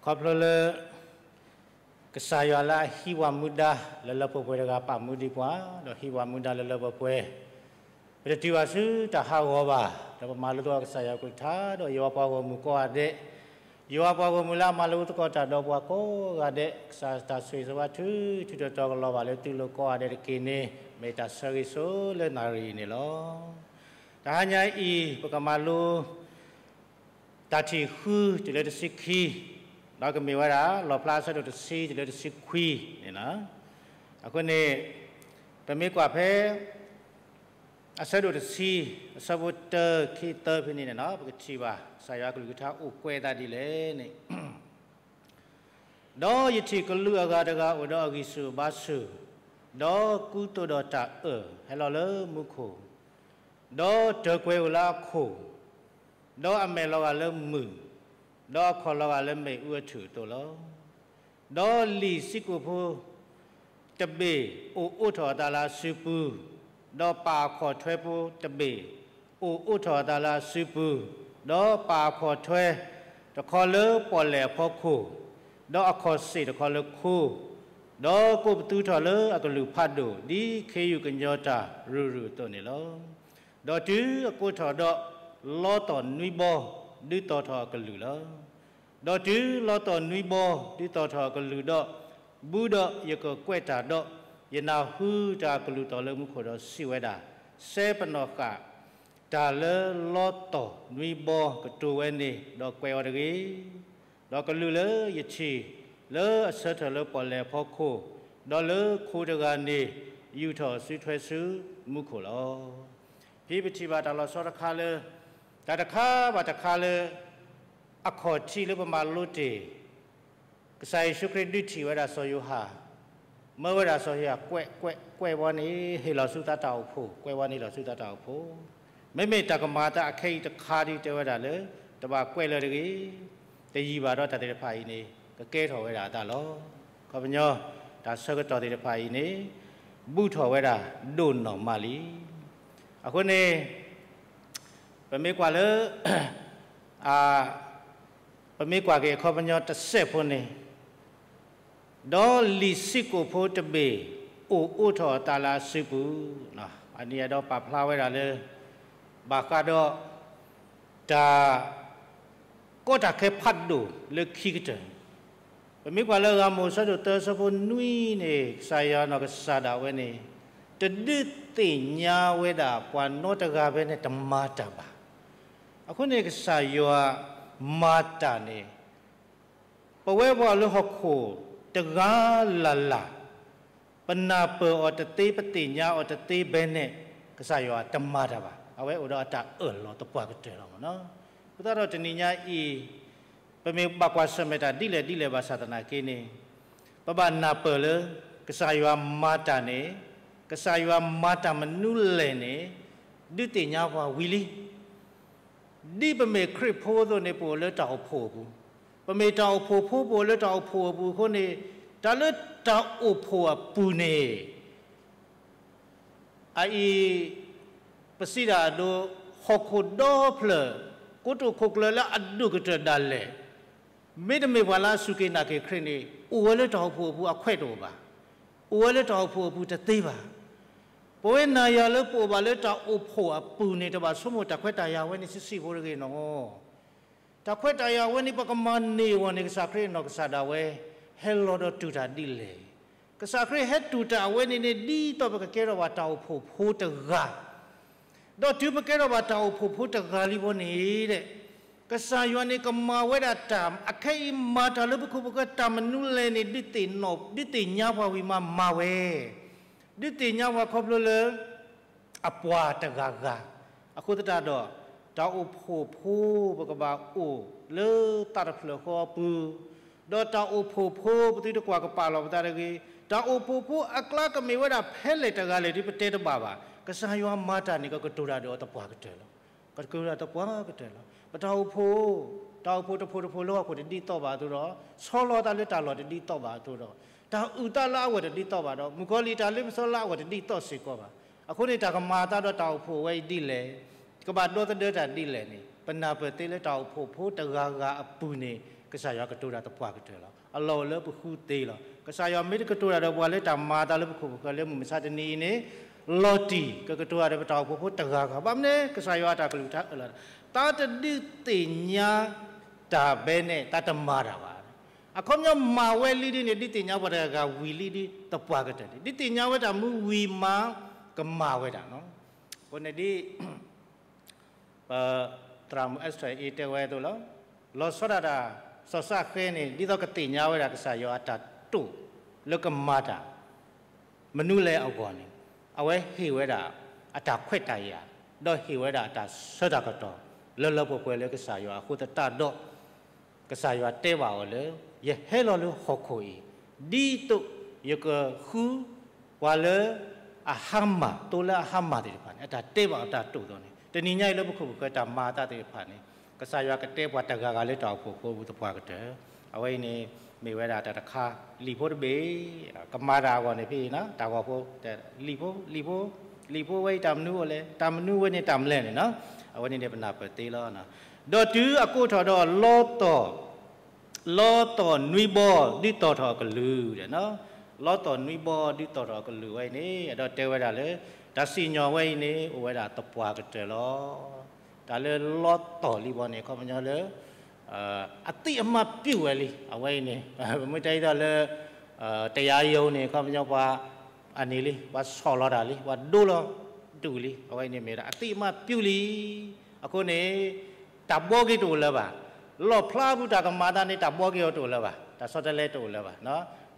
ခီဖျိလၢ ကစၢ်ယွၤလၢအဟံးဝဲမူဒါလၢလၢပှဲၤပှဲၤတဂၤ ပာ်မူဒံးပှၤ, ဒီးဟံးဝဲမူဒါလၢလၢပှဲၤပှဲၤ, ပတတုၤဘၣ်ဆူတၢ်ဟးဂီၤဘၣ်, ဒီးပမၤလိသကိးကစၢ်ယွၤကလုၢ်ကထါ, ဒီးယွၤပှၤဂီၢ်မုၢ်ကိးဂၤဒဲး, ယွၤပှၤဂီၢ်မုၢ်လၢအမၤလိသကိးတၢ်ဒီးပှၤကိးဂၤဒဲး, ကစၢ်တၢ်ဆိၣ်ဂ့ၤဆိၣ်ဝါထုထုတီတီတီ ကလီၤဘၣ်လၢသုလိၤကိးဂၤဒဲးတက့ၢ်န့ၣ်, မ့ၢ်တၢ်ဆၢဂ့ၤဆိလၢနၣ်ရံၣ်အံၤန့ၣ်လီၤ. တဟါညါအံၤ ပကမၤလိ တၢ်ထံၣ်ဃုတုၤလၢတဆံခံ, ဒီးကမ့ၢ်ဝဲဒၣ် လီၣ်ဖျါအဆၢဒိၣ်တဆံတုၤလၢတဆံခွံန့ၣ်လီၤ. အဃိန့ၣ် ပမ့ၢ်ကွၢ်ဖဲ အဆၢဒိၣ်တဆံ အဆၢဖိတၢ ခံ သၢဖဲန့ၣ်န့ၣ်လီၤ, ပကထံၣ်ဘၣ် ကစၢ်ယွၤကလုၢ်ကထါအိၣ်ကွဲးအသးဒ်လဲၣ်န့ၣ် ဒီးယထံၣ်ကလူးအဂၤတဂၤအိၣ်ဒီးအဂံၢ်ဆူၣ်အဘါဆူၣ်, ဒီးကူသိးဒီးတၢ်အၢၣ်ဟဲလီၤလၢမူခိၣ်, ဒီးတၢၤကွဲၤအိၣ်လၢအခိၣ်, ဒီးအမဲာ်လီၤဂာ်လၢမုၢ်, ဒီးအခီၣ်လီၤဂာ်လၢမ့ၣ်အူအထူၣ်အသိးလီၤ. ဒီးလံာ်ဆံးကိာ်ဖိတဘ့ၣ် အိၣ်အိးထီၣ်အသးလၢအစုပူၤ, ဒီးပၢ်အခီၣ်ထွဲဖိတဘ့ၣ် အိၣ်အိးထီၣ်အသးလၢအစုပူၤ, ဒီးပၢ်အခီၣ်ထွဲတခီလၢပီၣ်လဲၣ်အဖီခိၣ်, ဒီးအခီၣ်စ့ၣ်တခီလၢခိ, ဒီးကိးပသူထီၣ်လၢအကလုၢ်ဖးဒိၣ် ဒ်ခ့ယုၢ်ကညီၤတၢ်ရုၢ်ရုၢ်အသိးန့ၣ်လီၤ. ဒီးတုၤအကိးထီၣ်ဒီး လီသီၣ်နွံဘီ ဒုးသီၣ်ထီၣ်အကလုၢ်လီၤ. ဒီးတုၤလီသီၣ်နွံဘီ ဒုးသီၣ်ထီၣ်အကလုၢ်ဒီး, ဘူးဒီးယကကွဲးတၢ်ဒီး, ယနၢ်ဟူတၢ်အကလုၢ်သီၣ်လၢမူခိၣ်ဒီးစံးဝဲဒၣ်, စဲပနီၣ်ဃာ် တၢ်လၢလီသီၣ်နွံဘီကတိၤဝဲန့ၣ် ဒီးကွဲးအီၤတဂ့ၤ. ဒီးကလူးလၢယထံၣ် လၢအဆၢထၢၣ်လၢပီၣ်လဲၣ်အဖီခိၣ်, ဒီးလၢခိတဂၤန့ၣ် ယူာ်ထီၣ်စုထွဲဆူမူခိၣ်လီၤ. ဖဲပထံၣ်ဘၣ်တၢ်လီၤဆီတခါလၢ တၢ်တခါဘၣ်တခါလၢ အခီၣ်ထံးလၢပမၤလိတ့ၢ် ကစၢ်ယ့ၣ်ၡူးခရံာ်ဒုးထံၣ်ဝဲဒၣ်စီၤယိၤဟၣ်, မၢဝဲဒၣ်စီၤယိၤဟၣ် ကွဲး ကွဲး ကွဲးဝဲန့ၣ် ဟ့ၣ်လီၤဆူသးတၢ်အိၣ်ဖှိၣ်, ကွဲးဝဲန့ၣ်လီၤဆူသးတၢ်အိၣ်ဖှိၣ်, မ့မ့ၢ်တၢ်ကမၤအသးအခဲအံၤတခါဒ်တဲဝဲဒၣ်လၢ တဘၣ်ကွဲးလၢၤတဂ့ၤ, တယံာ်ဘၣ်ဒီးတၢ်သ့ၣ်တဖၣ်အံၤန့ၣ် ကကဲထီၣ်ဝဲဒၣ်အသးလီၤ. ခီပညီ တၢ်ဆၢကတီၢ်သ့ၣ်တဖၣ်အံၤန့ၣ် ဘူးထီၣ်ဝဲဒၣ်ဒိၣ်နီၢ်မးလံ. အဃိန့ၣ် ပမ့ၢ်ကွၢ်လၢ ပမ့ၢ်ကွၢ်က့ၤအခီပညီတစဲးဖိန့ၣ်, ဒီးလံာ်ဆံးကိာ်ဖိတဘ့ၣ် အိၣ်အိးထီၣ်အသးလၢအစုပူၤ, အန့ၣ်ဒီးပာ်ဖျါဝဲဒၣ်လၢ ဘၣ်ဃးဒီး တၢ် ကီတၢ်ခဲဖးဒိၣ်လၢခံကတၢၢ်, ပမ့ၢ်ကွၢ်လၢဂၤမိၢ်အဆၢဒိၣ်သၢအဆၢဖိနွံန့ၣ် ကစၢ်ယွၤနီၢ်ကစၢ်ဒၣ်ဝဲန့ၣ် တဒုးသ့ၣ်ညါဝဲဒၣ်ပှၤနီတဂၤဖဲန့ၣ်တမၤတၢ်ဘၣ်. အဃိန့ၣ် ကစၢ်ယွၤမၤတၢ်န့ၣ် ပဝဲပှၤလၢဟီၣ်ခိၣ်တဂၤလၢ်လၢ် ပနၢ်ပၢၢ်အီၤတသ့ ပသ့ၣ်ညါအီၤတသ့ဘဲန့ၣ် ကစၢ်ယွၤတမၤတၢ်ဘၣ်. အဝဲအိၣ်ဒီးအတၢ်အၢၣ်လီၤသပှၢ်ကတၢၢ်လီၤ. အဃိသတးဒီးတနံၤညါအံၤ ပမ့ၢ်ဘၣ်ကွၢ်ဆၢၣ်မဲာ်တၢ်ဒ်လဲၣ်ဒ်လဲၣ်ဘၣ်ဆၣ်သနာ်က့န့ၣ် ပဘၣ်နၢ်ပၢၢ်လၢ ကစၢ်ယွၤမၤတၢ်န့ၣ်, ကစၢ်ယွၤမၤတၢ်မနုၤလဲၣ်န့ၣ် ဒုးသ့ၣ်ညါပှၤဝံၤလံ. ဒ်ပမ့ၢ်ခရံာ်ဖိအသိးန့ၣ် ပအိၣ်လၢတၢ်အိၣ်ဖှိၣ်အပူၤ, ပမ့ၢ်တၢ်အိၣ်ဖှိၣ်ဖိ ပအိၣ်လၢတၢ်အိၣ်ဖှိၣ်အပူၤအဃိန့ၣ် တၢ်လၢတၢ်အိၣ်ဖှိၣ်အပူၤန့ၣ် အအံၤ ပစံးဒၣ်အဒိ ဟီၣ်ခိၣ်ဒီဖျၢၣ် ကိတိာ်ခိၣ်ကျၢၢ်လၢအဒိၣ်ကတၢၢ်ဒၣ်လဲာ် မ့တမ့ၢ်ပှၤလၢအစူၢ်က့ၤနာ်က့ၤခရံာ်န့ၣ် အိၣ်ဝဲလၢတၢ်အိၣ်ဖှိၣ်အပူၤအခွဲးတအိၣ်ဘၣ်. အိၣ်ဝဲလၢတၢ်အိၣ်ဖှိၣ်အပူၤတသ့ဘၣ်. ပဝဲနၤယၤလၢပအိၣ်ဘၣ်လၢတၢ်အိၣ်ဖှိၣ်အပူၤန့ၣ် တဘၣ်ဆိကမိၣ်တၢ်ခွဲးတၢ်ယာ်ဝဲန့ၣ် ဆံးဆံးဖိတဂ့ၤနီၤ. တၢ်ခွဲးတၢ်ယာ်ဝဲန့ၣ် ပကမၤန့ၢ်အဂီၢ်န့ၣ် ကစၢ်ခရံာ်အနီၢ်ကစၢ်ဒၣ်ဝဲ ဟဲလီၤဒီးတူၢ်တၢ်ဒ်လဲၣ်. ကစၢ်ခရံာ်ဟဲတူၢ်တၢ်အဝဲန့ၣ်န့ၣ် ဒ်သိးပကကဲထီၣ်ဘၣ်တၢ်အိၣ်ဖှိၣ်ဖိတဂၤ ဒီးတုၤပကဲထီၣ်ဘၣ်တၢ်အိၣ်ဖှိၣ်ဖိတဂၤလံဘီန့ၣ် ကစၢ်ယွၤန့ၣ်ကမၤဝဲဒၣ်တၢ် အခဲအံၤမၤတၢ်လၢပခိၣ်ပဃၢၤတၢ်မနုၤလဲၣ်န့ၣ် ဒုးသ့ၣ်ညါပှၤဝံၤမးမၤဝဲ, ဒုးသ့ၣ်ညါပှၤခီဖျိလၢ အပှၤတဂၤဂၤ, အဃိသတးဒီး တၢ်အိၣ်ဖှိၣ်ဖိပကဘၣ်အိၣ်လၢသးတဖျၢၣ်ဃီအပူၤ, ဒီးတၢ်အိၣ်ဖှိၣ်ဖိပသုတကွၢ်ကပာ်လီၤပသးတဂ့ၤ, တၢ်အိၣ်ဖှိၣ်ဖိအကျါကမ့ၢ်ဝဲဒၣ်ဖဲလဲၣ်တဂၤလဲၣ်ဒ်ပတဲတဘၣ်ဘၣ်, ကစၢ်ယွၤမၤတၢ်န့ၣ် ကကတိၤတၢ်ဒီးအီၤသပှၢ်ကတၢၢ်လီၤ. ကကတိၤတၢ်သပှၢ်ကတၢၢ်လီၤ. ပတၢ်အိၣ်ဖှိၣ်, တၢ်အိၣ်ဖှိၣ်တဖှိၣ်တဖှိၣ်လၢဟီၣ်ခိၣ်တဒ်သိးဘၣ်အသိးဒီး, ဆီလီၤသးလၢတၢ်လီၢ်တဒ်သိးဘၣ်အသိးဒီး, တၢ်အုၣ်သးလၢအဂီၢ်တဒ်သိးဘၣ်ဒီး, မုၣ်ကီၤလံၢ်တၢ်လ့ပစီလၢအဂီၢ်တဒ်သိးစ့ၢ်ကီးဘၣ်. အဃိန့ၣ် တၢ်ကမၤအသးဒီးတၢ်အိၣ်ဖှိၣ်ဝဲအံၤဒ်လဲၣ်, ကဘၣ်ဒီသဒၢတၢ်ဒ်လဲၣ်န့ၣ် ပနၢ်ပၢၢ်သ့လၢတၢ်အိၣ်ဖှိၣ်ဖိတဂၤဂၤအပူၤန့ၣ် ကစၢ်ယွၤကတိၤတၢ်သပှၢ်ကတၢၢ်လီၤ. အလီၢ်အိၣ်လၢပဃုသ့လီၤ. ကစၢ်ယွၤမ့ၢ်တကတိၤတၢ်ဒီးပှၤလၢတၢ်မၤအသးလၢပခိၣ်ပဃၢၤလၢမုၢ်မဆါတနံၤအံၤန့ၣ်, လီၤတံၢ် ကကတိၤတၢ်ဒီးပတၢ်အိၣ်ဖှိၣ်ဖိတဂၤဂၤ. ဘၣ်မနုၤလဲၣ်, ကစၢ်ယွၤအတၢ်ကလုၢ်ကထါအၢၣ်လီၤ, တၢ်တဒုးသ့ၣ်ညါတၢ်ဘၣ်န့ၣ် တၢ်တမၤတၢ်ဘၣ်. အခီပညီမၤဝဲလံဒ်န့ၣ် ဒုးသ့ၣ်ညါပှၤတဂၤဂၤဝံၤလံဒ်သပှၢ်ကတၢၢ်န့ၣ်, ဒုးသ့ၣ်ညါဝဲတၢ်မူဝံၤမး ကမၤဝဲဒၣ်လီၤ. အဃိန့ၣ်ဒ် ပသရၣ်မုၣ် Esther အံၤတဲဝဲအသိးလီၤ. လီၤဆီဒၣ်တၢ် စီၤၡဃဲန့ၣ် ဒ်သိးကသ့ၣ်ညါဝဲဒၣ်ကစၢ်ယွၤအတၢ်တိာ်လၢကမၤတၢ် မနုၤလဲၣ်အဂီၢ်န့ၣ်, အဝဲဟ့ၣ်ဝဲဒၣ်အတၢ်ခွဲးတၢ်ယာ်, ဒီးဟ့ၣ်ဝဲဒၣ်အတၢ်ဆၢတၢ်ကတီၢ် လၢလၢပှဲၤပှဲၤလၢကစၢ်ယွၤအဃိသတးဒီး ကစၢ်ယွၤတဲဘၣ်အီၤလၢ ယဟဲလီၤလၢဟီၣ်ခိၣ်အံၤ ဒ်သိးယကဃု ပှၤလၢအဟါမၢ်, သိလၢအဟါမၢ်သ့ၣ်တဖၣ်န့ၣ် အတၢ်တဲဘၣ်အတၢ်တိာ်အသိးန့ၣ်, တနံၤညါအံၤလၢပခိၣ်ပဃၢၤတၢ်မၤအသးသ့ၣ်တဖၣ်န့ၣ် ကစၢ်ယွၤကတဲပှၤတဂၤဂၤလၢတၢ်အိၣ်ဖှိၣ်ဖိသပှၢ်ကတၢၢ်. အဝဲအံၤန့ၣ် မ့ၢ်ဝဲဒၣ်တၢ်တခါ, လံာ်ဖိတဘ့ၣ်, ကမၤတၢ်အဂီၢ်န့ၣ်ဖဲအံၤ တၢ်ဂီၤဖိ, လံာ်ဖိ, လံာ်ဖိ, လံာ်ဖိဝဲအံၤတၢ်မနုၤအိၣ်လဲၣ်, တၢ်မနုၤဝဲန့ၣ်တၢ်မနုၤလဲၣ်န့ၣ်, အဝဲန့ၣ်န့ၣ်ပနၢ်ပၢၢ်သ့လီၤ. ဒီးတုၤအကိးထီၣ်ဒီးလီသီၣ် လီသီၣ်နွံဘီဒုးသီၣ်ထီၣ်အကလုၢ်, လီသီၣ်နွံဘီဒုးသီၣ်ထီၣ်အကလုၢ်ဝဲအံၤန့ၣ် အဲၣ်ဒိးတဲဝဲဒၣ်လၢ တၢ်စံၣ်ညီၣ်ဝဲအံၤန့ၣ် အိၣ်ဝဲဒၣ်သပှၢ်ကတၢၢ်လီၤ. တၢ်လၢလီသီၣ်လံဘီန့ၣ် အခီပညီလၢ အသိအမှတ်ပြုဝဲလံ အဝဲအံၤန့ၣ် ပမ့ၢ်တဲဒ်သိးလၢ တရားရုံးန့ၣ် အခီပညီပှၤ အန့ၣ်လံ ပှၤဆီၣ်လီၤတၢ်လံ ပှၤဒိလီၤတူၢ်လံ အဝဲအံၤန့ၣ်မ့ၢ်ဝဲဒၣ် အသိအမှတ်ပြုလံ. အဃိန့ၣ် တၢ်ဘှီက့ၤတအိၣ်လၢၤဘၣ်. လီၣ်ဖျါပူၤတၢ်ကမၤအသးန့ၣ် တၢ်ဘှီက့ၤအီၤတအိၣ်လၢၤဘၣ်, တၢ်ဆီတလဲတအိၣ်လၢၤဘၣ်.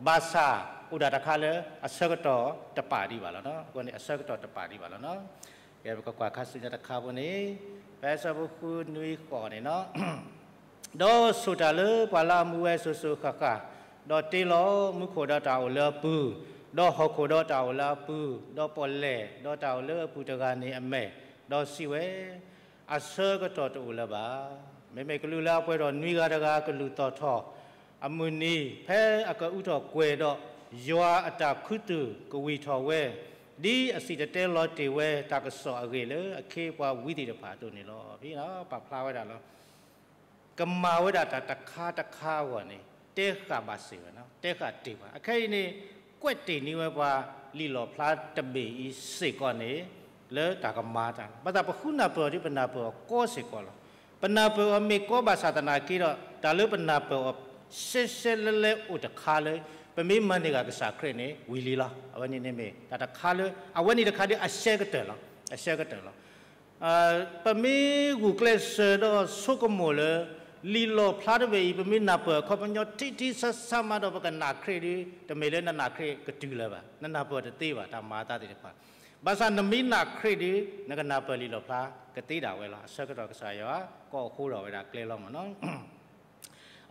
ဘၣ်ဆၣ် အိၣ်ဒၣ်တခါလၢအဆၢကတီၢ်တပာ်ဒံးဘၣ်လီၤ. အဃိန့ၣ် အဆၢကတီၢ်တပာ်ဒံးဘၣ်လီၤ. ကဲ ပကကွၢ်ခါဆူညါတခါဖိန့ၣ် ဖဲအဆၢဖိဃုနွံဃိးန့ၣ် ဒီးဆိၣ်တၢ်လၢပှၤလၢအမူဝဲစိၤစိၤဃၣ်ဃၣ်, ဒီးတ့လီၤမူခိၣ်ဒီးတၢ်အိၣ်လၢအပူၤ, ဒီးဟီၣ်ခိၣ်ဒီးတၢ်အိၣ်လၢအပူၤ, ဒီးပီၣ်လဲၣ်ဒီးတၢ်အိၣ်လၢအပူၤတဂၤန့ၣ်အမဲာ်, ဒီးစံးဝဲ, အဆၢကတီၢ်တအိၣ်လၢၤဘၣ်. မ့မ့ၢ်ကလူးလၢအပှဲၤထီၣ်နွံဂၤတဂၤ ကလုၢ်သီၣ်ထီၣ်အမုၢ်နံၤ ဖဲအကအုထီၣ်ကွဲၤဒီး ယွၤအတၢ်ခူသူၣ်ကဝံၢ်ထီၣ်ဝဲ, ဒ်အစံၣ်တဲၤတဲလီၤတ့ၢ်ဝဲတၢ်ကစီၣ်အဂ့ၢ်လၢအခ့အပှၤဝံသ့ၣ်တဖၣ်အသိးန့ၣ်လီၤ. ဖဲပာ်ဖျါဝဲဒၣ်လီၤ ကမၤဝဲဒၣ်တၢ်တခါတခါအဂီၢ်န့ၣ် တဲဃာ်ဘၣ်စ့ၢ်ဝဲ, တဲဃာ်တ့ၢ်ပှၤ. အခဲအံၤန့ၣ် ကွဲးတ့ၢ်န့ၢ်ဝဲပှၤလံာ်လီၣ်ဖျါတဘ့ၣ်အံၤစ့ၢ်ကီးန့ၣ် လၢတၢ်ကမၤတၢ်န့ၣ် ဘၣ်ဆၣ်ပဃုနၢ်ပၢၢ်အီၤဒီး ပနၢ်ပၢၢ်အီၤကီစ့ၢ်ကီးလီၤ. ပနၢ်ပၢၢ်အီၤမ့ၢ်ကီဘၣ်ဆၣ်သနာ်က့ဒီး တၢ်လၢပနၢ်ပၢၢ်အီၤ ရှဲရှဲလဲလဲအိၣ်တခါလၢ ပမ့ၢ်မၤန့ၢ်ဂ့ၤကစၢ်ခရံာ်န့ၣ် ဝံၤလံလီၤ. အဝဲန့ၣ်န့ၣ်မ့ၢ်တၢ်တခါလၢ အဝဲန့ၣ်တခါဒီးအရှဲကတၢၢ်လီၤ. အရှဲကတၢၢ်လီၤ. ပမ့ၢ်ဂုာ်ကျဲးစၢးဒီးဆိကမိၣ်လၢ လံာ်လီၣ်ဖျါတဘ့ၣ်အံၤ ပမ့ၢ်နၢ်ပၢၢ်အခီပညီထံထံဆးဆးမးဒီး ပကနာ်ခရံာ်ဒီး တမ့ၢ်လၢနနာ်ခရံာ်ကတုၤလၢၤဘၣ်, နနၢ်ပၢၢ်တသ့ဘၣ် တၢ်မၤအသးသ့ၣ်တဖၣ်. ဘၣ်ဆၣ်နမ့ၢ်နာ်ခရံာ်ဒီး နကနၢ်ပၢၢ်လံာ်လီၣ်ဖျါကသ့ဒၣ်ဝဲလီၤ. အဆၢကတီၢ်ကစၢ်ယွၤ ကအိးဃူထီၣ်ဝဲဒၣ်ကျဲလီၤမ့ၢ်နီၤ.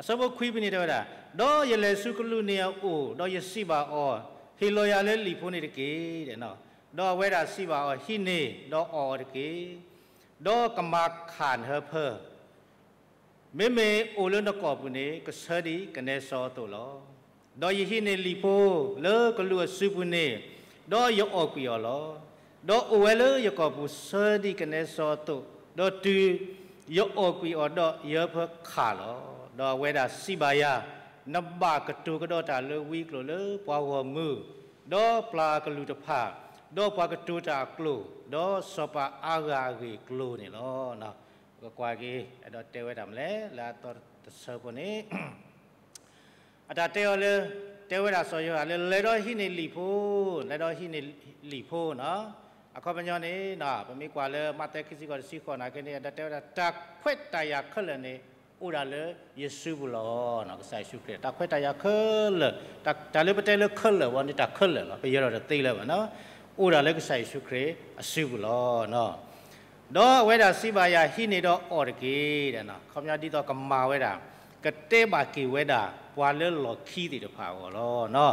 အဆၢဖိခွံဖဲန့ၣ်တဲဝဲဒၣ်, ဒီးယလဲၤဆူကလူးန့ၣ်အအိၣ်, ဒီးယစံးဘၣ်အီၤ, ဟ့ၣ်လီၤယၤလၢလံာ်ဖိန့ၣ်တက့ၢ်. ဒီးအဝဲဒၣ်စံးဘၣ်အီၤ, ဟံးန့ၢ်, ဒီးအီၣ်အီၤတက့ၢ်. ဒီးကမၤခၣ်နဟၢဖၢ, မ့မ့ၢ်အိၣ်လၢနကိာ်ပူၤန့ၣ် ကဆၢဒ်ကနဲစီအသိးလီၤ. ဒီးယဟံးန့ၢ်လံာ်ဖိလၢကလူးအစုပူၤန့ၣ်, ဒီးယအီၣ်ကွံာ်အီၤလီၤ. ဒီးအိၣ်ဝဲလၢယကိာ်ပူၤဆၢဒ်ကနဲစီအသိး, ဒီးတုၤယအီၣ်ကွံာ်အီၤဒီး ယဟၢဖၢခၣ်လီၤ. ဒီးအဝဲဒၣ်စံးဘၣ်ယၤ, နဘၣ်ကတိၤကဒီးတၢ်လၢဝံကျိၤလၢပှၤဂီၢ်မုၢ်, ဒီးပျၢ်အကလုၢ်တဖၣ်, ဒီးပှၤကတိၤတၢ်အကျိာ်, ဒီးစီၤပၤအါဂၤအဂ့ၢ်အကျိၤန့ၣ်လီၤ. ပကကွၢ်က့ၤ အဲၣ်ဒိးတဲဝဲဒၣ်မနုၤလဲၣ် လၢအသီတဆၢဖိန့ၣ် အတၢ်တဲအီၤလၢ တဲဝဲဒၣ်စီၤယိၤဟၣ်လၢ လဲၤဒီးဟံးန့ၢ်လံာ်ဖိ, လဲၤဒီးဟံးန့ၢ်လံာ်ဖိနီၤ. အခီပညီန့ၣ် ပမ့ၢ်ကွၢ်လၢမးသဲခံဆံဃိးတဆံဃိးနာ်က့န့ၣ် အတၢ်တဲဝဲဒၣ် တၢ်ခွဲးတၢ်ယာ်ခဲလၢာ်န့ၣ် အိၣ်ဒၣ်လၢယစုပူၤလီၤ. ကစၢ်ယ့ၣ်ၡူးခရံာ် တၢ်ခွဲးတၢ်ယာ်ခဲလၢာ်, တၢ်လၢပတဲလၢခဲလၢာ်ဝဲန့ၣ် တၢ်ခဲလၢာ်လီၤ. ပယၢၤထီၣ်တသ့လၢၤဘၣ်နီၤ. အိၣ်ဒၣ်လၢကစၢ်ယ့ၣ်ၡူးခရံာ်အစုပူၤလီၤ. ဒီးအဝဲဒၣ်စံးဘၣ်ယၤ ဟံးန့ၢ်ဒီးအီၣ်တက့ၢ်. အခီပညီဒ်သိးကမၤဝဲဒၣ်, ကတဲဘၣ်က့ၤဝဲဒၣ် ပှၤလၢလီၢ်ခံသ့ၣ်တဖၣ်အဂီၢ်လီၤ.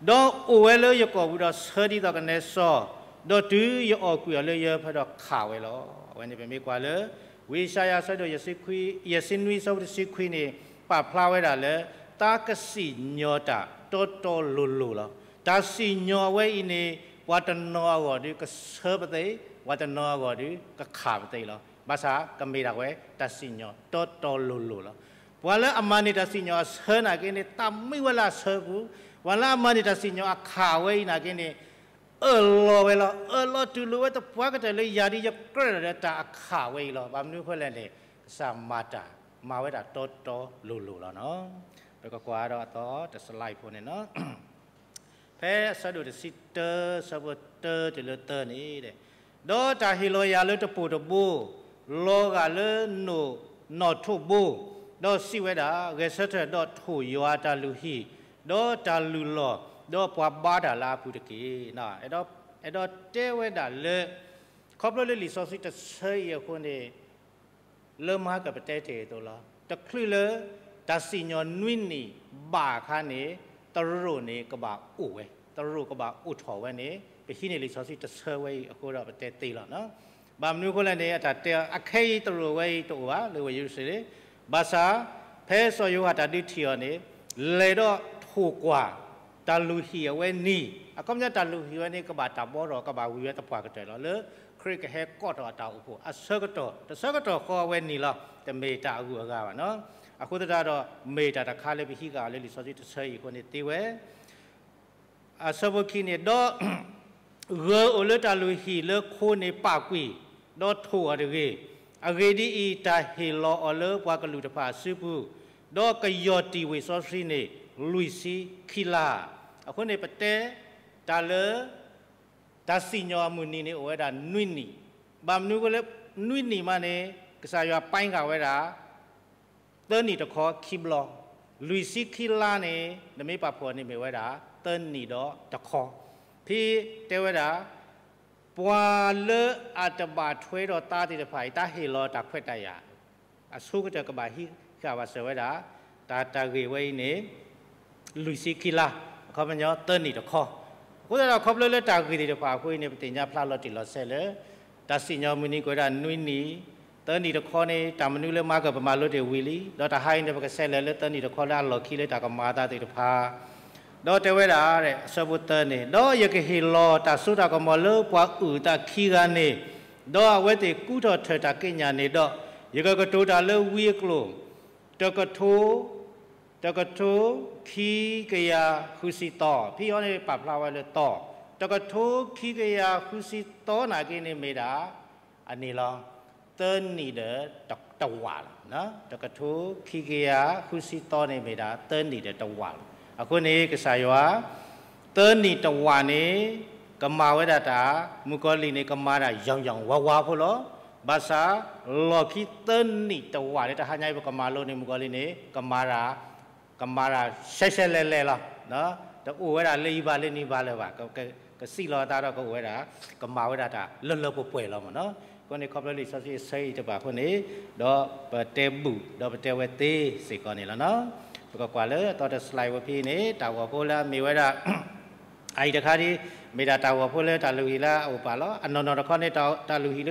ဒီးအိၣ်ဝဲလၢယကိာ်ပူၤဒီးဆၢဒ်သိးကနဲစီ, ဒီးတုၤယအီၣ်ကွံာ်အီၤလၢယဟၢဖၢဒီးခၣ်ဝဲလီၤ. အဝဲန့ၣ်ပမ့ၢ်ကွၢ်လၢ ဝံယၡါယၤအဆၢဒိၣ် ယဲၢ်ဆံနွံအဆၢဖိတဆံခွံန့ၣ် ပာ်ဖျါဝဲဒၣ်လၢ တၢ်ကစံၣ်ညီၣ်တၢ်တီတီလိၤလိၤလီၤ. တၢ်စံၣ်ညီၣ်ဝဲအံၤန့ၣ် ပှၤတနီၤအဂီၢ်ဒီးကဆၢပသ့, ပှၤတနီၤအဂီၢ်ဒီးကခၣ်ပသ့လီၤ. ဘၣ်ဆၣ်ကမ့ၢ်ဒၣ်ဝဲ တၢ်စံၣ်ညီၣ်တီတီလိၤလိၤလီၤ. ပှၤလၢအမၤန့ၢ်တၢ်စံၣ်ညီၣ်အဆၢနာ်က့န့ၣ် သးမံဝဲလၢအဆၢပူၤ, ပှၤလၢအမၤန့ၢ်တၢ်စံၣ်ညီၣ်အခၣ်ဝဲအံၤနာ်က့န့ၣ် အၢၣ်လီၤဝဲလီၤ, အၢၣ်လီၤတူၢ်လိာ်ဝဲသပှၢ်ကတၢၢ်လၢယၤဒ်ယကြၢးဒီးတၢ်အခၣ်ဝဲအံၤလီၤ. ဘၣ်မနုၤအဃိလဲၣ်န့ၣ် ကစၢ်မၤတၢ် မၤဝဲဒၣ်တီတီလိၤလိၤလီၤနီၤ. ပကကွၢ်ဒီးအသီတစလါဖိန့ၣ်နီၤ ဖဲအဆၢဒိၣ်တဆံတၢ ဆၢဖိတၢတုၤလၢသၢန့ၣ်, ဒီးတၢ်ဟ့ၣ်လီၤယၤလၢတပိာ်တဘိ, လီၤဂာ်လၢနိၣ်နီၣ်ထိးဘိ, ဒီးစံးဝဲဒၣ်, ဂဲၤဆၢထၢၣ်ဒီးထိၣ်ယွၤတၢ်လုၢ်ဟံၣ်, ဒီးတၢ်လုၢ်လီၢ်, ဒီးပှၤဘါတၢ်လၢအပူၤတက့ၢ်. အဲၣ်ဒိးတဲဝဲဒၣ်လၢ ခီဖျိလၢလံာ်စီဆှံတဆၢအံၤအဃိန့ၣ် လၢမၤကပတဲတ့ၢ်အသိးလီၤ. တချုးလၢ တၢ်စံၣ်ညီၣ်နွံနံၣ်ဘၣ်အခါန့ၣ် တရူးန့ၣ်ကဘၣ်အိၣ်ဝဲ, တရူးကဘၣ်အိၣ်ထီၣ်ဝဲန့ၣ် ပဟံးန့ၢ်လံာ်စီဆှံတဆၢဝဲအံၤအဃိဒီးပတဲသ့လီၤ. ဘၣ်မနုၤအဃိလဲၣ်န့ၣ် အတၢ်တဲအခဲအံၤတရူးဝဲအံၤတအိၣ်ဘၣ် လၢဝ့ၢ်ယရူၤၡလ့ၣ်, ဘၣ်ဆၣ် ဖဲစီၤယိၤဟၣ်တၢ်ဒုးထံၣ်အီၤန့ၣ် လဲၤဒီးထိၣ်ကွၢ် တၢ်လုၢ်ဟံၣ်အဝဲနံၤ, အခီပညီတၢ်လုၢ်ဟံၣ်ဝဲန့ၣ် ကဘၣ်တၢ်ဘီထီၣ် ကဘၣ်ဝံၤဝဲသပှၢ်ကတၢၢ်လီၤ. လၢခရံာ်ကဟဲကိးထီၣ်အတၢ်အိၣ်ဖှိၣ်အဆၢကတီၢ်, တဆၢကတီၢ်ဃီအဝဲနံၤလီၤ. တမ့ၢ်တၢ်အဂုၤအဂၤဘၣ်နီၤ. အဃိသတးဒီး မ့ၢ်တၢ်တခါလၢပဟံးဃာ်အီၤလၢလံာ်စီဆှံတဆၢအံၤအဃိန့ၣ်သ့ဝဲ အဆၢဖိခံန့ၣ်, ဒီး ဂၢၢ်အိၣ်လၢတၢ်လုၢ်ဟံၣ်လၢခိန့ၣ်ပာ်ကွံာ်, ဒီးထိၣ်အီၤတဂ့ၤ. အဂ့ၢ်ဒ်အံၤ, တၢ်ဟ့ၣ်လီၤအီၤလၢပှၤကလုာ်တဖၣ်အစုပူၤ, ဒီးကယီၢ်တံၢ်ဝ့ၢ်စီဆှံန့ၣ် လွံၢ်ဆံခံလါ. အဃိန့ၣ် ပတဲ တၢ်လၢ တၢ်စံၣ်ညီၣ်အမုၢ်နံၤန့ၣ်အိၣ်ဝဲဒၣ်နွံနံၣ်, ဘၣ်မနုၤအဃိလၢ နွံနံၣ်မးန့ၣ် ကစၢ်ယွၤပာ်ဃာ်ဝဲဒၣ် သၢနံၣ်တခီခံဘျီ, လွံၢ်ဆံခံလါန့ၣ် နမ့ၢ်ပာ်ဖှိၣ်န့ၣ်မ့ၢ်ဝဲဒၣ် သၢနံၣ်ဒီးတခီ, ဖဲတဲဝဲဒၣ် ပှၤလၢအတဘၣ်ထွဲဒီးသါသ့ၣ်တဖၣ်အံၤ တၢ်ဟ့ၣ်လီၤတၢ်ခွဲးတၢ်ယာ် အဆိကတၢၢ်ကဘၣ်ဟံးဃာ်ဘၣ်စၢၤဝဲဒၣ် တၢ်တၢ်ဂ့ၢ်ဝဲအံၤန့ၣ် လွံၢ်ဆံခံလါ, အခီပညီသၢနံၣ်တခီ. အဃိသတးဒီးခီဖျိလၢတၢ်ဂ့ၢ်သ့ၣ်တဖၣ်အဃိအံၤန့ၣ် ပသ့ၣ်ညါဖျါလီၤတံၢ်လီၤဆဲးလၢ တၢ်စံၣ်ညီၣ်မုၢ်နံၤကွဲးဒၣ်နွံနံၣ်, သၢနံၣ်တခီန့ၣ် တၢ်မနုၤလၢမၤကပမၤလိတ့ၢ်ဝံၤလံ, ဒီးတဟါအံၤန့ၣ် ပကဆဲးလဲၤလၢသၢနံၣ်တခီလၢအလီၢ်ခံလၢတၢ်ကမၤအသးသ့ၣ်တဖၣ် ဒီးတဲဝဲဒၣ် အဆၢဖိသၢန့ၣ်, ဒီးယကဟ့ၣ်လီၤတၢ်စိတၢ်ကမီၤလၢပှၤအုၣ်အသးခံဂၤန့ၣ်, ဒီးအဝဲသ့ၣ်ကူထီၣ်ထၢၣ်တၢ်က့ညၣ်န့ၣ်ဒီး, ယကကတိၤတၢ်လၢဝံအကျိာ်, တကထိ, တကထိခံကယၤဃုဆံသီ, ဖဲအံၤန့ၣ်ပာ်ဖျါဝဲလၢသီ, တကထိခံကယၤဃုဆံသီနာ်က့န့ၣ်မ့ၢ်ဒၣ် အန့ၣ်လီၤ. သၢနံၣ်ဒီးတဝာ်လီၤ. တကထိခံကယၤဃုဆံသီန့ၣ်မ့ၢ်ဒၣ် သၢနံၣ်ဒီးတဝာ်လီၤ. အဃိန့ၣ် ကစၢ်ယွၤ သၢနံၣ်တဝာ်န့ၣ် ကမၤဝဲဒၣ်တၢ် မုၣ်ကီၤလံၢ်န့ၣ် ကမၤတၢ်ယီၤယီၤဝါဝါဖိလီၤ. ဘၣ်ဆၣ် လီၢ်ခံသၢနံၣ်တဝာ်န့ၣ် တဟါညါအံၤပကမၤလိန့ၣ် မုၣ်ကီၤလံၢ်န့ၣ် ကမၤတၢ် ကမၤတၢ်ရှဲရှဲလဲၣ်လဲၣ်လီၤ. တအိၣ်ဝဲဒၣ်လၢယဘၣ်လၢနဘၣ်လၢၤဘၣ်, ကစံးလီၤအသးဒီးကအိၣ်ဝဲဒၣ် ကမၤဝဲဒၣ်တၢ်လၢလၢပှဲၤပှဲၤလီၤမ့ၢ်နီၤ. အဃိန့ၣ် ခီဖျိလံာ်စီဆှံအဆၢအံၤတဖၣ်အဃိန့ၣ်, ဒီးပတဲဘူၣ် ဒီးပတဲဝဲသ့စ့ၢ်ကီးန့ၣ်လီၤနီၤ. ပကကွၢ်လၢအသီတစလါဖိဖဲအံၤန့ၣ် တၢ်ဂီၤဖိလၢအမ့ၢ်ဝဲဒၣ် အအံၤတခါဒ် မ့ၢ်ဒၣ်တၢ်ဂီၤဖိလၢတၢ်လုၢ်ဟံၣ်လၢအအိၣ်ပာ်လီၤ. အနီၢ်နီၢ်တခီန့ၣ် တၢ်လုၢ်ဟံၣ်လၢပှၤကဘှီထီၣ်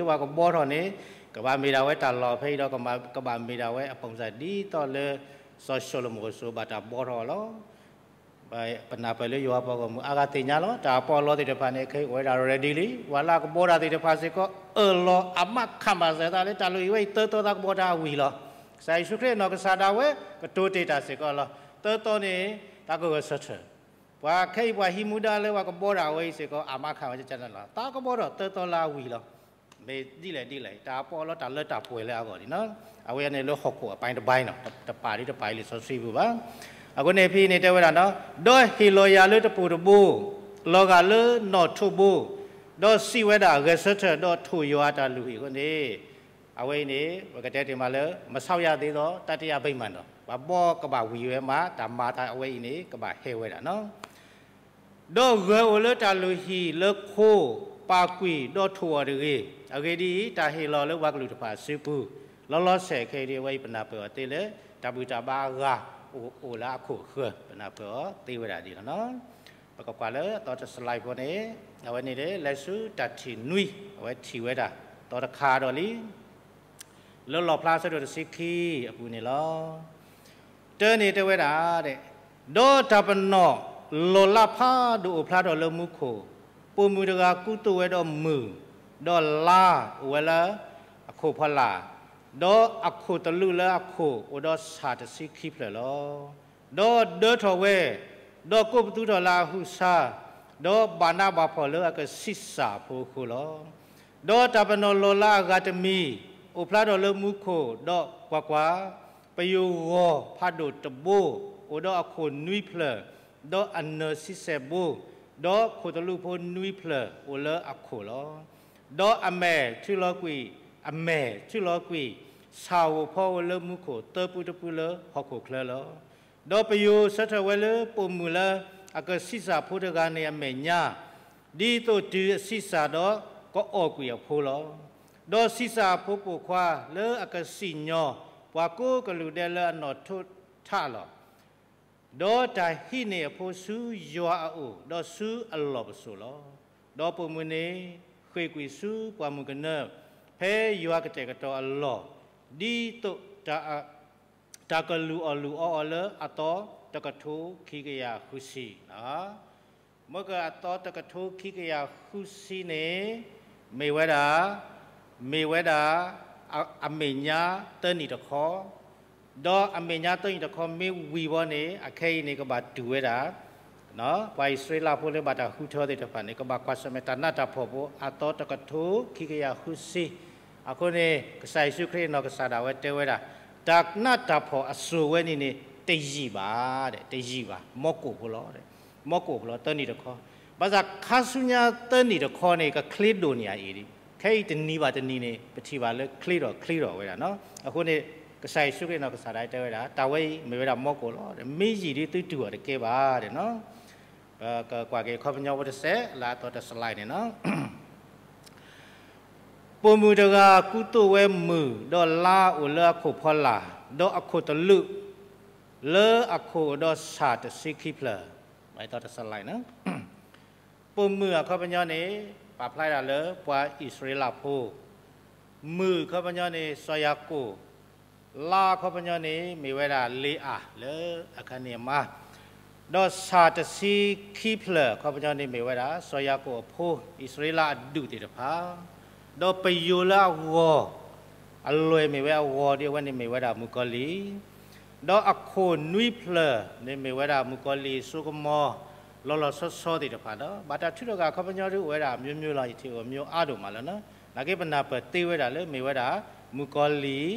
န့ၣ် ကဘၣ်မ့ၢ်ဒၣ်ဝဲတၢ်လီၢ်ဖဲအံၤဒီး ကဘၣ်မ့ၢ်ဒၣ်ဝဲအပုံစံဒ်သိးလၢ စီၤၡလိၤမိၣ်အစိၤဘၣ်တၢ်ဘှီထီၣ်အီၤလီၤ. ပနၢ်ပၢၢ်လၢယွၤပှၤဂီၢ်မုၢ်အါဂၤသ့ၣ်ညါလီၤ. တၢ်အပီးအလီသ့ၣ်တဖၣ်န့ၣ် ခဲအံၤအိၣ်ဝဲဒၣ် ready လံ. ပှၤလၢအကဘှီတၢ်သ့ၣ်တဖၣ်စ့ၢ်ကီး အၢၣ်လီၤအမးခးမးစၢၤသးလၢတၢ်လုၢ်ဟံၣ်ဝဲအံၤ သၢသီသးကဘှီတၢ်ဝံၤလီၤ. ကစၢ်ယ့ၣ်ၡူးခရံာ်အနီၢ်ကစၢ်ဒၣ်ဝဲ ကတိၤတ့ၢ်တၢ်စ့ၢ်ကီးလီၤ. သၢသီန့ၣ် တၢ်ကဂဲၤဆၢထၢၣ် ပှၤခဲအံၤပှၤဟံးမူဒါလၢပှၤကဘှီတၢ်ဝဲအံၤစ့ၢ်ကီး အမးခးဝဲကကနၣ်လီၤ. သးကဘှီထီၣ်သၢသီလၢအဝံၤလီၤ. မ့ၢ်ဒ်လဲၣ်ဒ်လဲၣ် တၢ်အပီးအလီတၢ်လၢတၢ်ပှဲၤလၢအဂီၢ်န့ၣ်နီၤ. အဝဲန့ၣ်လၢဟီၣ်ခိၣ်အပိုင်းတပိုင်းနီၤ, တပာ်ဒ်တပာ်အံၤလံာ်စီဆှံပူၤဘၣ်. အဃိန့ၣ်ဖဲအံၤန့ၣ်တဲဝဲဒၣ်နီၤ, ဒီးဟ့ၣ်လီၤယၤလၢတပိာ်တဘိ, လီၤဂာ်လၢနီၣ်ထိးဘိ, ဒီးစံးဝဲဒၣ် ဂဲၤဆၢထၢၣ်ဒီးထိၣ်ယွၤအတၢ်လုၢ်ဟံၣ်အဃိန့ၣ်, အဝဲအံၤန့ၣ် ပကတဲတ့ၢ်မးလၢ မဆောက်ရသေးသောတတိယဗိမာန် ဒီး ပှၤဘှီကဘၣ်ဝံၤဝဲမး တၢ်မၤသးအဝဲအံၤန့ၣ် ကဘၣ်ဟဲဝဲဒၣ်နီၤ. ဒီးဂၢၢ်အိၣ်လၢတၢ်လုၢ်ဟံၣ်လၢခိ ပာ်ကွံာ်ဒီးထိၣ်အီၤတဂ့ၤ. အဂ့ၢ်ဒ်အံၤ, တၢ်ဟ့ၣ်လီၤလၢပှၤကလုာ်တဖၣ်အစုပူၤ, လီၤလီၤဆဲးခဲအံၤဒ်အဝဲအံၤ ပနၢ်ပၢၢ်အီၤသ့လၢ တၢ်ဘူၣ်တၢ်ဘါအဂၤ အိၣ်အိၣ်လၢအခိၣ်အဃၢၤ ပနၢ်ပၢၢ်အီၤသ့ဝဲဒၣ်ဒ်လီၤနီၤ. ပကကွၢ်လၢအသီတစလါဖိန့ၣ်, အဝဲန့ၣ်လၢ လဲၤဆူတၢ်ထံၣ်နွံ အဝဲထံၣ်ဝဲဒၣ် သီတခါဒီးလံ လၢလီၣ်ဖျါအဆၢဒိၣ်တဆံခံအပူၤန့ၣ်လီၤ. တၢန့ၣ်တဲဝဲဒၣ်, ဒီးတၢ်ပနီၣ်လီၤလးဖးဒိၣ်အိၣ်ဖျါထီၣ်လၢမူခိၣ်, ပိာ်မုၣ်တဂၤကူသိးဝဲဒီးမုၢ်, ဒီးလါအိၣ်ဝဲလၢအခိၣ်ဖီလာ်, ဒီးအခိၣ်တလူးလၢအခိၣ်အိၣ်ဒီးဆၣ်တဆံခံဖျၢၣ်လီၤ. ဒီးဒၢထီၣ်ဝဲ, ဒီးကိးပသူထီၣ်လၢအဟုးဆါ, ဒီးဘၣ်နးဘၣ်ဖှီၣ်လၢအကဆံးစၢ်ဖိအဃိလီၤ. ဒီးတၢ်ပနီၣ်လီၢ်လၢအဂၤတမံၤ အိၣ်ဖျါထီၣ်လၢမူခိၣ်, ဒီးကွၢ်ကွၢ်, ပယိၤဂီၤဖးဒိၣ်တဘိ အိၣ်ဒီးအခိၣ်နွံဖျၢၣ်, ဒီးအနၢၤဆံဆဲၣ်ဘိ, ဒီးခိၣ်တလူးဖိနွံဖျၢၣ်အိၣ်လၢအခိၣ်လီၤ. ဒီးအမဲာ်ထုးလီၤကွံာ်, အမဲာ်ထုးလီၤကွံာ်ဆၣ်ဧိၤဖီဧိၤလၢမူခိၣ် သၢပူတပူလၢဟီၣ်ခိၣ်ချၢလီၤ. ဒီးပယိၤဆၢထၢၣ်ဝဲလၢပိာ်မုၣ်လၢအကဆံးစၢ်ဖိတဂၤန့ၣ်အမဲာ်ညါ, ဒ်သိးတုၤအဆံးစၢ်ဒီးကအီၣ်ကွံာ်အဖိလီၤ. ဒီးဆံးစၢ်အဖိပိာ်ခွါလၢအကစံၣ်ညီၣ်ပှၤကိးကလုာ်ဒဲးလၢအနီၣ်ထိးထးလီၤ. ဒီးတၢ်ဟံးန့ၢ်အဖိဆူယွၤအအိၣ်, ဒီးဆူအလီၢ်ပစိာ်လီၤ. ဒီးပိာ်မုၣ်န့ၣ်ဃ့ၢ်ကွံာ်ဆူပှၢ်မုၢ်ကနၢ, ဖဲယွၤကတဲာ်ကတီၤအလီၢ်, ဒ်သိးတၢ်ကလုၢ်အီၣ်လုၢ်အီအီၤလၢအသီတကထိခံကယၤဃုဆံလီၤ. မ့ၢ်ကအသီတကထိခံကယၤဃုဆံန့ၣ်, မ့ၢ်ဝဲဒၣ်, မ့ၢ်ဝဲဒၣ်, အမဲာ်ညါသၢနံၣ်တခီ, ဒီးအမဲာ်ညါသၢနံၣ်တခီမ့ၢ်ဝံၤဘီန့ၣ် အခဲအံၤန့ၣ် ကဘၣ်တူၢ်ဝဲဒၣ် ပှၤအံၣ်စရ့လးဖိလၢဘၣ်တၢ်ဃုထၢသ့ၣ်တဖၣ်န့ၣ် ကဘၣ်ကွၢ်ဆၢၣ်မဲာ်တၢ်နးတၢ်ဖှီၣ်ဖိအသီတကထိခံကယၤဃုဆံ. အဃိန့ၣ် ကစၢ်ယ့ၣ်ၡူးခရံာ်အနီၢ်ကစၢ်ဒၣ်ဝဲတဲဝဲဒၣ်, တၢ်နးတၢ်ဖှီၣ်အစိၣ်ဝဲန့ၣ်န့ၣ် တယံာ်ဘၣ်, တယံာ်ဘၣ်, မီကိၣ်ဖိလီၤ, မီကိၣ်ဖိလီၤ သၢနံၣ်တခီ. ဘၣ်ဆၣ်ခါဆူညါသၢနံၣ်တခီန့ၣ် ကချ့ဒိၣ်န့ၢ်အအံၤ, ခဲအံၤတနံၤဘၣ်တနံၤန့ၣ် ပထံၣ်ဘၣ်လၢချ့ထီၣ်ချ့ထီၣ်ဝဲဒၣ်နီၤ. အဃိန့ၣ် ကစၢ်ယ့ၣ်ၡူးခရံာ်နီၢ်ကစၢ်ဒၣ်တဲဝဲဒၣ် တၢ်ဝဲအံၤမ့ၢ်ဝဲဒၣ်မီကိၣ်လီၤ. မ့ၢ်ယံာ်ဒ်သုတူၢ်အီၤတကဲဘၣ်နီၤ. ပကကွၢ်က့ၤခီပညီဖိတစဲး လၢအသီတစလါန့ၣ်နီၤ. ပိာ်မုၣ်တဂၤကူသိးဝဲမုၢ်, ဒီးလါအိၣ်လၢအခိၣ်ဖီလာ်, ဒီးအခိၣ်တလူးလၢအခိၣ်အိၣ်ဒီးဆၣ်တဆံခံဖျၢၣ်, သီတစလါန့ၣ်. ပိာ်မုၣ်အခီပညီန့ၣ် ပာ်ဖျါဒၣ်လၢပှၤအံၣ်စရ့လးဖိ, မုၢ်အခီပညီန့ၣ် စီၤယၤကိာ်, လါအခီပညီန့ၣ် မ့ၢ်ဝဲဒၣ်လ့အၤ လၢအခါန့ၣ်အမါ, ဒီးဆၣ်တဆံခံဖျၢၣ်အခီပညီန့ၣ် မ့ၢ်ဝဲဒၣ်စီၤယၤကိာ်အဖိ အံၣ်စရ့လးအဒူၣ်သ့ၣ်တဖၣ်, ဒီးပယိၤလၢအဂီၤ အလွဲၢ်မ့ၢ်ဝဲအဂီၤဒ်အဝဲန့ၣ်မ့ၢ်ဝဲဒၣ်မုၣ်ကီၤလံၢ်, ဒီးအခိၣ်နွံဖျၢၣ်န့ၣ်မ့ၢ်ဝဲဒၣ်မုၣ်ကီၤလံၢ်အစိကမီၤ လီၤလီၤဆီဆီသ့ၣ်တဖၣ်ဒီး ဘၣ်တၢ်ထုးထီၣ်ဂၤအခီပညီဒ်အိၣ်ဝဲဒၣ် မျိုးမျိုးလီၤ ယထံၣ်အိၣ် မျိုး အါဒိၣ်မးလီၤနီၤ. နာ်က့ပနၢ်ပၢၢ်သ့ဝဲဒၣ်လၢမ့ၢ်ဝဲဒၣ် မုၣ်ကီၤလံၢ်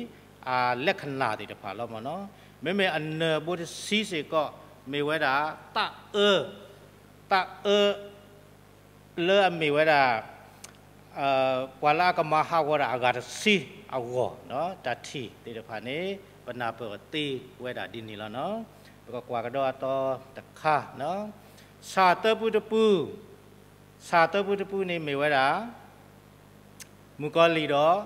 အလက္ခဏာသ့ၣ်တဖၣ်လီၤမ့ၢ်နီၤ. မ့မ့ၢ်အနၢၤဘိတဆံစ့ၢ်ကီး မ့ၢ်ဝဲဒၣ် သးအၢ, သးအၢ လၢအမ့ၢ်ဝဲဒၣ် ပှၤလၢအကမၤဟးဂီၤဒၣ်အဂၤတဆံအဂီၢ်, တၢ်ထံၣ်သ့ၣ်တဖၣ်န့ၣ် ပနၢ်ပၢၢ်သ့ဝဲဒၣ်ဒ်န့ၣ်လီၤနီၤ. ပကကွၢ်ကဒီးအသီတခါ, ဆၣ်သၢပူတပူ, ဆၣ်သၢပူတပူန့ၣ်မ့ၢ်ဝဲဒၣ် မုၣ်ကီၤလံၢ်ဒီး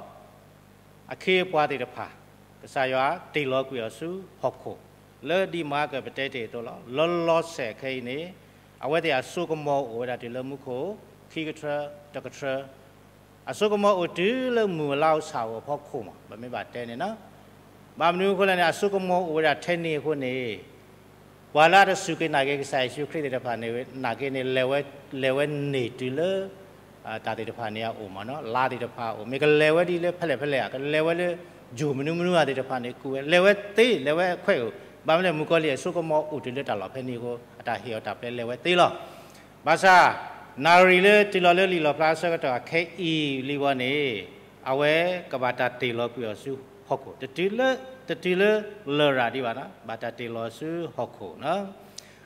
အခ့အပှၤသ့ၣ်တဖၣ်, ကစၢ်ယွၤတ့ၢ်လီၤကွံာ်အီၤဆူဟီၣ်ခိၣ်, လၢဒ်မၤကၢၢ်ပတဲတ့ၢ်အသိးလီၤ. လီၤလီၤဆဲးခဲအံၤန့ၣ် အဝဲသ့ၣ်အစိကမီၤအိၣ်ဝဲဒၣ်တုၤလၢမူခိၣ် ခံကထြၢတကထြၢ, အစိကမီၤအိၣ်တုၤလၢမုၢ်လါအိၣ်ဆၣ်အိၣ်အဖီခိၣ်မး ပမ့ၢ်ဘၣ်တဲန့ၣ်နီၤ. ဘၣ်မနုၤအဃိလဲၣ်န့ၣ် အစိကမီၤအိၣ်ဝဲဒၣ်ထဲန့ၣ်အဃိန့ၣ် ပှၤလၢအတစူၢ်က့ၤနာ်က့ၤကစၢ်ယ့ၣ်ၡူးခရံာ်သ့ၣ်တဖၣ်န့ၣ် နာ်က့န့ၣ် လဲၤဝဲန့ၢ်တုၤလၢ တၢ်သ့ၣ်တဖၣ်န့ၣ်အအိၣ်မးနီၤ, လါသ့ၣ်တဖၣ်အအိၣ်, မ့ၢ်ကလဲၤဝဲဒ်လၢဖဲလဲၣ်ဖဲလဲၣ်ဧါ, ကလဲၤဝဲလၢ ယိၤမနုၤမနုၤဧါသ့ၣ်တဖၣ်န့ၣ် ကူးဝဲ, လဲၤဝဲသ့, လဲၤဝဲအခွဲးဧိၤ, ဘၣ်မနုၤလဲၣ် မုၣ်ကီၤလံၢ်အစိကမီၤအိၣ်တုၤလၢတၢ်လီၢ်ဖဲန့ၣ်အဃိ အတၢ်ဟ့ၣ်အီၤတၢ်ပျဲလဲၤဝဲသ့လီၤ. ဘၣ်ဆၣ် နၣ်ရံၣ်လၢတုၤလီၤလၢလံာ်လီၣ်ဖျါအဆၢကတီၢ်အခဲအံၤလံဝဲန့ၣ် အဝဲကဘၣ်တၢ်တ့ၢ်လီၤကွံာ်အီၤဆူဟီၣ်ခိၣ်, တတုၤလၢ, တတုၤလၢလရာ်ဒံးဘၣ်နီၤ, ဘၣ်တၢ်တ့ၢ်လီၤဆူဟီၣ်ခိၣ်နီၤ.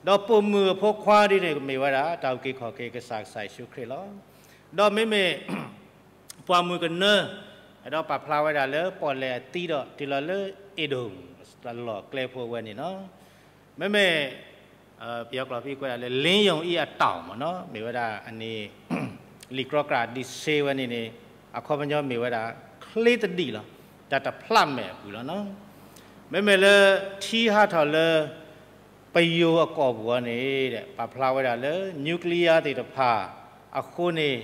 ဒီးပိာ်မုၣ်အဖိခွါဒ်န့ၣ် ကမ့ၢ်ဝဲဒၣ် တၢ်အုၣ်က့ၤခီၣ်က့ၤကစၢ် ကစၢ်ယ့ၣ်ၡူးခရံာ်လီၤ. ဒီးမ့မ့ၢ် ပှၢ်မုၢ်ကနၢ ဒီးပာ်ဖျါဝဲဒၣ်လၢပီၣ်လဲၣ်အသံဒီး တုၤလီၤလၢအ့ဒိၣ် လီၢ်ကျဲဖိအဝဲန့ၣ်နီၤ. မ့မ့ၢ် ပယီၤကျိာ်ဖဲကွဲးဒၣ်လၢ လင်းယုံအံအတီၢ်မ့ၢ်နီၤ, မ့ၢ်ဝဲဒၣ်အန့ၣ် လံာ်ကြီကြၣ်ဒံးဆှံဝဲန့ၣ်န့ၣ် အခီပညီမ့ၢ်ဝဲဒၣ် ချ့သဒံးလီၤ, တၢ်တဖျးမဲာ်အပူၤလီၤနီၤ. မ့မ့ၢ်လၢထံဟးထီၣ်လၢ ပယိၤအကီၢ်ပူၤအီၤန့ၣ် ပာ်ဖျါဝဲဒၣ်လၢ nuclear သ့ၣ်တဖၣ်အဃိန့ၣ်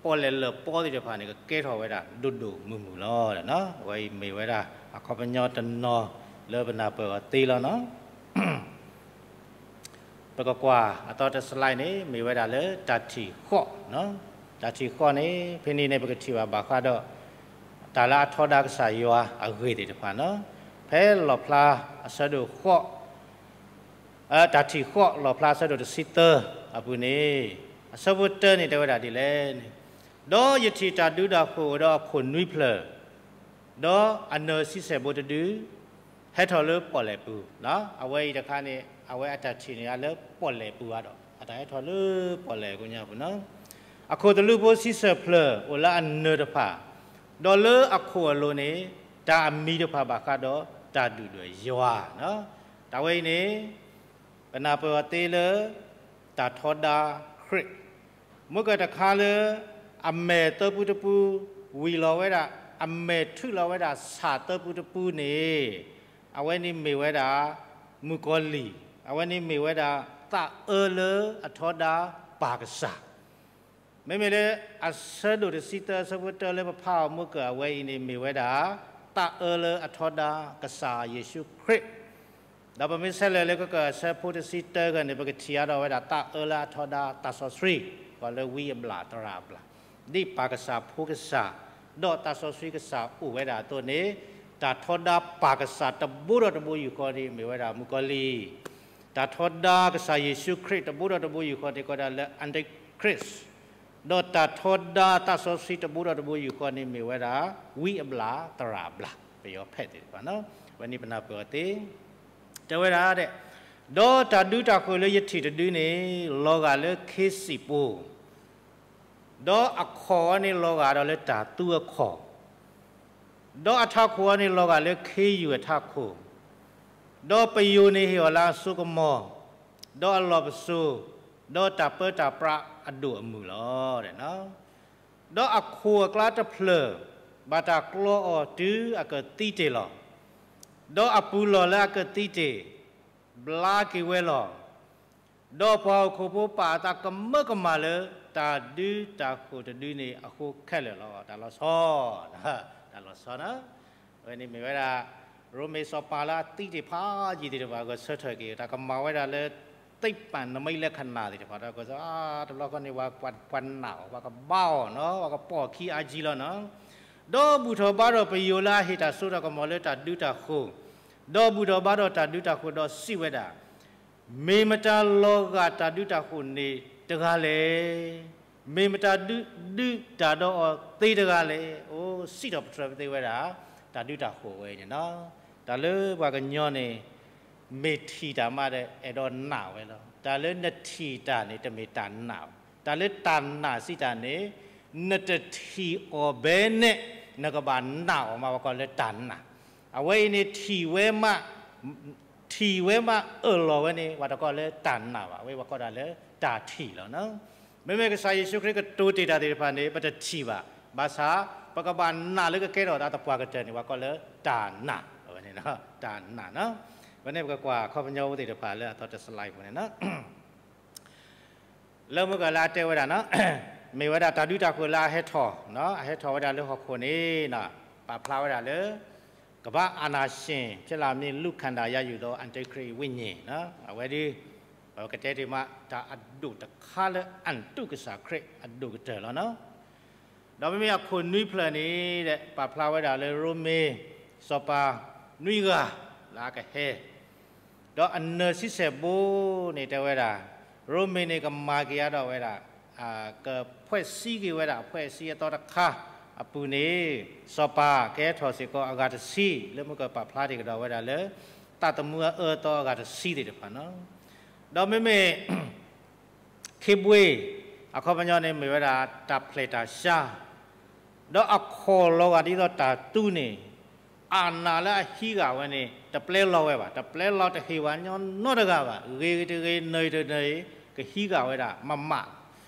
ပီၣ်လဲၣ်လၢပီသ့ၣ်တဖၣ်န့ၣ် ကကဲထီၣ်ဝဲဒၣ် ဒိၣ်ဒိၣ်မုၢ်မုၢ်လီၤ. အဝဲအံၤမ့ၢ်ဝဲဒၣ် အခီပညီတနီၤလၢပနၢ်ပၢၢ်အီၤသ့လီၤနီၤ. ပကကွၢ်အသီတစလါန့ၣ် မ့ၢ်ဝဲဒၣ်လၢတၢ်ထံၣ်ဃီၣ်, တၢ်ထံၣ်ဃီၣ်န့ၣ် ဖဲန့ၣ်န့ၣ် ပကထံၣ်ဘၣ်ဘၣ်ဃးဒီး တၢ်လၢအထီဒါကစၢ်ယွၤအဂ့ၢ်သ့ၣ်တဖၣ်န့ၣ်, ဖဲလီၣ်ဖျါအဆၢဒိၣ်ဃိး, တၢ်ထံၣ်ဃိး လီၣ်ဖျါအဆၢဒိၣ်တဆံသၢအပူၤန့ၣ်, အဆၢဖိတၢန့ၣ်တဲဝဲဒၣ်ဒ်လဲၣ်န့ၣ်, ဒီးယထံၣ်တၢ်ဒုးတၢ်ဃိၤအိၣ်ဒီးအခိၣ်နွံဖျၢၣ်, ဒီးအနၢၤဆံဆဲၣ်ဘိတဒု ဟဲထီၣ်လၢပီၣ်လဲၣ်ပူၤ, အဝဲအံၤတခါန့ၣ် အဝဲအတၢ်ထံၣ်န့ၣ် အလၢပီၣ်လဲၣ်ပူၤဧါဒီး အတၢ်ဟဲထီၣ်လၢပီၣ်လဲၣ်ကိညါပူၤန့ၣ်, အခိၣ်သလုးဖိဆံဆဲၣ်ဖျၢၣ်အိၣ်လၢအနၢၤတဖၣ်, ဒီးလၢအခိၣ်အလိၤန့ၣ် တၢ်အမံၤတဖၣ်ဘၣ်ဃးဒီးတၢ်ဒုၣ်ဒွဲၣ်ယွၤ, တၢ်ဝဲအံၤန့ၣ် ပနၢ်ပၢၢ်အီၤသ့လၢ တၢ်ထီဒါခရံာ်, မ့ၢ်ကတခါလၢ အမဲာ်သၢပူတပူ ဝံၤလီၤဝဲဒၣ်, အမဲာ်ထုးလီၤဝဲဒၣ်ဆၣ်သၢပူတပူန့ၣ်, အဝဲန့ၣ်မ့ၢ်ဝဲဒၣ် မုၣ်ကီၤလံၢ်, အဝဲန့ၣ်မ့ၢ်ဝဲဒၣ် သးအၢလၢအထီဒါပၢ်ကစၢ် မ့မ့ၢ်လၢအဆၢဒိၣ်တဆံသၢ အဆၢဖိတၢလၢပဖးအီၤမ့ၢ်ကအဝဲအံၤန့ၣ် မ့ၢ်ဝဲဒၣ် သးအၢလၢအထီဒါကစၢ်ယ့ၣ်ၡူးခရံာ်, ဒီးပမ့ၢ်ဆဲးလဲၤလၢကကၢၢ်အဆၢဖိတဆံတၢဂၤန့ၣ် ပကထံၣ်အါထီၣ်ဝဲဒၣ် သးအၢလၢအထီဒါသးစီဆှံ, ကီးလၢဝံအဘျၣ်သရၣ်အဘျၣ်, ဒ်ပၢ်ကစၢ်ဖိကစၢ် ဒီးသးစီဆှံကစၢ်အိၣ်ဝဲဒၣ်အသိးန့ၣ်, တၢ်ထီဒါပၢ်ကစၢ်တဘိဒီးတဘိယူၢ်ဃီန့ၣ် မ့ၢ်ဝဲဒၣ်မုၣ်ကီၤလံၢ်, တၢ်ထီဒါကစၢ်ယ့ၣ်ၡူးခရံာ်တဘိဒီးတဘိယူၢ်ဃီန့ၣ် ကိးဒၣ်လၢ Antichrist, ဒီးတၢ်ထီဒါသးစီဆှံတဘိဒီးတဘိယူၢ်ဃီန့ၣ် မ့ၢ်ဝဲဒၣ် ဝံအဘျၣ်သရၣ်အဘျၣ် ပယီၤဖဲသ့ၣ်တဖၣ်န့ၣ်, ဝဲန့ၣ်ပနၢ်ပၢၢ်အီၤသ့, တဲဝဲဒၣ်, ဒီးတၢ်ဒုးတၢ်ဃိၤလၢယထံၣ်တဒုန့ၣ် လီၤဂာ်လၢခ့စံၣ်ပူၤ, ဒီးအခီၣ်အီၤန့ၣ်လီၤဂာ်ဒီးလၢတၢ်သူအခီၣ်, ဒီးအထးခိၣ်အီၤန့ၣ်လီၤဂာ်လၢခ့ယုၢ်အထးခိၣ်, ဒီးပယိၤန့ၣ်ဟ့ၣ်အီၤလၢအစိကမီၤ, ဒီးအလီၢ်ပစိာ်, ဒီးတၢ်ပၢတၢ်ပြးအဒိၣ်အမုၢ်လီၤ. ဒီးအခိၣ်အကျါတဖျၢၣ် ဘၣ်တၢ်ကျီအီၤတုၤအကသံတ့ၢ်လီၤ. ဒီးအပူၤလီၢ်လၢအကသံတ့ၢ် ဘျါက့ၤဝဲလီၤ. ဒီးပှၤဟီၣ်ခိၣ်ဖိပာ်အသးကမၢကမၣ်လၢ တၢ်ဒုးတၢ်ဃိၤတဒုန့ၣ်အဃိခဲလၢာ်လီၤ. တၢ်လီၤဆီ, တၢ်လီၤဆီန့ၣ်, အဝဲန့ၣ်မ့ၢ်ဝဲဒၣ် ရိမ့ၤစီၤပၤလၢအသံတ့ၢ်ဖးယံာ်သ့ၣ်တဖၣ် ဂဲၤဆၢထၢၣ်က့ၤ တၢ်ကမၤဝဲဒၣ်လၢ သိပ်းပၣ်နမိတ်လက္ခဏာသ့ၣ်တဖၣ်ဒီး ကစၢ်တဘျီဃီန့ၣ် ပှၤနးအီၤ ပှၤကဘါအီၤနီၤ ပှၤကပိာ်ခံအါကံလီၤနီၤ, ဒီးဘူၣ်ထီၣ်ဘါထီၣ်ပယိၤလၢအဟ့ၣ်တၢ်စိတၢ်ကမီၤလၢတၢ်ဒုးတၢ်ဃိၤ, ဒီးဘူၣ်ထီၣ်ဘါထီၣ်တၢ်ဒုးတၢ်ဃိၤဒီးစံးဝဲဒၣ်, မ့ၢ်မတၤလီၤဂာ်တၢ်ဒုးတၢ်ဃိၤန့ၣ်တဂၤလဲၣ်. မ့ၢ်မတၤဒုးတၢ်ဒီးအီၤသ့တဂၤလဲၣ်. အိၣ်စံးထီၣ်ပတြၢၤပသ့ဝဲဒၣ် တၢ်ဒုးတၢ်ဃိၤဝဲအံၤန့ၣ်နီၤ, တၢ်လၢပှၤကညီန့ၣ် မ့ၢ်ထံၣ်တၢ်မးဒီး အဲၣ်ဒိးနာ်ဝဲလီၤ. တၢ်လၢနထံၣ်တၢ်န့ၣ် တမ့ၢ်တၢ်နာ်ဘၣ်. တၢ်လၢတၢ်နာ်စံးတၢ်န့ၣ် နတထံၣ်အီၤဘဲန့ၣ် နကဘၣ်နာ်အီၤမး ပှၤကိးလၢတၢ်နာ်. အဝဲအံၤန့ၣ် ထံၣ်ဝဲမး ထံၣ်ဝဲမးအၢၣ်လီၤဝဲန့ၣ် ပှၤတကိးလၢတၢ်နာ်ဘၣ်. အဝဲပှၤကိးတၢ်လၢတၢ်ထံၣ်လီၤ. မ့မ့ၢ်ကစၢ်ယ့ၣ်ၡူးခရံာ်ကတိၤတ့ၢ်တၢ်သ့ၣ်တဖၣ်န့ၣ် ပတထံၣ်ဘၣ်. ဘၣ်ဆၣ် ပကဘၣ်နာ်လၢကကဲထီၣ်သးသပှၢ်ကတၢၢ်န့ၣ် ပှၤကိးလၢတၢ်နာ်, အဝဲန့ၣ် တၢ်နာ်နီၤ. အဝဲန့ၣ်ပကကွၢ်အခီပညီဖိသ့ၣ်တဖၣ်လၢအသီတစလါအံၤပူၤန့ၣ်နီၤ. လၢမုၢ်ကလၢအတဲဝဲဒၣ်နီၤ, မ့ၢ်ဝဲဒၣ်တၢ်ဒုးတၢ်ဃိၤလၢအဟဲထီၣ်, အဟဲထီၣ်ဝဲဒၣ်လၢဟီၣ်ခိၣ်န့ၣ် ပာ်ဖျါဝဲဒၣ်လၢ ကမ္ဘာ့အာဏာရှင် ဖြစ်လာမည် လူ့ခန္ဓာရယူသော Antichrist ဝိညာဉ် အဝဲဒၣ် ပကတဲတ့ၢ်မး တၢ်အဒိၣ်တခါလၢ အၣ်တူၢ်ကစၢ်ခရံာ်အဒိၣ်ကတၢၢ်လီၤနီၤ. ဒီးမ့မ့ၢ်အခိၣ်နွံဖျၢၣ်န့ၣ် ပာ်ဖျါဝဲဒၣ်လၢရိမ့ၤစီၤပၤနွံဂၤ လၢအကဟဲ ဒီးအနၢၤဆံဆဲၣ်ဘိန့ၣ်တဲဝဲဒၣ်, ရိမ့ၤန့ၣ်ကမၤက့ၤအါထီၣ်ဝဲဒၣ်, ကဖှဲးစံက့ၤဝဲဒၣ် အဖှဲးစံအသီတခါအပူၤန့ၣ်, စီၤပၤကဟဲထီၣ်စ့ၢ်ကီးအဂၤတဆံ လၢမုၢ်ကပာ်ဖျါတ့ၢ်ကဒီးဝဲဒၣ်လၢ သးသမူအအၢအသီအဂၤတဆံသ့ၣ်တဖၣ်နီၤ. ဒီးမ့မ့ၢ် ခ့ဘှ့ အခီပညီန့ၣ်မ့ၢ်ဝဲဒၣ် တၢ်ဖျဲၣ်တၢ်ဆါ, ဒီးအခီၣ်လီၤဂာ်ဒ်သိးတၢ်သူန့ၣ်, အနၢ်လၢအဟံးဂာ်ဝဲန့ၣ် တပျဲလီၤဝဲဘၣ်, တပျဲလီၤတဟ့ၣ်ဝဲညီနီတဂၤဘၣ်, ဂ့ၤတဂ့ၤ နၢၤတနၢၤ ကဟံးဂာ်ဝဲဒၣ်မးမး.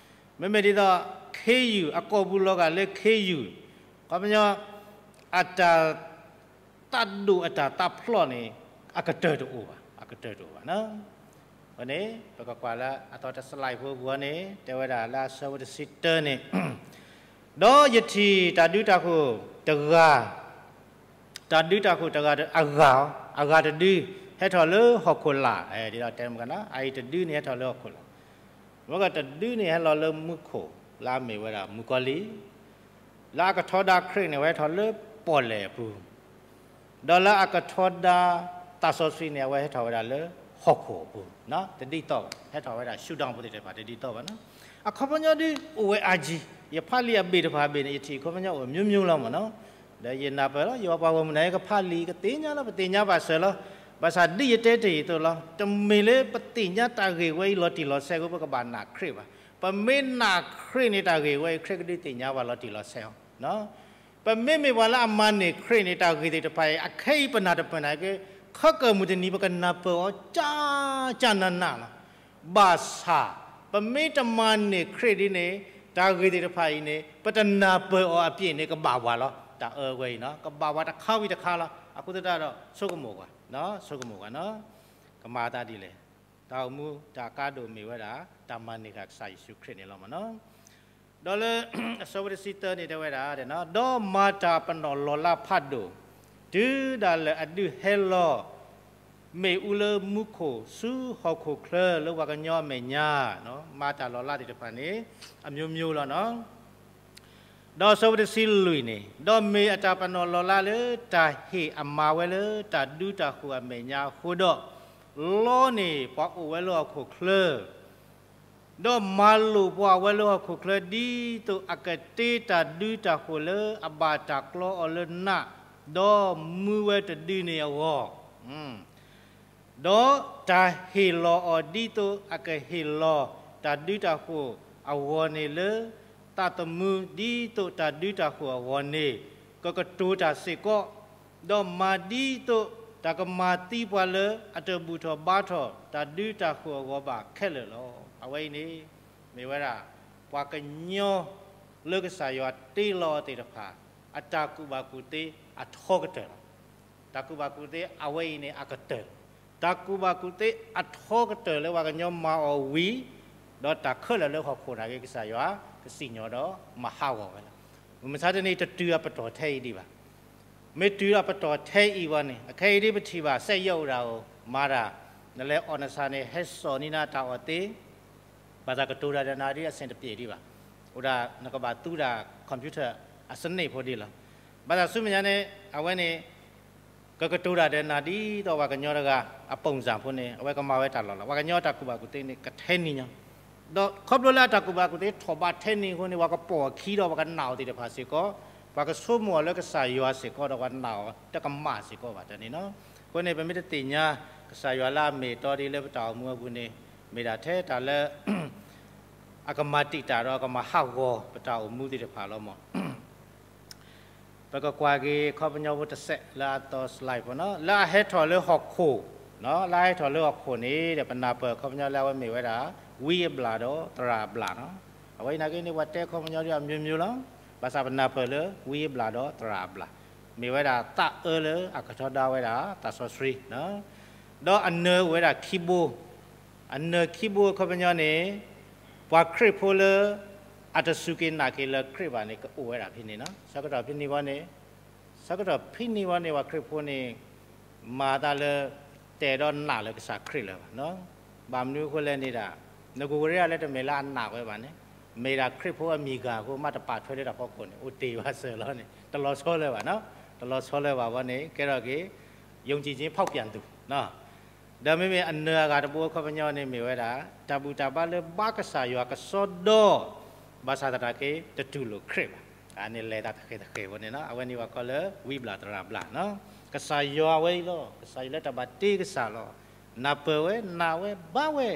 မ့မ့ၢ်ဒ်သိး ခ့ယုၢ် အကိာ်ပူၤလီၤဂာ်လၢခ့ယုၢ်, အခီပညီ အတၢ် သးဒိၣ်အတၢ်သးဖျိးန့ၣ် အကတၢၢ်တအိၣ်ဘၣ်, အကတၢၢ်တအိၣ်ဘၣ်နီၤ. အဃိန့ၣ် ပကကွၢ်လၢအသီတစလါအံၤဖိအပူၤန့ၣ် တဲဝဲဒၣ်လၢအဆၢဖိတဆံတၢန့ၣ်, ဒီးယထံၣ်တၢ်ဒုးတၢ်ဃိၤတဂၤ, တၢ်ဒုးတၢ်ဃိၤတဂၤအဂၤ, အဂၤတဒု ဟဲထီၣ်လၢဟီၣ်ခိၣ်လာ်, ဒ်သိးတဲမ့ၢ်ကနီၤ အအံၤတဒုန့ၣ်ဟဲထီၣ်လၢဟီၣ်ခိၣ်လာ်, မ့ၢ်ကတဒုန့ၣ်ဟဲလီၤလၢမူခိၣ် လၢအမ့ၢ်ဝဲဒၣ်မုၣ်ကီၤလံၢ် လၢအကထီဒါခရံာ်န့ၣ် ဝဲထီၣ်လၢ ပီၣ်လဲၣ်အပူၤ, ဒီးလၢအကထီဒါသးစီဆှံန့ၣ် အဝဲဟဲထီၣ်ဝဲဒၣ်လၢဟီၣ်ခိၣ်အပူၤ, တဒ်သိးဘၣ်, ဟဲထီၣ်ဝဲဒၣ် shutdown အပူၤသ့ၣ်တဖၣ် တဒ်သိးဘၣ်နီၤ. အခီပညီဒ်အိၣ်ဝဲအါကံ, ယဖးလံာ်အဘ့ၣ်တဖၣ်အဘ့ၣ်န့ၣ် ယထံၣ်အခီပညီအိၣ် မျိုးမျိုး လီၤမ့ၢ်နီၤ. ဒီးယနၢ်ပၢၢ်လီၤ ယွၤပှၤဂီၢ်မုၢ်နၤ ယကဖးလံာ် ကသ့ၣ်ညါလီၤ ပသ့ၣ်ညါဘၣ်စၢၤလီၤ. ဘၣ်ဆၣ်ဒ်ယတဲတ့ၢ်အသိးလီၤ, တမ့ၢ်လၢပသ့ၣ်ညါတၢ်ဂ့ၢ်ဝဲအံၤလီၤတံၢ်လီၤဆဲးအဃိ ပကဘၣ်နာ်ခရံာ်ဘၣ်. ပမ့ၢ်နာ်ခရံာ်န့ၣ် တၢ်ဂ့ၢ်ဝဲအံၤ ခရံာ်ကဒုးသ့ၣ်ညါပှၤလီၤတံၢ်လီၤဆဲးအီၤ ပမ့မ့ၢ်ပှၤလၢအမၤန့ၢ်ခရံာ်န့ၣ် တၢ်ဂ့ၢ်သ့ၣ်တဖၣ်အံၤ အခဲအံၤပနၢ်တပၢၢ်နာ်က့, ခဲကၢၢ်မုၢ်တနံၤ ပကနၢ်ပၢၢ်အီၤ ကၢ်ကၢ်နးနးလီၤ. ဘၣ်ဆၣ် ပမ့ၢ်တမၤန့ၢ်ခရံာ်ဒ်န့ၣ် တၢ်ဂ့ၢ်သ့ၣ်တဖၣ်အံၤန့ၣ် ပတနၢ်ပၢၢ်အီၤအပျ့ၤန့ၣ် ကဘၣ်ပှၤလီၤ. တၢ်အၢဝဲအံၤနီၤ ကဘၣ်ပှၤတခါဝံၤတခါလီၤ. အဃိသတးဒီး ဆိကမိၣ်ကွၢ်, ဆိကမိၣ်ကွၢ်နီၤ. ကမၤအသးဒ်လဲၣ်. တၢ်အိၣ်မူတၢ်ကါဒိၣ်မ့ၢ်ဝဲဒၣ် တၢ်မၤန့ၢ်ဃာ်ကစၢ်ယ့ၣ်ၡူးခရံာ်န့ၣ်လီၤမ့ၢ်နီၤ. ဒီးလၢ အဆၢဖိတဆံသၢန့ၣ်တဲဝဲဒၣ်, ဒီးမၤတၢ်ပနီၣ်လီၢ်လါဖးဒိၣ်, တုၤဒၣ်လဲာ်အဒုးဟဲလီၤ မ့ၣ်အူလၢမူခိၣ်ဆူဟီၣ်ခိၣ်ချၢလၢပှၤကညီအမဲာ်ညါ, မၤတၢ်လီၢ်လါသ့ၣ်တဖၣ်န့ၣ် အမျိုးမျိုးလီၤနီၤ. ဒီးအဆၢဖိတဆံလွံၢ်န့ၣ်, ဒီးမ့ၢ်အတၢ်ပနီၣ်လီၢ်လါလၢတၢ်ဟ့ၣ်အမၤဝဲလၢတၢ်ဒုးတၢ်ဃိၤအမဲာ်ညါအဃိဒီး, လီန့ၢ်ပှၤအိၣ်ဝဲလၢဟီၣ်ခိၣ်ချၢ ဒီးမၤလိာ်ပှၤဝဲလၢဟီၣ်ခိၣ်ချၢ ဒ်သိးအကတ့တၢ်ဒုးတၢ်ဃိၤလၢအဘၣ်တၢ်ကျီအီၤလၢနး, ဒီးမူဝဲတဒုန့ၣ်အဂီၢ်, ဒီးတၢ်ဟ့ၣ်လီၤအီၤ ဒ်သိးအကဟ့ၣ်လီၤတၢ်ဒုးတၢ်ဃိၤအဂီၢ်န့ၣ်လၢ သးသမူ ဒ်သိးတၢ်ဒုးတၢ်ဃိၤအဂီၢ်န့ၣ် ကကတိၤတၢ်စ့ၢ်ကီး, ဒီးမၤဒ်သိးတၢ်ကမၤသံပှၤလၢအတဘူၣ်ထီၣ်ဘါထီၣ်တၢ်ဒုးတၢ်ဃိၤအဂီၢ်ဘၣ်ခဲလၢာ်လီၤ. အဝဲအံၤန့ၣ် မ့ၢ်ဝဲဒၣ် ပှၤကညီလၢကစၢ်ယွၤတ့လီၤအီၤသ့ၣ်တဖၣ် အတၢ်ကူၣ်ဘၣ်ကူၣ်သ့အထီကတၢၢ်လီၤ. တၢ်ကူၣ်ဘၣ်ကူၣ်သ့အဝဲအံၤန့ၣ် အကတၢၢ်လီၤ. တၢ်ကူၣ်ဘၣ်ကူၣ်သ့အထီကတၢၢ်လၢပှၤကညီမၤအီၤဝံၤ, ဒီးတၢ်ခဲလၢာ်လၢဟီၣ်ခိၣ်နာ်က့ ကစၢ်ယွၤကစံၣ်ညီၣ်ဒီးမၤဟးဂီၤဝဲလီၤ. မုၢ်မဆါတနံၤ တတုၤအပတီၢ်ထဲအံၤဒံးဘၣ်. မ့ၢ်တုၤအပတီၢ်ထဲအံၤဝဲန့ၣ် အခဲအံၤဒ်ပထံၣ်ဘၣ် စက်ရုပ် အိၣ်ဒၣ်ဧိၤမၤတၢ်, နလဲၤအီၣ်နဆၣ်န့ၣ် ဟဲစိာ်န့ၢ်နၤတၢ်အီၣ်သ့ ဘၣ်ဆၣ်ကတိၤတၢ်ဒီးနၤဒ်အဆင်တပြေဒံးဘၣ်. အိၣ်ဒၣ်နကဘၣ်သူဒၣ် computer အစနစ်ဖိဒံးလီၤ. ဘၣ်ဆၣ်ဆူမဲာ်ညါန့ၣ် အဝဲန့ၣ် ကကတိၤတၢ်ဒီးနၤဒ်သိးပှၤကညီတဂၤအ ပုံစံ ဖိန့ၣ် အဝဲကမၤဝဲတၢ်လီၢ်လီၤ. ပှၤကညီတၢ်ကူၣ်ဘၣ်ကူၣ်သ့န့ၣ် ကထဲန့ၢ်ညီ, ဒီးခီဖျိလၢအတၢ်ကူၣ်ဘၣ်ကူၣ်သ့ထီၣ်ဘးထဲန့ၢ်အဃိန့ၣ် ပှၤကပိာ်အခံဒီးပှၤကနာ်အီၤသ့ၣ်တဖၣ်စ့ၢ်ကီး, ပှၤကဆိကမိၣ်အီၤလၢကစၢ်ယွၤစ့ၢ်ကီးဒီးပှၤနာ်အီၤတကမၣ်စ့ၢ်ကီးဘၣ်တၢ်န့ၣ်နီၤ. အဃိန့ၣ် ပမ့ၢ်တသ့ၣ်ညါ ကစၢ်ယွၤလၢအမ့ၢ်အတီဒ်လၢပတၢ်အိၣ်မူအပူၤန့ၣ် မ့ၢ်ဒၣ်ထဲတၢ်လၢ အကမၤတံာ်တာ်ဒီးအကမၤဟးဂီၤပတၢ်အိၣ်မူသ့ၣ်တဖၣ်လီၤမး. ပကကွၢ်က့ၤခီပညီဖိတစဲးလၢအသီ slide ဖိနီၤ, လၢအဟဲထီၣ်လၢဟီၣ်ခိၣ်, လၢအဟဲထီၣ်လၢဟီၣ်ခိၣ်န့ၣ်ဒီး ပနၢ်ပၢၢ်ခီပညီလၢအဝဲမ့ၢ်ဝဲဒၣ် ဝံအဘျၣ်ဒီးသရၣ်အဘျၣ်နီၤ. အဝဲအံၤနာ်က့န့ၣ် ပှၤတဲခီပညီဒ်အမျိုးမျိုးလီၤ. ဘၣ်ဆၣ်ပနၢ်ပၢၢ်လၢဝံအဘျၣ်ဒီးသရၣ်အဘျၣ်, မ့ၢ်ဝဲဒၣ်သးအၢလၢအကထီဒါဝဲဒၣ်သးစီဆှံ ဒီးအနၢၤအိၣ်ဝဲဒၣ်ခံဘိ, အနၢၤခံဘိအခီပညီန့ၣ် ပှၤခရံာ်ဖိလၢ အတစူၢ်က့ၤနာ်က့ၤလၢခရံာ်ဘၣ်န့ၣ် ကအိၣ်ဝဲဒၣ်ဖဲန့ၣ်နီၤ. ဆၢကတီၢ်ဖဲန့ၣ်ဝဲန့ၣ်, ဆၢကတီၢ်ဖဲန့ၣ်ဝဲန့ၣ် ပှၤခရံာ်ဖိန့ၣ် မၤသးလၢ တအဲၣ်ဒိးနာ်လၢကစၢ်ခရံာ်လၢၤဘၣ်နီၤ. ဘၣ်မနုၤအဃိလဲၣ်န့ၣ်ဒၣ် နကဝဲရၣ်လၢတမ့ၢ်လၢအနာ်ဝဲဘၣ်န့ၣ်, မ့ၢ်ဒၣ်ခရံာ်ဖိအမံၤဂၤအဃိ မ့ၢ်တပာ်ထွဲလၢတၢ်ဖီခိၣ်န့ၣ် အိၣ်တ့ၢ်ဘၣ်စၢၤလီၤန့ၣ် တလီၤဆီလၢၤဘၣ်နီၤ. တလီၤဆီလၢၤဘၣ်ဝဲန့ၣ် ကဲထီၣ်က့ၤ ယုံကြည်ခြင်းဖောက်ပြန်သူ ဒီးမ့မ့ၢ်အနၢၤအဂၤတဘိအခီပညီန့ၣ်မ့ၢ်ဝဲဒၣ် တၢ်ဘူၣ်တၢ်ဘါလၢဘါကစၢ်ယွၤကစီဒီ, ဘၣ်ဆၣ်သနာ်က့ တတူၢ်လိာ်ခရံာ်ဘၣ်. အန့ၣ်လဲၤတၢ်တဃဲၤတဃဲၤဖိန့ၣ်နီၤ, အဝဲန့ၣ်ပှၤကိးလၢ ဝံဘျၣ်သရၣ်ဘျၣ်နီၤ. ကစၢ်ယွၤဝဲအံၤလီၤ, ကစၢ်ယွၤလၢတၢ်ဘၣ်တ့ကစၢ်လီၤ. နၢ်ပၢၢ်ဝဲ, နာ်ဝဲ, ဘါဝဲ,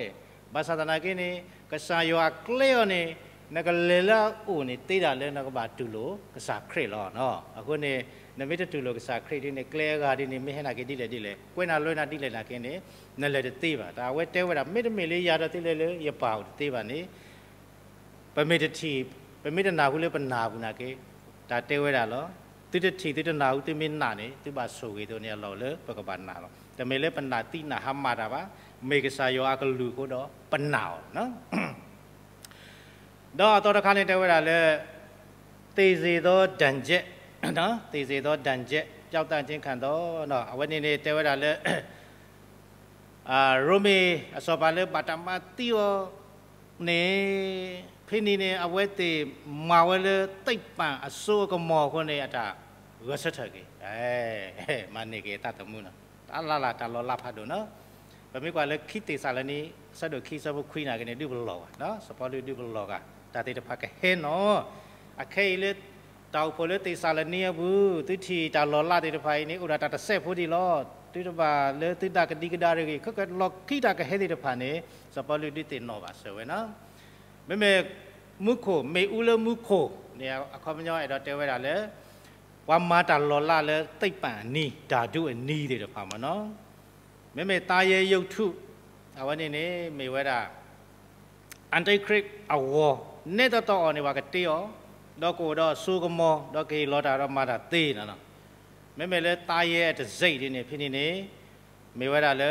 ဘၣ်ဆၣ်သနာ်က့န့ၣ် ကစၢ်ယွၤအကျဲအီၤန့ၣ် နကလဲၤလၢအအိၣ်န့ၣ် သ့ဒၣ်လၢနကဘၣ်တူၢ်လိာ်ကစၢ်ခရံာ်လီၤ. အဃိန့ၣ် နမ့ၢ်တတူၢ်လိာ်ကစၢ်ခရံာ်ဒ်န့ၣ် ကျဲအဂၤဒ်န့ၣ် မ့ၢ်ဟဲနာ်က့ဒ်လဲၣ်ဒ်လဲၣ်, ကွဲးနၤလွဲနၤဒ်လဲၣ်နာ်က့န့ၣ် နလဲၤတသ့ဘၣ်. တၢ်အဝဲတဲဝဲဒၣ် မ့တမ့ၢ်လၢယၤဒီးသုလဲၤလၢယပၢ်အိၣ်တသ့ဘၣ်န့ၣ် ပမ့ၢ်တထံၣ်, ပမ့ၢ်တနၢ်ဟူလၢပနၢ်ပူၤနာ်က့ တၢ်တဲဝဲဒၣ်လီၤ. သုတထံၣ်သုတနၢ်ဟူသုမ့ၢ်နာ်န့ၣ် သုဘၣ်ဆိၣ်ဂ့ၤအသိးန့ၣ် အလီၢ်လၢပကဘၣ်နာ်လီၤ. တမ့ၢ်လၢပနာ်သံနာ်ဟါမၢ်တၢ်ဘၣ်, မ့ၢ်ကစၢ်ယွၤအကလုၢ်အဃိဒီးပနာ်အီၤ ဒီးအသီတခါန့ၣ်တဲဝဲဒၣ်လၢ သေစေသောဒဏ်ချက်, သေစေသောဒဏ်ချက်, ပျောက်သံခြင်းခံသော, အဝဲန့ၣ်န့ၣ်တဲဝဲဒၣ်လၢ ရိမ့ၤအစီၤပၤလၢဘၣ်တၢ်မၤသံအီၤန့ၣ်, ဖဲန့ၣ်န့ၣ် အဝဲသ့ၣ်မၤဝဲလၢသိပ်းပၢၣ်အစိအကမီၤအဃိန့ၣ် အတၢ် ဂဲၤဆၢထၢၣ်က့ၤ, မၤန့ၢ်က့ၤအသးသမူနီၤ, တၢ်လၢ်လၢ်တၢ်လီၤလးဖးဒိၣ်နီၤ. ပမ့ၢ်ကွၢ်လၢခံသ့းစၤလနံ အဆၢဒိၣ်ခံ အဆၢဖိခွံန့ၣ်က့န့ၣ် ဒုးပလီၢ်ဘၣ်, စီၤပီလူးဒုးပလီၢ်ဂၤ, တၢ်သ့ၣ်တဖၣ်ကဟဲနီၤ. အခဲအံၤလၢ တၢ်အိၣ်ဖှိၣ်လၢသ့းစၤလနံအပူၤ သုထံၣ်တၢ်လီၤလးသ့ၣ်တဖၣ်အံၤန့ၣ် အိၣ်ဒၣ်တၢ်တစဲးဖိဒံးလီၤ. သုတဘၣ်လၢသုဒၣ်ကဒံကဒါတဂ့ၤ, ခဲကလီၢ်ခံတၢ်ကဟဲသ့ၣ်တဖၣ်န့ၣ် စီၤပီလူးဒုးသ့ၣ်နီၣ်ဘၣ်စၢၤဝဲနီၤ. မ့မ့ၢ်မူခိၣ်, မ့ၣ်အူလၢမူခိၣ်န့ၣ် အခီပညီအဲၣ်ဒိးတဲဝဲဒၣ်လၢ ပှၤမၤတၢ်လီၤလးလၢသ့ၣ်ပၣ်အနံၤ, ဓာတုအနံၤသ့ၣ်တဖၣ်မ့ၢ်နီၤ. မ့မ့ၢ်သားရဲရုပ်တု, အဝဲန့ၣ်န့ၣ် မ့ၢ်ဝဲဒၣ် Antichrist အဂီၤ, နဲတတီအီၤန့ၣ် ပှၤကတ့အီၤ, ဒီးကအိၣ်ဒီးအစိကမီၤ, ဒီးကဟ့ၣ်လီၤတၢ်ဒီးမၤတၢ်သ့နီၤ. မ့မ့ၢ်လၢသားရဲအတစိတ်ဒ်န့ၣ် ဖဲန့ၣ်န့ၣ် မ့ၢ်ဝဲဒၣ်လၢ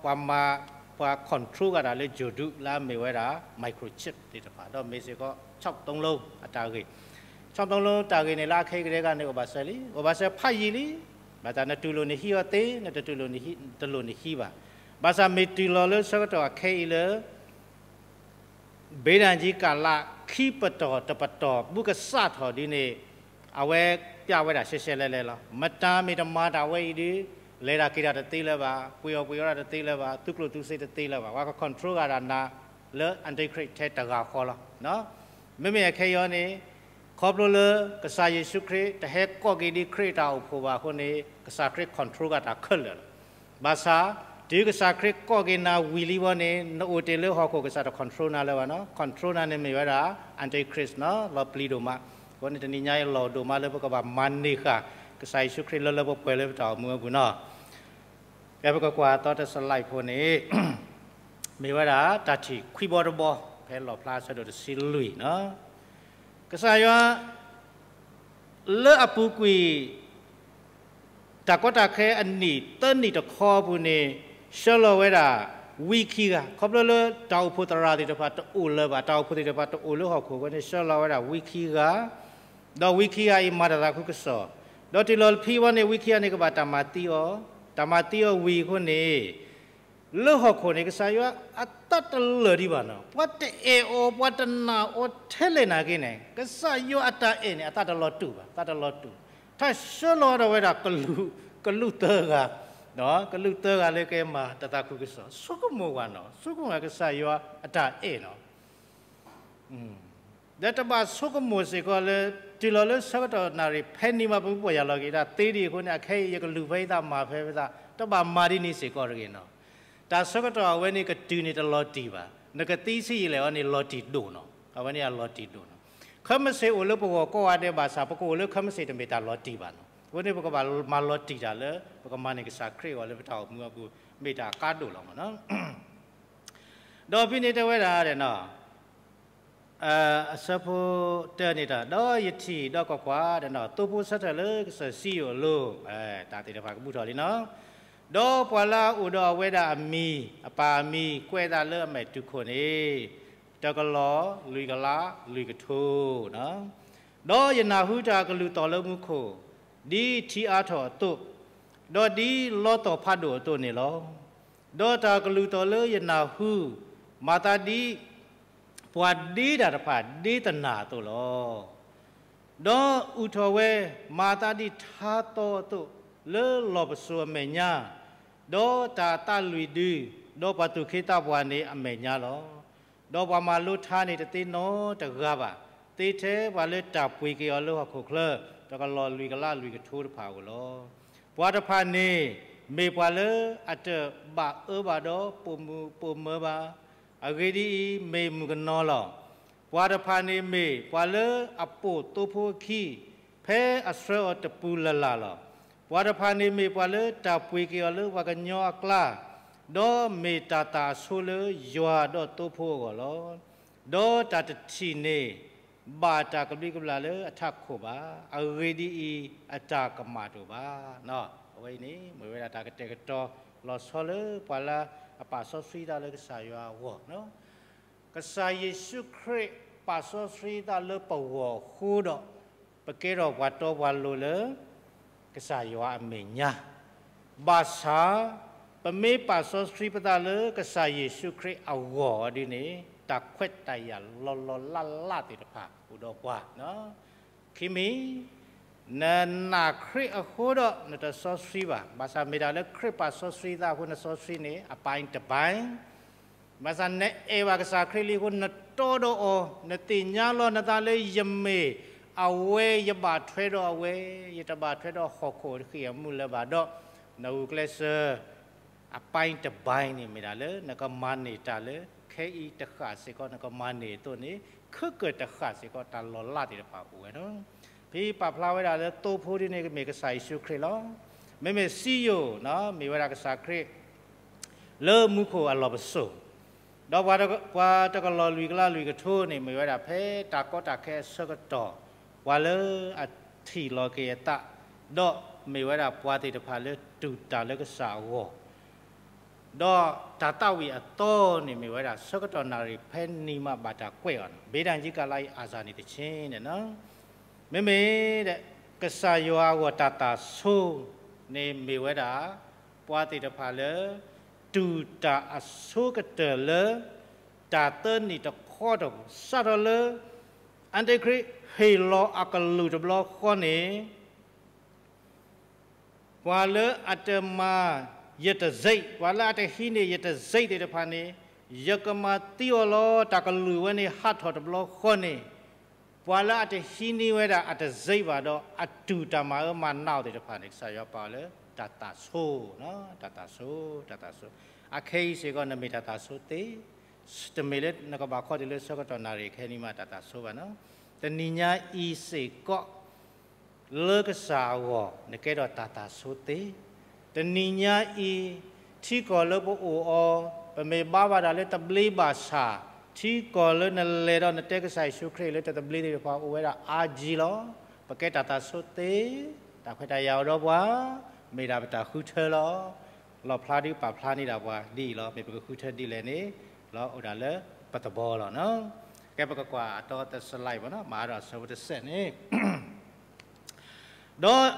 ပှၤမၤ, ပှၤ control ကဒၣ်လၢ ဂြိုဟ်တု လၢအမ့ၢ်ဝဲဒၣ် microchip သ့ၣ်တဖၣ်, ဒီးမ့ၢ်စ့ၢ်ကီး ခြောက်သုံးလုံး အတၢ်ဂ့ၢ်, ခြောက်သုံးလုံး တၢ်ဂ့ၢ်န့ၣ် လၢအခဲအံၤကဒဲကဒဲန့ၣ် အိၣ်ဘၣ်စၢၤလံ, အိၣ်ဘၣ်စၢၤဖးယံာ်လံ. ဘၣ်ဆၣ်နတူၢ်လိာ်န့ၣ်ဟံးအီၤသ့, နတတူၢ်လိာ်န့ၣ်ဟံး, တလိၣ်န့ၣ်ဟံးဘၣ်. ဘၣ်ဆၣ်မ့ၢ်တုၤလီၤလၢဆၢကတီၢ်အခဲအံၤလၢ ဘ့းဒၣ်ကံကၣ်လး ခံပတီၢ်တပတီၢ် ဘူးကစၢ်ထီၣ်ဒ်န့ၣ် အဝဲပျးဝဲဒၣ်ရှဲရှဲလဲလဲလီၤ. မတၤမ့ၢ်တမၤတၢ်ဝဲအံၤဒီး လဲၤတၢ်က့ၤတၢ်တသ့လၢၤဘၣ်, ပှ့ၤအီၣ်ပှ့ၤအီတၢ်တသ့လၢၤဘၣ်, သုးကျိၣ်သုးစ့တသ့လၢၤဘၣ်, ပှၤက control ကဒၣ်နၤလၢ Antichrist ထဲတဂၤဃီလီၤ. မ့မ့ၢ်အခဲအံၤန့ၣ် ခီဖျိလၢ ကစၢ်ယ့ၣ်ၡူးခရံာ်တဟဲကိးက့ၤဒ်ခရံာ်အတၢ်အိၣ်ဖှိၣ်ဘၣ်အဃိန့ၣ် ကစၢ်ခရံာ် control ကဒၣ်တၢ်ခဲလၢာ်လီၤ. ဘၣ်ဆၣ် တုၤကစၢ်ခရံာ်ကိးက့ၤနၤဝံၤလံဘီန့ၣ် နအိၣ်တ့ၢ်လၢဟီၣ်ခိၣ် ကစၢ်တ control နၤလၢၤဘၣ်နီၤ. control နၤန့ၣ်မ့ၢ်ဝဲဒၣ် Antichrist နီၤ, လီၤပျံၤဒိၣ်မး. အဃိန့ၣ်တနံၤညါအံၤလီၢ်ဒိၣ်မးလၢပကဘၣ်မၤန့ၢ်ဃာ် ကစၢ်ယ့ၣ်ၡူးခရံာ်လၢလၢပှဲၤပှဲၤလၢပတၢ်အိၣ်မူအပူၤနီၤ. ကဲပကကွၢ်သီတစလံးဖိန့ၣ် မ့ၢ်ဝဲဒၣ်တၢ်ထံၣ်ခွံဘီတဘီ ဖဲလီၣ်ဖျါအဆၢဒိၣ်တဆံလွံၢ်နီၤ. ကစၢ်ယွၤ လၢအပူၤကွံာ် တၢ်ကီတၢ်ခဲအနံၣ်သၢနံၣ်တခီအပူၤန့ၣ် ဆှၢလီၤဝဲဒၣ် ဝံခံဂၤ, ခီဖျိလၢတၢ်အိၣ်ဖှိၣ်သရၣ်သ့ၣ်တဖၣ်တအိၣ်လၢၤဘၣ်, တၢ်အိၣ်ဖှိၣ်သ့ၣ်တဖၣ်တအိၣ်လၢဟီၣ်ခိၣ်အဃိန့ၣ် ဆှၢလီၤဝဲဒၣ်ဝံခံဂၤ, ဒီးဝံခံဂၤအံၤမၤတၢ်သးခုကစီၣ်, ဒီးတုၤလီၤဖဲဘီန့ၣ် ဝံခံဂၤန့ၣ်ကဘၣ်တၢ်မၤသံအီၤ, တၢ်မၤသံအီၤဝံၤအဃိန့ၣ် လၢဟီၣ်ခိၣ်န့ၣ် ကစၢ်ယွၤအသးတလၢာ်ဒံးဘၣ်နီၤ, ပှၤတအဲၣ်အီၤ ပှၤတနာ်အီၤထဲလဲၣ်နာ်က့န့ၣ် ကစၢ်ယွၤအတၢ်အဲၣ်န့ၣ် အသးတလီၤတူာ်ဘၣ်, သးတလီၤတူာ်, ထါဆှၢလီၤဒီးဝဲဒၣ် ကလူးသၢဂၤ, ကလူးသၢဂၤလၢကမၤတၢ်သးခုကစီၣ်, ဆိကမိၣ်ဝဲနီၤ, ဆိကမိၣ်ဝဲကစၢ်ယွၤအတၢ်အဲၣ်နီၤ. ဒီးတဘၣ်ဆိကမိၣ်စ့ၢ်ကီးလၢ တုၤလီၤလၢဆၢကတီၢ်နၣ်ရံၣ်ဖဲန့ၣ်မး ပမ့ၢ်ပီၢ်ယၢ်လီၤက့ၤ တၢ်သ့ဒံးအဃိန့ၣ် အခဲအံၤယကလူၤဖဲယသးမၤဖဲယသး တဘၣ်မၤဒ်န့ၣ်စ့ၢ်ကီးတဂ့ၤနီၤ. တၢ်ဆၢကတီၢ်အဝဲန့ၣ်ကတုၤန့ၣ်တလီၤတံၢ်ဘၣ်, နကသံဆံးယံာ်လဲၣ်အီၤန့ၣ် လီၤတံၢ်ဒိၣ်နီၤ, အဝဲန့ၣ်အလီၤတံၢ်ဒိၣ်နီၤ. ခဲမုၢ်ဆ့ၣ်အိၣ်လၢပဂီၢ်ကိးဂၤဒဲးဘၣ်ဆၣ် ပကအိၣ်လၢခဲမုၢ်ဆ့ၣ်တမ့ၢ်တၢ်လီၤတံၢ်ဘၣ်နီၤ. အဃိန့ၣ် ပကဘၣ်မၤလီၤတံၢ်တၢ်လၢ ပကမၤန့ၢ်ကစၢ်ခရံာ်အဂီၢ်လၢပတၢ်အိၣ်မူအပူၤ မ့ၢ်တၢ်အကါဒိၣ်လီၤမးနီၤ. ဒီးဖဲန့ၣ်တဲဝဲဒၣ်ဒီးနီၤ အဆၢဖိတၢန့ၣ်တၢ်, ဒီးယထံၣ်ဒီးကွၢ်ကွၢ်ဒီးနီၤ သိဖိဆၢထၢၣ်လၢကစၢၢ်စံယိၣ်အလိၤ, တၢ်သ့ၣ်တဖၣ်ကဘူၣ်ထီၣ်လံနီၤ. ဒီးပှၤလၢအအိၣ်ဒီးအဝဲဒၣ်အမံၤ, အပၢ်အမံၤ ကွဲးအသးလၢအမဲာ်တူၢ်ခိၣ်န့ၣ် တကလီၢ်လွံၢ်ကလးလွံၢ်ကထိနီၤ. ဒီးယနၢ်ဟူတၢ်ကလုၢ်သီၣ်လၢမူခိၣ်, ဒ်ထံအါထီၣ်အသိး, ဒီးဒ်လီသီၣ်ဖးဒိၣ်အသိးန့ၣ်လီၤ. ဒီးတၢ်ကလုၢ်သီၣ်လၢယနၢ်ဟူ, မၤသးဒ် ပှၤဒ့တၢ်တဖၣ်ဒ့သနၢ်အသိးလီၤ. ဒီးအုၣ်ထီၣ်ဝဲ မၤသးဒ်ထါသီအသိး လၢလီၢ်ပစိာ်အမဲာ်ညါ, ဒီးတၢ်သးလွံၢ်ဒု, ဒီးပှၤသူၣ်က့သးပှၢ်န့ၣ်အမဲာ်ညါလီၤ. ဒီးပှၤမၤလိထါန့ၣ်တသ့နီတဂၤဘၣ်, သ့ထဲပှၤလၢတၢ်ပှ့ၤက့ၤအီၤလၢဟီၣ်ခိၣ်ချၢ, တကလီၢ်လွံၢ်ကလးလွံၢ်ကထိတဖၣ်ဧိၤလီၤ. ပှၤတဖၣ်န့ၣ် မ့ၢ်ပှၤလၢအတဘၣ်အၢဘၣ်ဒီးပိာ်မုၣ်ပိာ်မၢၤဘၣ်, အဂ့ၢ်ဒ်အံၤ, မ့ၢ်မုၣ်ကနီၤလီၤ. ပှၤတဖၣ်န့ၣ်မ့ၢ်ပှၤလၢအပိာ်သိဖိအခံ, ဖဲအဆှၢအီၤတပူၤလၢ်လၢ်လီၤ. ပှၤတဖၣ်န့ၣ်မ့ၢ်ပှၤလၢတၢ်ပှ့ၤက့ၤအီၤလၢပှၤကညီအကျါ, ဒီးမ့ၢ်တၢ်သၣ်အဆိလၢယွၤဒီးသိဖိအဂီၢ်လီၤ. ဒီးတၢ်တထံၣ်န့ၢ်ဘၣ်တၢ်ကဘျံးကဘျၣ်လၢအထးခိၣ်ဘၣ်. အဂ့ၢ်ဒ်အံၤ, အတၢ်ကမၣ်တအိၣ်ဘၣ်. အဝဲအံၤန့ၣ် မ့ၢ်ဝဲဒၣ်တၢ်ကတဲာ်ကတီၤလီၤဆီလၢပှၤလၢအပာ်စီဆှံသးလၢကစၢ်ယွၤအဂီၢ် ကစၢ်ယ့ၣ်ၡူးခရံာ်ပာ်စီဆှံသးလၢပဂီၢ်အဃိဒီး ပကဲထီၣ်ပှၤတီပှၤလိၤလၢ ကစၢ်ယွၤအမဲာ်ညါ, ဘၣ်ဆၣ် ပမ့ၢ်ပာ်စီဆှံပသးလၢကစၢ်ယ့ၣ်ၡူးခရံာ်အဂီၢ်အီၤဒ်န့ၣ် တၢ်ခွဲးတၢ်ယာ်လီၤလီၤလးလးသ့ၣ်တဖၣ်အိၣ်ဒီးပှၤ, ခံမံၤ နနာ်ခရံာ်အဃိဒီးနတစီဆှံဘၣ်. ဘၣ်ဆၣ်မ့ၢ်ဒၣ်လၢခရံာ်ပာ်စီဆှံသးအဃိ နစီဆှံန့ၣ် အပိုင်းတစ်ပိုင်း. ဘၣ်ဆၣ်နအဲၣ်ဘၣ်ကစၢ်ခရံာ်လံအဃိ နတီဒီးအီၤ, နသ့ၣ်ညါလီၤနသးလၢယမ့ၢ်အဝဲ, ယဘၣ်ထွဲဒီးအဝဲ, ယတဘၣ်ထွဲဒီးဟီၣ်ခိၣ်တဃံၢ်အမုၢ်လၢၤဘၣ်ဒီး နဂုာ်ကျဲးစၢး အပိုင်းတစ်ပိုင်းန့ၣ်မ့ၢ်ဒၣ်လၢ နကမၤန့ၢ်တၢ်လၢ ခဲအံၤတဃၣ်စ့ၢ်ကီး နကမၤန့ၢ်အသိးန့ၣ် ခဲကၢၣ်တဃၣ်စ့ၢ်ကီး တၢ်လီၤလးသ့ၣ်တဖၣ်အိၣ်ဝဲလီၤ. ဖဲပာ်ဖျါဝဲဒၣ်လၢသိဖိဒ်န့ၣ် မ့ၢ်ကစၢ်ယ့ၣ်ၡူးခရံာ်လီၤ. မ့မ့ၢ်စံယိၣ် မ့ၢ်ဝဲဒၣ်ကစၢ်ခရံာ် လၢမူခိၣ်အလီၢ်ပစိာ်, ဒီးပှၤတကလီၤလွံၢ်ကလးလွံၢ်ကထိန့ၣ် မ့ၢ်ဝဲဒၣ်ဖဲတၢ်ကီတၢ်ခဲအဆၢကတီၢ် ပှၤလၢအထံၣ်လီၤက့ၤအသး, ဒီးမ့ၢ်ဝဲဒၣ်ပှၤသ့ၣ်တဖၣ်လၢတူၢ်တၢ်လၢကစၢ်အဂီၢ်, ဒီးတၢ်သးဝံၣ်အသီန့ၣ် မ့ၢ်ဝဲဒၣ်ဆၢကတီၢ်နၣ်ရံၣ်ဖဲနံၤမးဘၣ်တၢ်ကွဲးအီၤန့ၣ် ဘ့ဒၣ်ယကလးအံၤအစၢ်န့ၣ်တဆ့န့ၣ်လီၤ. မ့မ့ၢ်ဒီး ကစၢ်ယွၤအဂီၢ်တၢ်သးဆိန့ၣ်မ့ၢ်ဝဲဒၣ် ပှၤသ့ၣ်တဖၣ်လၢ တူၢ်တၢ်အဆိကတၢၢ်လၢ တၢ်သၢနံၣ်တခီတၢ် စးထီၣ်လၢ အၣ်တ့ၣ်ခရံာ်ဟ့ၣ်လီၤအကလုၢ်တဘျီဃီန့ၣ် ပှၤလၢအတမၤယတံဆိပ်, ပှၤလၢအတဟံးန့ၢ်ယတံဆိပ်သ့ၣ်တဖၣ်န့ၣ် ယကမၤသံအီၤလီၤ. တၢ်ကလုၢ်ဝဲန့ၣ်ဟးထီၣ်တဘျီဃီန့ၣ် ပှၤလၢအတဟံးန့ၢ်ဝဲဒၣ်အတံဆိပ်ဘၣ်ဒီး အတူၢ်တၢ်မၤအၢမၤနးအီၤသ့ၣ်တဖၣ်န့ၣ် ကစၢ်ယွၤပာ်အီၤလၢတၢ်သးဆိ, တၢ်သးဆိ, တၢ်သးဆိ. အခဲအံၤစ့ၢ်ကီး နမ့ၢ်တၢ်သးဆိသ့, တမ့ၢ်လၢနကဘၣ်ခီတုၤလၢဆၢကတီၢ်နၣ်ရံၣ်ခဲအံၤန့ၣ်မး တၢ်သးဆိဘၣ်လီၤ. တနံၤညါအံၤစ့ၢ်ကီး လၢကစၢ်အဂီၢ် နကဲထီၣ်တၢ်သးဆိသ့. တနံၤညါအံၤ ထံကီၢ်လၢပအိၣ်အီၤ ပမ့ၢ်ဘါဘၣ်ဒၣ်လၢသဘျ့ဘၣ်ဆၣ်, ထံကီၢ်လၢနလဲၤဒီးနတဲကစၢ်ယ့ၣ်ၡူးခရံာ်လၢတသဘျ့သ့ၣ်တဖၣ် အိၣ်ဝဲဒၣ်အါကံလီၤ. ပကဲတၢ်သးဆိသ့, တၢ်ခွဲးတၢ်ယာ်အိၣ်ဒီးပှၤ, မ့ၢ်ဒၣ်ပတၢ်ဃုထၢလီၤ. လီၣ်ဖျါဒုးပာ်ဖျါန့ၢ်ဒၣ်ပှၤဒ်အံၤလီၤ. မ့ၢ်ပကဃုထၢဒ်လဲၣ်န့ၣ် လီၤအိၣ်ဒၣ်လၢပသဘီလီၤ. ကဲ ပကကွၢ်အတီသစလၢ်အံၤဘၣ်နီၤ, မၤဒီးအဆၢဖိတစဲးန့ၣ် ဒီး,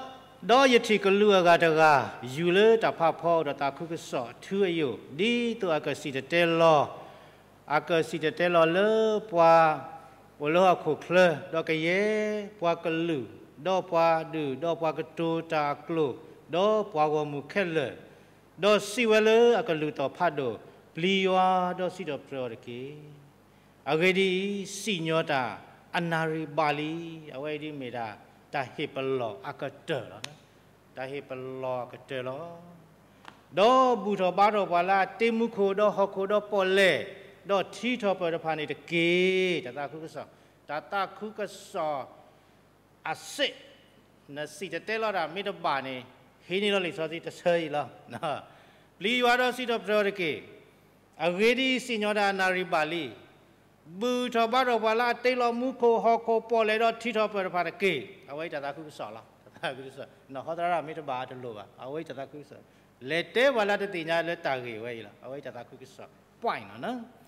ဒီးယထံၣ်ကလူးအဂၤတဂၤ ယူၤလၢတၢ်ဖးဖီ ဒီးသးခုကစီၣ်အထူအယိာ်, ဒ်သိးအကစံၣ်တဲၤတဲလီၤ, အကစံၣ်တဲၤတဲလီၤလၢပှၤအိၣ်လၢဟီၣ်ခိၣ်ချၢ, ဒီးကယဲၢ်ပှၤကလုာ်, ဒီးပှၤဒုၣ်, ဒီးပှၤကတိၤတၢ်အကျိာ်, ဒီးပှၤဂီၢ်မုၢ်ခဲလၢာ်, ဒီးစံးဝဲလၢအကလုၢ်သီၣ်ဖးဒိၣ်, ပျံၤယွၤဒီးစံးထီၣ်ပတြၢၤအီၤတက့ၢ်. အဂ့ၢ်ဒ်အံၤ, စံၣ်ညီၣ်တၢ်, အနၣ်ရံၣ်ဘၣ်လံ. အဝဲအံၤဒ်မ့ၢ်ဒၣ် တၢ်ဟ့ၣ်ပလီၢ်အကတၢၢ်လီၤ. တၢ်ဟ့ၣ်ပလီၢ်အကတၢၢ်လီၤ. ဒီးဘူၣ်ထီၣ်ဘါထီၣ်ပှၤလၢအတ့မူခိၣ်ဒီးဟီၣ်ခိၣ်ဒီးပီၣ်လဲၣ်, ဒီးထံထီၣ်ပၢၢ်တဖၣ်န့ၣ်တက့ၢ်. တၢ်သးခုကစီၣ်, တၢ်သးခုကစီၣ် အစ့း, နစံၣ်တဲၤတဲလီၤတၢ်မ့ၢ်တဘၣ်န့ၣ်, ဟံးန့ၢ်လီၤလံာ်စီဆှံတဆၢအံၤလီၤ. ပျံၤယွၤဒီးစံးထီၣ်ပတြၢၤအီၤတက့ၢ်. အဂ့ၢ်ဒ်အံၤ, စံၣ်ညီၣ်တၢ်အနၣ်ရံၣ်ဘၣ်လံ. ဘူၣ်ထီၣ်ဘါထီၣ်ပှၤလၢအတ့လီၤမူခိၣ်ဟီၣ်ခိၣ်ပီၣ်လဲၣ်ဒီးထံထီၣ်ပၢၢ်တဖၣ်တက့ၢ်. အဝဲအံၤတၢ်သးခုကစီၣ်လီၤ. တၢ်သးခုကစီၣ်, နဟီသရၣ်မ့ၢ်တဘၣ်အတလိၣ်ဘၣ်. အဝဲအံၤတၢ်သးခုကစီၣ်, လဲၤတဲပှၤလၢတသ့ၣ်ညါလၢတၢ်ဂ့ၢ်ဝဲအံၤလီၤ. အဝဲအံၤတၢ်သးခုကစီၣ် ပွၢ်အံၤလီၤ.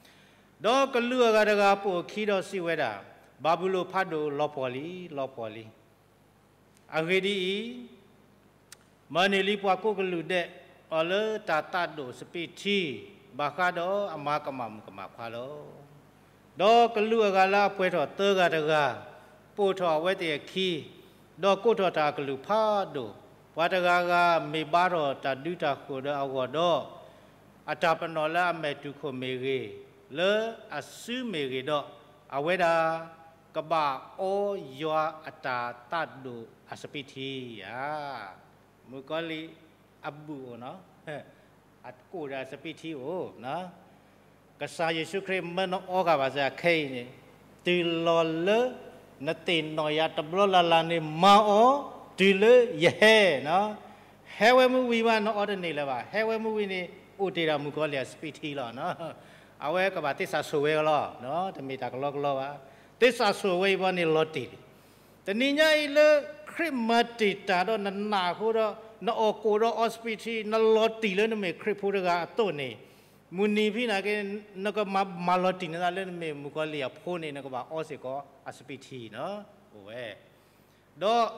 ဒီးကလူးအဂၤတဂၤပိာ်အခံဒီးစံးဝဲဒၣ်, ဘၤဘူလိၣ်ဖးဒိၣ်လီၤပှီၢ်လံ, လီၤပှီၢ်လံ. အဂ့ၢ်ဒ်အံၤ, မၤန့ၢ်လံပှၤကိးကလုာ်ဒဲးအီၤလၢတၢ်သးဒိၣ်စပံးထံ, ဘၣ်ဃးဒီးအမၤကမၣ်မုၣ်ကမၣ်ခွါလီၤ. ဒီးကလူးအဂၤလၢအပှဲၤထီၣ်သၢဂၤတဂၤ, ပိာ်ထီၣ်အဝဲသ့ၣ်အခံ, ဒီးကိးထီၣ်တၢ်အကလုၢ်ဖးဒိၣ်, ပှၤတဂၤဂၤမ့ၢ်ဘါထီၣ်တၢ်ဒုးတၢ်ဃိၣ်ဒီးအဂီၢ်ဒီး, အတၢ်ပနီၣ်လၢအမဲာ်တူၢ်ခိၣ်မ့ၢ်ဂ့ၤ, လၢအစုမ့ၢ်ဂ့ၤဒီး, အဝဲဒၣ် ကဘၣ်အီယွၤအတၢ်သးဒိၣ်အစပံးထံဧါ. မုၣ်ကီၤလံၢ်အဘူၣ်အိၣ်နီၤ, အကိၣ်ဒီးအစပံးထံအိၣ်, ကစၢ်ယ့ၣ်ၡူးခရံာ်မၢနအီဃာ်ဘၣ်စ့ၢ်အခဲအံၤန့ၣ်, တုၤလီၤလၢနသ့ၣ်နီၣ်ယၤတဘျီလၢ်လၢ်န့ၣ် မၤအီၤတုၤလၢယဟဲနီၤ. ဟဲဝဲမုၢ်ဝံၤမး နအီတန့ၢ်လၢၤဘၣ်. ဟဲဝဲမုၢ်ဝံၤန့ၣ် အိၣ်တ့ၢ်ဒၣ်မုၣ်ကီၤလံၢ်အစပံးထံလီၤ. အဝဲကဘၣ်သ့စးဆိၣ်ဝဲလီၤ. တမ့ၢ်တၢ်ကလီကလီဘၣ်. သ့စးဆိၣ်ဝဲအံၤဘီန့ၣ်လီၤတံၢ်လံ. တနံၤညါအံၤလၢခရံာ်မၤတ့ၢ်တၢ်ဒီးနနာ်အဃိဒီး နအီၣ်ကိၣ်ဒီးအီစပံးထံ, နလီၤတံၢ်လၢနမ့ၢ်ခရံာ်ဖိတဂၤအသိးန့ၣ်, မုၢ်နံၤဖဲန့ၣ်က့ နကမၤလီၤတံၢ်နသးလၢနမ့ၢ်မုၣ်ကီၤလံၢ်အဖိန့ၣ် နကဘၣ်အီစ့ၢ်ကီးအစပံးထံနီၤ. အိၣ်ဝဲ ဒီး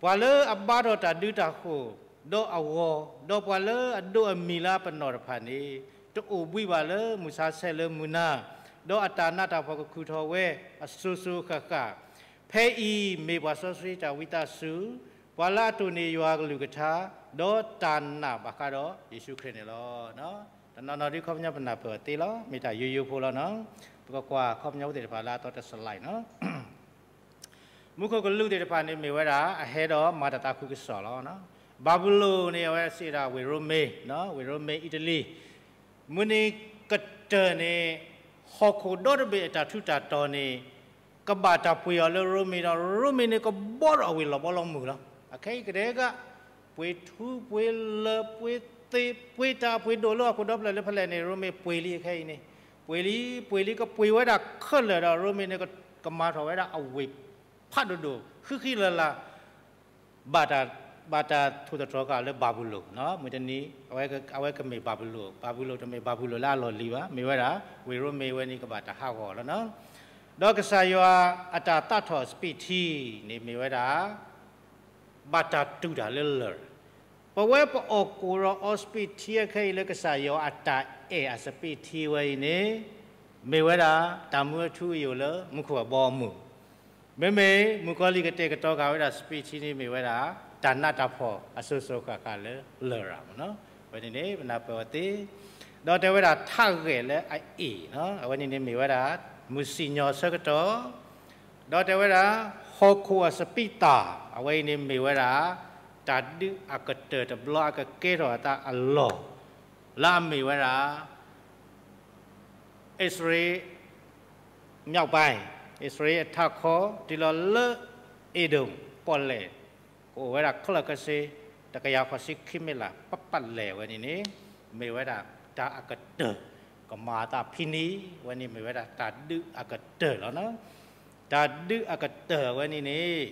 ပှၤလၢအဘါထီၣ်တၢ်ဒုးတၢ်ဃိၣ်ဒီးအဂီၤ, ဒီးပှၤလၢအဒိးအမံၤလၢအပနီၣ်တဖၣ်န့ၣ်, တအိၣ်ဘှံးဘၣ်လၢမုၢ်ဆါဆဲးလၢမုၢ်နၤ, ဒီးအတၢ်နးတၢ်ဖှီၣ်ကခုၣ်ထီၣ်ဝဲအစိၤစိၤဃၣ်ဃၣ်, ဖဲအံၤမ့ၢ်ပှၤစီဆှံတၢ်ဝံသးစူၤ, ပှၤလၢအတိၢ်န့ၢ်ယွၤအကလုၢ်ကထါ, ဒီးတၢ်နာ်ဘၣ်ဃးဒီးယ့ၣ်ၡူးခရံာ်န့ၣ်လီၤ. တနီၤနီၤဒ်ခီပညီပနၢ်ပၢၢ်အီၤသ့လီၤ, မ့ၢ်တၢ်ယိယိဖိလီၤနီၤ. ပကကွၢ်ခီပညီဖိသ့ၣ်တဖၣ်လၢအသီတစလံးနီၤ. မူခိၣ်ကလူးသ့ၣ်တဖၣ်န့ၣ်မ့ၢ်ဝဲဒၣ် အဟဲဒီးမၤတၢ်သးခုကစီၣ်လီၤ. ဘၤဘူလိၣ်န့ၣ် အဝဲစံးဒၣ်ဝ့ၢ်ရိမ့ၤ, ဝ့ၢ်ရိမ့ၤ အံၣ်တလံၤ, မုၢ်နံၤကတၢၢ်န့ၣ် ဟီၣ်ခိၣ်ဒီတဘ့ၣ်အတၢ်ထူးတၢ်တီၤန့ၣ် ကဘၣ်တၢ်ပှ့ၤအီၤလၢရိမ့ၤဒီး ရိမ့ၤန့ၣ်ကဘီထီၣ်ဝ့ၢ်လီၤဘီလီၤမုၢ်လီၤ. အခဲအံၤကဒဲက ပှ့ၤထူပှ့ၤလၢာ်ပှ့ၤသ့ၣ်ပှ့ၤတၢ်ပှ့ၤဒိၣ်လၢဟီၣ်ခိၣ်ဒီဖျၢၣ်လၢဖဲလဲၣ်န့ၣ် ရိမ့ၤပှ့ၤလံအခဲအံၤန့ၣ်, ပှ့ၤလံ ပှ့ၤလံကပှ့ၤဝဲဒၣ်ခဲလၢာ်ဒီး ရိမ့ၤန့ၣ်ကမၤထီၣ်ဝဲဒၣ်အဝ့ၢ်ဖးဒိၣ်ဒိၣ် ဃံဃံလၤလၤ ဘၣ်တၢ် ဘၣ်တၢ်ထိၣ်သတြီၤဃာ်လၢဘၤဘူလိၣ်, မုၢ်တနံၤ အဝဲကမ့ၢ်ဘၤဘူလိၣ်, ဘၤဘူလိၣ်တမ့ၢ်ဘၤဘူလိၣ်လၢအလီၢ်လံၤဘၣ်, မ့ၢ်ဝဲဒၣ် ဝ့ၢ်ရိမ့ၤဝဲန့ၣ်ကဘၣ်တၢ်ဟးဂီၤလီၤနီၤ. ဒီးကစၢ်ယွၤအတၢ်သးထီၣ်စပံးထံန့ၣ်မ့ၢ်ဝဲဒၣ် ဘၣ်တၢ်တူၢ်တၢ်လၢလၢၢ်, ပဝဲပအီၣ်ကိၣ်ဒီးအီစပံးထံအခဲအံၤလၢကစၢ်ယွၤအတၢ်အဲၣ်အစပံးထံဝဲအံၤန့ၣ် မ့ၢ်ဝဲဒၣ် တၢ်မူအထူအယိာ်လၢမူခိၣ်အဘီအမုၢ်, မ့မ့ၢ်မုၣ်ကီၤလံၢ်ကတဲာ်ကတီၤဃာ်ဝဲဒၣ်စပံးထံန့ၣ်မ့ၢ်ဝဲဒၣ် တၢ်နးတၢ်ဖှီၣ်အစိၤစိၤဃၣ်ဃၣ်လၢလရာ်မ့ၢ်နီၤ. အဝဲန့ၣ်န့ၣ် ပနၢ်ပၢၢ်အီၤသ့, ဒီးတဲဝဲဒၣ်ထးဂဲာ်လၢအအ့ၣ်, အဝဲန့ၣ်န့ၣ်မ့ၢ်ဝဲဒၣ် မုၢ်စံၣ်ညီၣ်အဆၢကတီၢ်, ဒီးတဲဝဲဒၣ် ဟီၣ်ခိၣ်အစပံးသၣ်, အဝဲအံၤန့ၣ်မ့ၢ်ဝဲဒၣ် တၢ်ဒုးအကတၢၢ်တဘျီအကကဲထီၣ်အသးအလီၢ် လၢအမ့ၢ်ဝဲဒၣ် အံၣ်စရ့လး မြောက်ပိုင်း, အံၣ်စရ့လးအထးခီ တုၤလီၤလၢအ့ဒိၣ်ပီၣ်လဲၣ်, ကအိၣ်ဝဲဒၣ်ခဲလၢာ်ခဲဆ့ တကယၤဃိးဆံခံမံးလး ပပာ်လဲၢ်ဝဲန့ၣ်န့ၣ် မ့ၢ်ဝဲဒၣ်တၢ်အကတၢၢ် ကမၤအသးဖံနံၤ, ဝဲန့ၣ်မ့ၢ်ဝဲဒၣ်တၢ်ဒုးအကတၢၢ်လီၤ. တၢ်ဒုးအကတၢၢ်ဝဲန့ၣ်န့ၣ်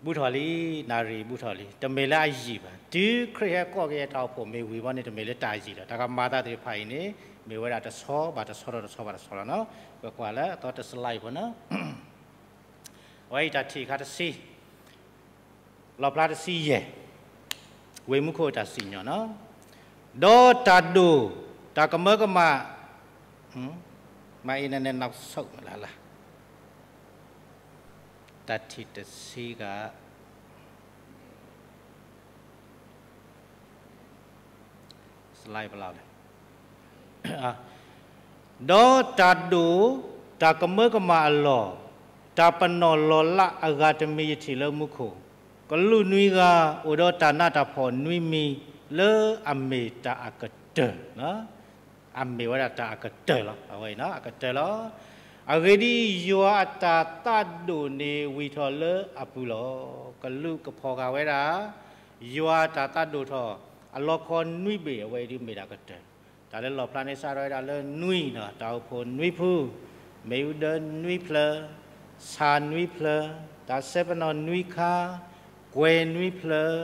ဘူးထီၣ်လံ, နၣ်ရံၣ်ဘူးထီၣ်လံ, တမ့ၢ်လၢအယံာ်ဘၣ်. တုၤခရံာ်ဟဲကိးက့ၤတၢ်အိၣ်ဖှိၣ်မ့ၢ်ဝံၤဘီန့ၣ် တမ့ၢ်လၢတၢ်ယံာ်လီၤ. တၢ်ကမၤအသးသ့ၣ်တဖၣ်အံၤန့ၣ် မ့ၢ်ဝဲဒၣ်တဆီဘၣ်တဆီဒီးတဆီဘၣ်တဆီလီၤနီၤ. ပကွၢ်လၢအသီတစလါအံၤဖိနီၤ. အဝဲအံၤတၢ်ထံၣ်အခါတဆံ လီၣ်ဖျါတဆံယဲၢ်, ဝ့ၢ်မူခိၣ်အတၢ်စံၣ်ညီၣ်နီၤ, ဒီးတၢ်ဒိၣ်, တၢ်ကမၢကမၣ်, မၤအံၤန့ၣ်န့ၣ် နောက်ဆုံး မ့ၢ်လၢ်လၢ်, တၢ်ထံၣ်တဆံဂၤ slide ပလီၢ်လဲၣ် ဒီးတၢ်ဒိၣ်, တၢ်ကမၢကမၣ်အလီၢ်, တၢ်ပနီၣ်လီၤလးအဂၤတမံၤယထံၣ်လၢမူခိၣ်, ကလူးနွံဂၤ အိၣ်ဒီးတၢ်နးတၢ်ဖှီၣ်နွံမံၤ လၢအမ့ၢ်တၢ်အကတၢၢ်, အမ့ၢ်ဝဲဒၣ်တၢ်အကတၢၢ်လီၤ. အဝဲအံၤနီၤ အကတၢၢ်လီၤ. အဂ့ၢ်ဒ်အံၤ, ယွၤအတၢ်သးဒိၣ်န့ၣ်ဝံၤထီၣ်လၢအပူၤလီၤ. ကလူးကဖီၣ်ဃာ်ဝဲဒၣ် ယွၤအတၢ်သးဒိၣ်ထီၣ် အလီခီနွံဘ့ၣ် အဝဲအံၤဒ်မ့ၢ်ဒၣ်ကတၢၢ်, တၢ်လၢလီၣ်ဖျါန့ၣ် စးထီၣ်ဝဲဒၣ်လၢနွံနီၤ, တၢ်အိၣ်ဖှိၣ်နွံဖု, မ့ၣ်အူဒၢနွံဖျၢၣ်, ဆၣ်နွံဖျၢၣ်, တၢ်စဲပနီၣ်နွံခါ, ကွဲၤနွံဖျၢၣ်,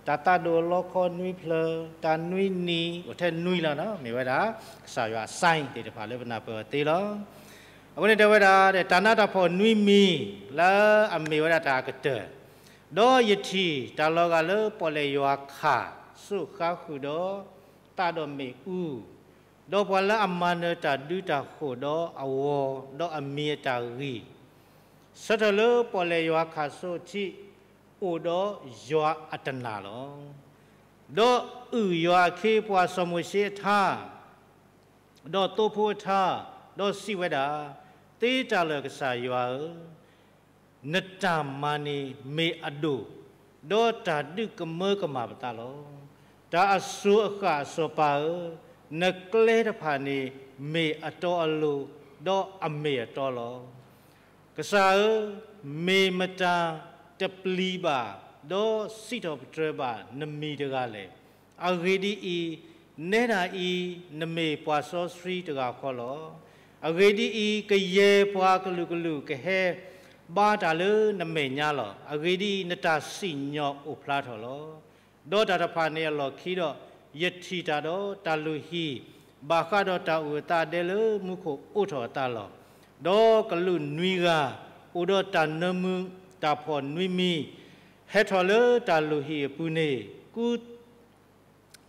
တၢ်သးဒိၣ်အလီခီနွံဖျၢၣ်, တၢ်နွံနံၤ, အိၣ်ထဲနွံလီၤနီၤ, မ့ၢ်ဝဲဒၣ် ကစၢ်ယွၤအ sign သ့ၣ်တဖၣ်လၢပနၢ်ပၢၢ်အီၤသ့လီၤ. အဃိန့ၣ်တဲဝဲဒၣ် တၢ်နးတၢ်ဖှီၣ်နွံမံၤ လၢအမ့ၢ်ဝဲဒၣ်တၢ်အကတၢၢ်, ဒီးယထံၣ်တၢ်လီၤဂာ်လၢပီၣ်လဲၣ်ယွၤခၣ်စိဃါဃုာ်ဒီး သးဒီးမ့ၣ်အူ, ဒီးပှၤလၢအမၤနၢၤတၢ်ဒုးတၢ်ဃိၣ်ဒီးအဝီၤ, ဒီးအမံၤအတၢ်ဂံၢ်, ဆၢထၢၣ်လၢပီၣ်လဲၣ်ယွၤခၣ်စိအထံး, အိၣ်ဒီးယွၤအတနၢ်လီၤ. ဒီးအုၣ်ယွၤအခ့အပှၤစီၤမိၤၡ့အထါ ဒီးသိဖိအထါ, ဒီးစံးဝဲဒၣ်, သ့တၢ်လၢာ်ကစၢ်ယွၤဧၢ, နတၢ်မၤန့ၣ်မ့ၢ်အဒိၣ်, ဒီးတၢ်ဒုးကမၢကမၣ်ပသးလီၤ. တၢ်အစိၤအဃၣ်အစီၤပၤဧၢ, နကျဲတဖၣ်န့ၣ်မ့ၢ်အတီအလိၤ, ဒီးအမ့ၢ်အတီလီၤ. ကစၢ်ဧၢ, မ့ၢ်မတၤတပျံၤဘၣ်, ဒီးစံးထီၣ်ပတြၢၤဘၣ်နမံၤတဂၤလဲၣ်. အဂ့ၢ်ဒ်အံၤ, နဲဒၣ်အံၤ, နမ့ၢ်ပှၤစီဆှံတဂၤဃီလီၤ. အဂ့ၢ်ဒ်အံၤ, ကယဲၢ်ပှၤကလုာ်ကလုာ်ကဟဲဘါတၢ်လၢနမဲာ်ညါလီၤ. အဂ့ၢ်ဒ်အံၤ, နတၢ်စံၣ်ညီၣ်အိၣ်ဖျါထီၣ်လီၤ. ဒီးတၢ်တဖၣ်န့ၣ်အလီၢ်ခံဒီး, ယထံၣ်တၢ်ဒီးတၢ်လုၢ်ဟံၣ်, ဘၣ်ဃးဒီးတၢ်အုၣ်အသးဒဲလၢမူခိၣ်အိးထီၣ်အသးလီၤ. ဒီးကလူးနွံဂၤ, အိၣ်ဒီးတၢ်နၢမူတၢ်ဖှီၣ်နွံမံၤ, ဟဲထီၣ်လၢတၢ်လုၢ်ဟံၣ်အပူၤန့ၣ်, ကူ,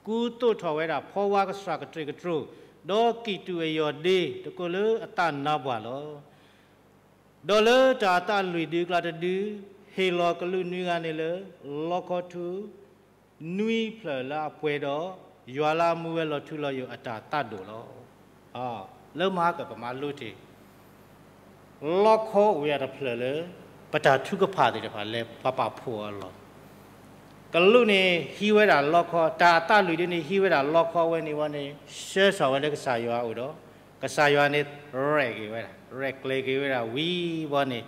ကူသိးထီၣ်ဝဲဒၣ်ဖီဝါကဆှၣ်ကတြ့ၣ်ကတြိၣ်, ဒီးကံၣ်တူာ်အယီၢ်ဒ့တကိးလၢအသးနါပှၢ်လီၤ. ဒီးလၢတၢ်အသးလွံၢ်ဒုအကျါတဒု, ဟ့ၣ်လီၤကလူးနွံဂၤန့ၣ်လၢ လီခီထူ နွံဖျၢၣ်လၢအပှဲၤဒီး ယွၤလၢအမူဝဲလီၤထူလီၤယိာ်အတၢ်သးဒိၣ်လီၤ. လၢမၤကၢၣ်ပမၤလိတ့ၢ် လီခီအိၣ်ဝဲဒၣ်တဖျၢၣ်လၢ ပတၢ်ထုကဖၣ်သ့ၣ်တဖၣ်လဲၤပာ်ဖှိၣ်အလီၢ်, ကလူးန့ၣ်ဟံးဝဲဒၣ်လီခီ, တၢ်အသးလွံၢ်ဒုန့ၣ်ဟံးဝဲဒၣ်လီခီဝဲန့ၣ်ဝဲန့ၣ် ဆှၢထီၣ်ဝဲလၢကစၢ်ယွၤအအိၣ်ဒီး ကစၢ်ယွၤန့ၣ် ရဲၣ်က့ၤဝဲဒၣ်, ရဲၣ်ကျဲၤက့ၤဝဲဒၣ်ဝံၤဝဲန့ၣ်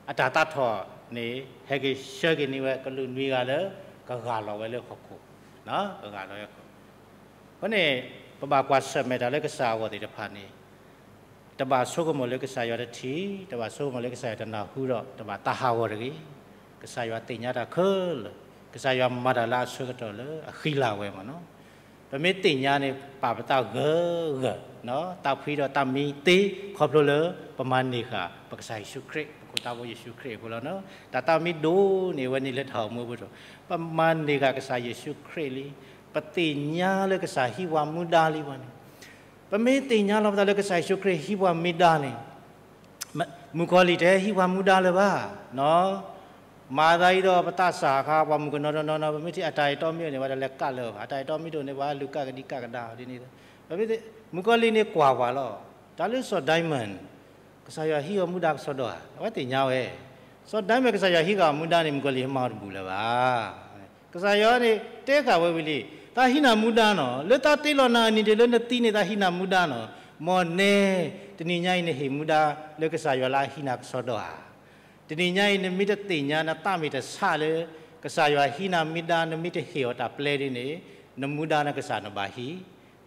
အတၢ်သးထီၣ်န့ၣ် ဟဲက့ၤဆှၢက့ၤန့ၢ်ဝဲကလူးနွံဂၤလၢ ကဂၢ်လီၤဝဲလၢဟီၣ်ခိၣ်, ကဂၢ်လီၤဝဲဟီၣ်ခိၣ်. အဃိန့ၣ် ပဘၣ်ကွၢ်ဆၢၣ်မဲာ်တၢ်လၢကစၢ်အဂီၢ်သ့ၣ်တဖၣ်န့ၣ် တဘၣ်ဆိကမိၣ်လၢကစၢ်ယွၤတထံၣ်, တဘၣ်ဆိကမိၣ်လၢကစၢ်ယွၤတနၢ်ဟူဒီး တဘၣ်သးဟးဂီၤတဂ့ၤ. ကစၢ်ယွၤသ့ၣ်ညါတၢ်ခဲလၢာ်, ကစၢ်ယွၤမၤတၢ်လၢအဆၢကတီၢ်လၢအဃံလၤဝဲမ့ၢ်နီၤ. ပမ့ၢ်သ့ၣ်ညါန့ၣ် ပာ်ပသးဂၢၢ်ဂၢၢ်, သးဖှံဒီးသးမံသ့ ခီဖျိလၢပမၤန့ၢ်ဃာ် ပကစၢ်ယ့ၣ်ၡူးခရံာ်, ပခိၣ်သးဘိယ့ၣ်ၡူးခရံာ်အဃိလီၤ. တၢ်သးမံဒိၣ်န့ၢ်ဝဲန့ၣ်လၢတၢ်အိၣ်မူအပူၤဒီး ပမၤန့ၢ်ဃာ်ကစၢ်ယ့ၣ်ၡူးခရံာ်လံ, ပသ့ၣ်ညါလၢကစၢ်ဟံးပှၤမူဒါလံဘၣ်န့ၣ်, ပမ့ၢ်သ့ၣ်ညါလီၤပသးလၢကစၢ်ယ့ၣ်ၡူးခရံာ်ဟံးပှၤမူဒါန့ၣ် မုၣ်ကီၤလံၢ်တဟဲဟံးပှၤမူဒါလၢၤဘၣ်. မၤသးအံၤဒီးပသးစၢ်အခါ ပှၤမုၣ်ကနီၤတနီၤနီၤ ပမ့ၢ်ထံၣ်အတၢ်အဲၣ်တီမ့ၢ်အိၣ်န့ၣ် ပှၤတလဲၤကးလၢၤဘၣ်, အတၢ်အဲၣ်တီမ့ၢ်တအိၣ်န့ၣ် ပှၤလူၤကးကဒံကးကဒါဒ်န့ၣ်. မုၣ်ကီၤလံၢ်န့ၣ်ကွၢ်ပှၤလီၤ. တၢ်လၢစီၤ Diamond ကစၢ်ယွၤဟံးအီၤမူဒါကစီဒီဧါ, အဝဲသ့ၣ်ညါဝဲ. စီၤ Diamond ကစၢ်ယွၤဟံးဃာ်အီၤမူဒါန့ၣ် မုၣ်ကီၤလံၢ်ဟဲမၤအီၤတဘူၣ်လၢၤဘၣ်. ကစၢ်ယွၤန့ၣ်တဲဃာ်ဝဲဝံၤလံ, တၢ်ဟံးနၤမူဒါနီၤ, လၢတၢ်တ့လီၤနၤအနံၤဒ့လၢနသံန့ၣ် တၢ်ဟံးနၤမူဒါနီၤ. မ်န့ၣ် တနံၤညါအံၤနဟ့ၣ်မူဒါလၢကစၢ်ယွၤလၢအဟံးနၤကစီဒီဧါ. တနံၤညါအံၤ နမ့ၢ်တသ့ၣ်ညါနသးမ့ၢ်တဆးလၢ ကစၢ်ယွၤဟံးနၤမူဒါ နမ့ၢ်တဟ့ၣ်အီၤတၢ်ပျဲဒ်န့ၣ် နမူဒါနကစၢ်နဘၣ်ဟံး,